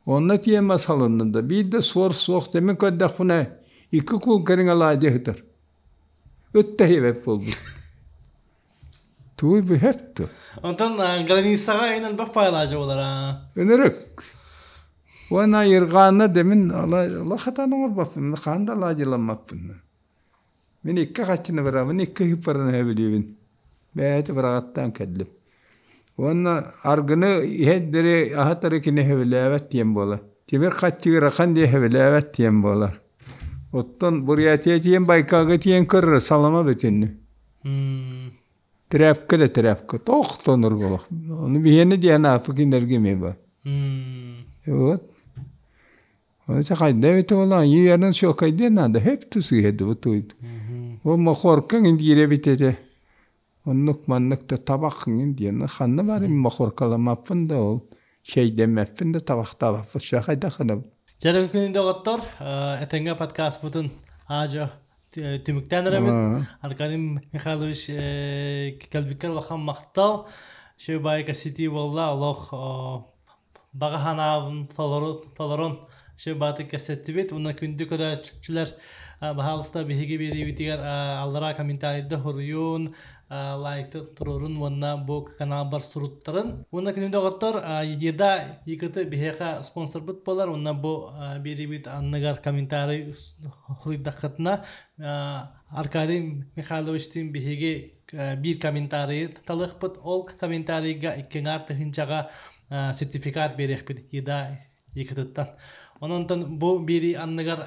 Онно тиийэн мас алынным да биир да суор суох дэмин көрдөхпүнэ икки куул кэриҥэ алаадьы сытар. Ыт да сиэбэт буолбут. Тугуй бу һэп ту. Онтон границаҕа эн элбэх пайлаажа болар Ынырык. Уонна айырҕаанна да мин ала хатан оҥорбоппун, хаан да алаадьыламмаппын. Мин икки хаччыны барабын, икки ыһыппаран эһэбилиибин. Бэйэтэ быраҕаттаан кэллим. Уонна аргыны иһэрдэри аһатары кини эһэбилээбэт диэн буолар. Тимир хаччы ыарахан диэн эһэбилээбэт диэн буолар. Оттон Бурятия тиийэн Байкалга тиийэн көрөр салама бүтүннү. Тряпка да тряпка. Тохтонор болох. Ону биһиэнэ диэн ааппы кинилэргэ эмиэ бар. Вот. Оны хайда эбитэ буолан ийэрин шокайдыан наада хөп тусыһа бу туйд. Ол мохоркаҥ индиирэ эбит этэ. Оннук маннык да табах диэн ханна барым мохоркаламаппын да ол чэйдэммэппин да табахтаабаппын шахайда ханабын. Дьэ күнү доҕоттор, этэҥҥэ подкастпытын аажа түмүктээн эрэбит. Аркадий Михайлович кэлбиккэр улахан махтал. Шөбайка сити буолла олох баҕа санаабын толору толорон шөбаты кэсэттибит. Уонна күндү көрөөччүлэр баһаалыста биһиги биэриибитигэр аллараа комментарийда хоруйун, лайкты туруорун уонна бу каналбар суруттарын. Уонна күнү доҕоттор Еда ИКТ биһиэхэ спонсорбут буолар. Уонна бу биэриибит анныгар комментарий хоруйдаххытына Аркадий Михайловичтыын биһиги биир комментарийы талыахпыт. Ол комментарийга икки тыһыынчаҕа сертификат биэриэхпит Еда ИКТ-тан. Онон бу биэрии анныгар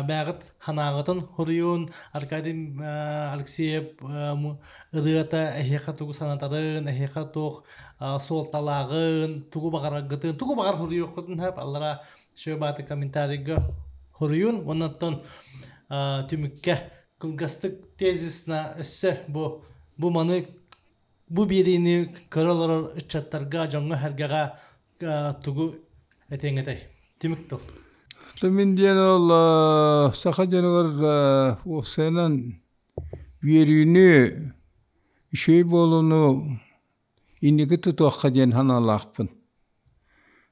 бэҕит ханаҕытын хуруйун Аркадий Алексеев ырыата эһиэхэ тугу санатарын, эһиэхэ туох суолталааҕын, тугу баҕараргытын, тугу баҕар хуруйуоххутун сөп аллара Сүөбааты комментарийга хоруйун уоннаттан түмүккэ кылгастык тезисна өссө бу бу маны бу биэриини көрө олорор ыччаттарга дьоҥҥо-сэргэҕэ тугу этиэҥ этэй түмүк тыл Мин диэн ол саха дьонугар уопсайынан үөрүүнү үчүгэй буолууну Инники тутуохха диэн санаалаахпын.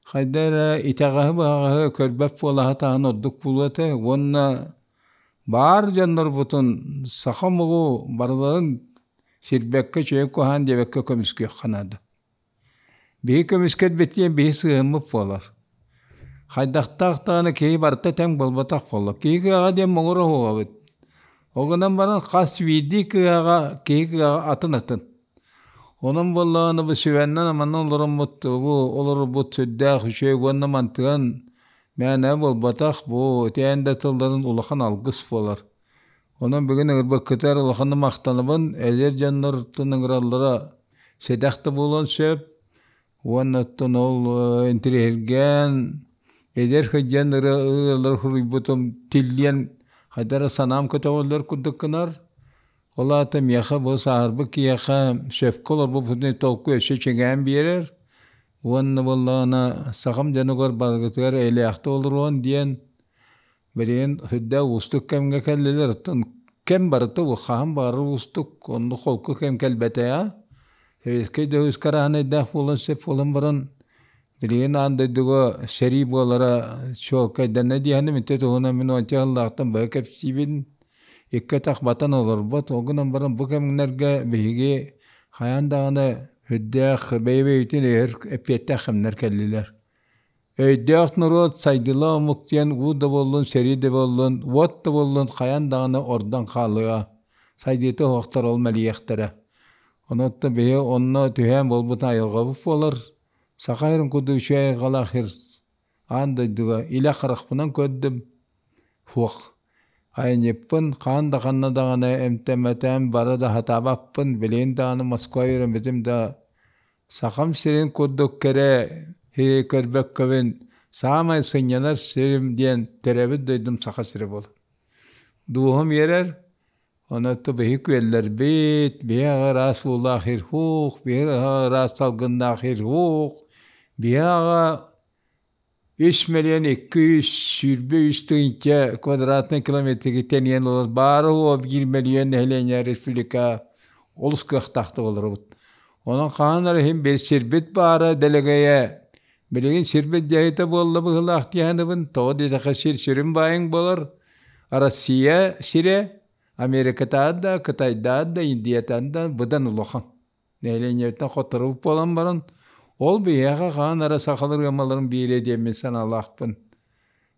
Хайда эрэ итэҕэһи-быһаҕаһы көрбөт буола сатаан ордук буолуо этэ уонна баар дьоннорбутун саха омугу барыларын сирбэккэ, үчүгэй куһаҕан диэбэккэ көмүскүөххэ наада. Биһи көмүскэрбит диэн биһи сыһыаммыт буолар. Хайдахтаах даҕаны киһи барыта тэҥ буолбатах буолла. Киһи кыаҕа диэн муҥура суоҕа эбит. Ол гынан баран хас биирдии кыаҕа киһи кыаҕа атын-атын. Онон буоллаҕына бу сүбэннэн аманан олороммут бу олорбут сүрдээх үчүгэй уонна мантыган мээнэ буолбатах бу итээн да тылларын улахан алгыс буолар. Онон бүгүн ыҥырбыккытыгар улаханнык махтанабын, эдэр дьоннортон ыҥыраллара сэдэх да буолуон сөп уонна оттон ол интириэһиргээн эдэр сылдьан ырыалары суруйбутум тиллиэн хайдах эрэ санаам көтөҕүллэр курдук гынар. Ол аата миэхэ бу сааһырбыт киһиэхэ сөпкө олорбуппутун толкуй өссө чиҥээн биэрэр уонна буоллаҕына сахам дьонугар барыгытыгар эйэлээхтик олоруон диэн билигин сүрдээх уустук кэмҥэ кэллилэр. Оттон кэм барыта хаһан баҕарар уустук, оннук холку кэм кэлбэтэҕэ. Сэбиэскэй да үс карааһынайдаах буолан сөп буолан баран билигин аан дойдуга сэрии буолара чуолкайданна диэхинэ ити туһунан мин уонча сыллаахтан быһа кэпсиибин. Икки атах батан олорбот. Ол гынан баран бу кэмнэргэ биһиги хайаан даҕаны үрдээх бэйэ-бэйэбитин өйөр эппиэттээх кэмнэр кэллилэр. Өйдөөх норуот сайдыылаах омук диэн уу да буоллун, сэрии да буоллун, уот да буоллун хайаан даҕаны ордон хаалыа. Сайдыыта суохтар ол мэлийиэхтэрэ. Онон биһи онно түһээн буолбут айылҕабыт буолар. Саха сирин курдук үчүгэй айылҕалаах сир аан дойдуга илэ харахпынан көрдүм. Суох. Айанньыппын, хаан да ханна даҕаны эмтэммэтээн бара да сатаабаппын, билигин даҕаны Москва үөрэммитим да Сахам сирин курдук кэрэ сири көрбөккөбүн саамай сынньанар сирим диэн төрөөбүт дойдум Саха сирэ буолар. Дууһам үөрэр, онон биһи күөллэрбит, биһи аҕа ыраас уулаах ирхух, биһи аҕа ыраас салгыннаах ирхух, биһи аҕа 3 223 000 квадратный километрга тэнийэн олор баара уо 1 миллион нэһилиэнньэ республика олус кыахтаахтык олоробут. Онон хаһан эрэ иһин бир сирбит баара дэлэгэйэ билигин сирбит дьайыта буолла быһыылаах диэхинибин тоҕо диэтэххэ сир сүрүн баайыҥ буолар Россия сирэ Америкатаан да, Кытайдаан да, Индиятаан да быдан улахан. Нэһилиэнньэбиттэн хотторубут буолан баран, ол биһиэхэ хаһан эрэ сахалар ыамаларын биэриэ диэммин санаалаахпын.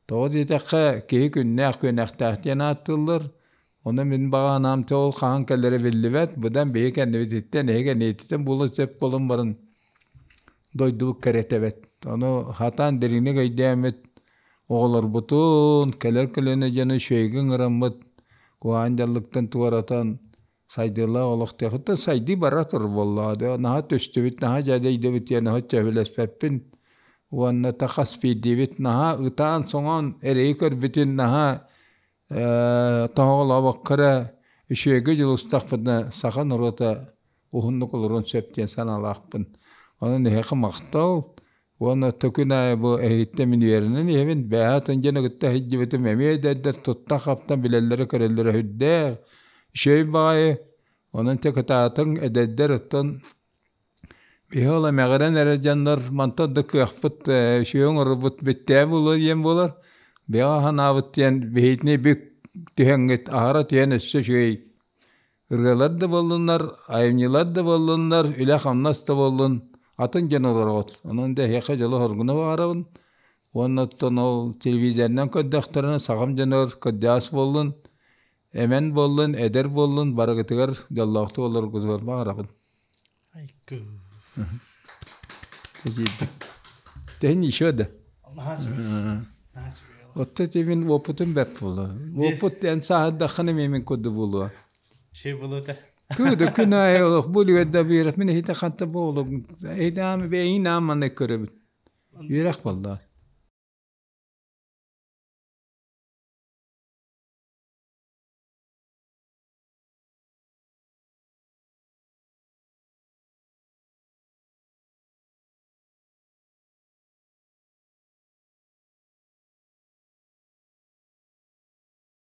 Тоҕо диэтэххэ, киһи күннээх күөнэхтээх диэн ааттыыллар. Ону мин баҕа санаам ол хаһан кэлэрэ биллибэт, быдан биһи кэннибититтэн, эһиги кэннигититтэн буолуон сөп буолан баран дойдубут кэрэтэбэт. Ону хатаан дириҥник өйдөөммүт оҕолорбутун, кэлэр көлүөнэ дьону үчүгэйгэ ыҥыраммыт, куһаҕан дьаллыктан туоратан сайдыылаах олохтоохтон сайдыы бара турар буоллаҕа дии. Наһаа түстүбүт, наһаа дьадэйдибит диэн оһо сөбүлэспэппин. Уонна та хас биирдиибит наһаа ытаан-соҥоон эрэйи көрбүтүн наһаа тоһоҕолообокко эрэ үчүгэйгэ дьулустахпытына саха норуота уһуннук олоруон сөп диэн санаалаахпын. Онон эһиэхэ махтал уонна төкүн аайы бу эһиттэн мин үөрэнэн иһэбин. Бэйэҕэ атын дьону кытта сылдьыбытым эмиэ эдэрдэр туттан-хаптан билэллэрэ-көрөллөрө сүрдээх. Үчүгэй баҕайы. Онон дьэ кытаатыҥ эдэрдэр оттон биһи ол эмэҕирэн эрэр дьоннор мантан да кыахпыт үчүгэй оҥорорбут бүттээ буолуо диэн буолар. Бэйэҕэ санаабыт диэн биһитини бүк түһэҥҥит аһара түһэн өссө үчүгэй ырыалар да буоллуннар, айымньылар да буоллуннар, үлэ-хамнас да буоллун атын дьон олороҕут. Онон да эһиэхэ дьолу-соргуну баҕарабын. Уонна оттон ол телевизорынан көрдөхтөрүнэ сахам дьонугар кырдьаҕас буоллун, эмэн буоллун, эдэр буоллун барыгытыгар дьоллоохтук олороргутугар баҕарабын. Айгы. Тэһин еще да. Отто тимин опытым бэрт буолуо. Опыт эн сааһырдаххына мин курдук буолуо. Шей буолуо Кыды күн аайы олох бу үлүгэрдэ биэрэх мин иһитэ ханта буолугун. Эйдаам бэйин ааманы көрөбүн. Үөрэх буолла.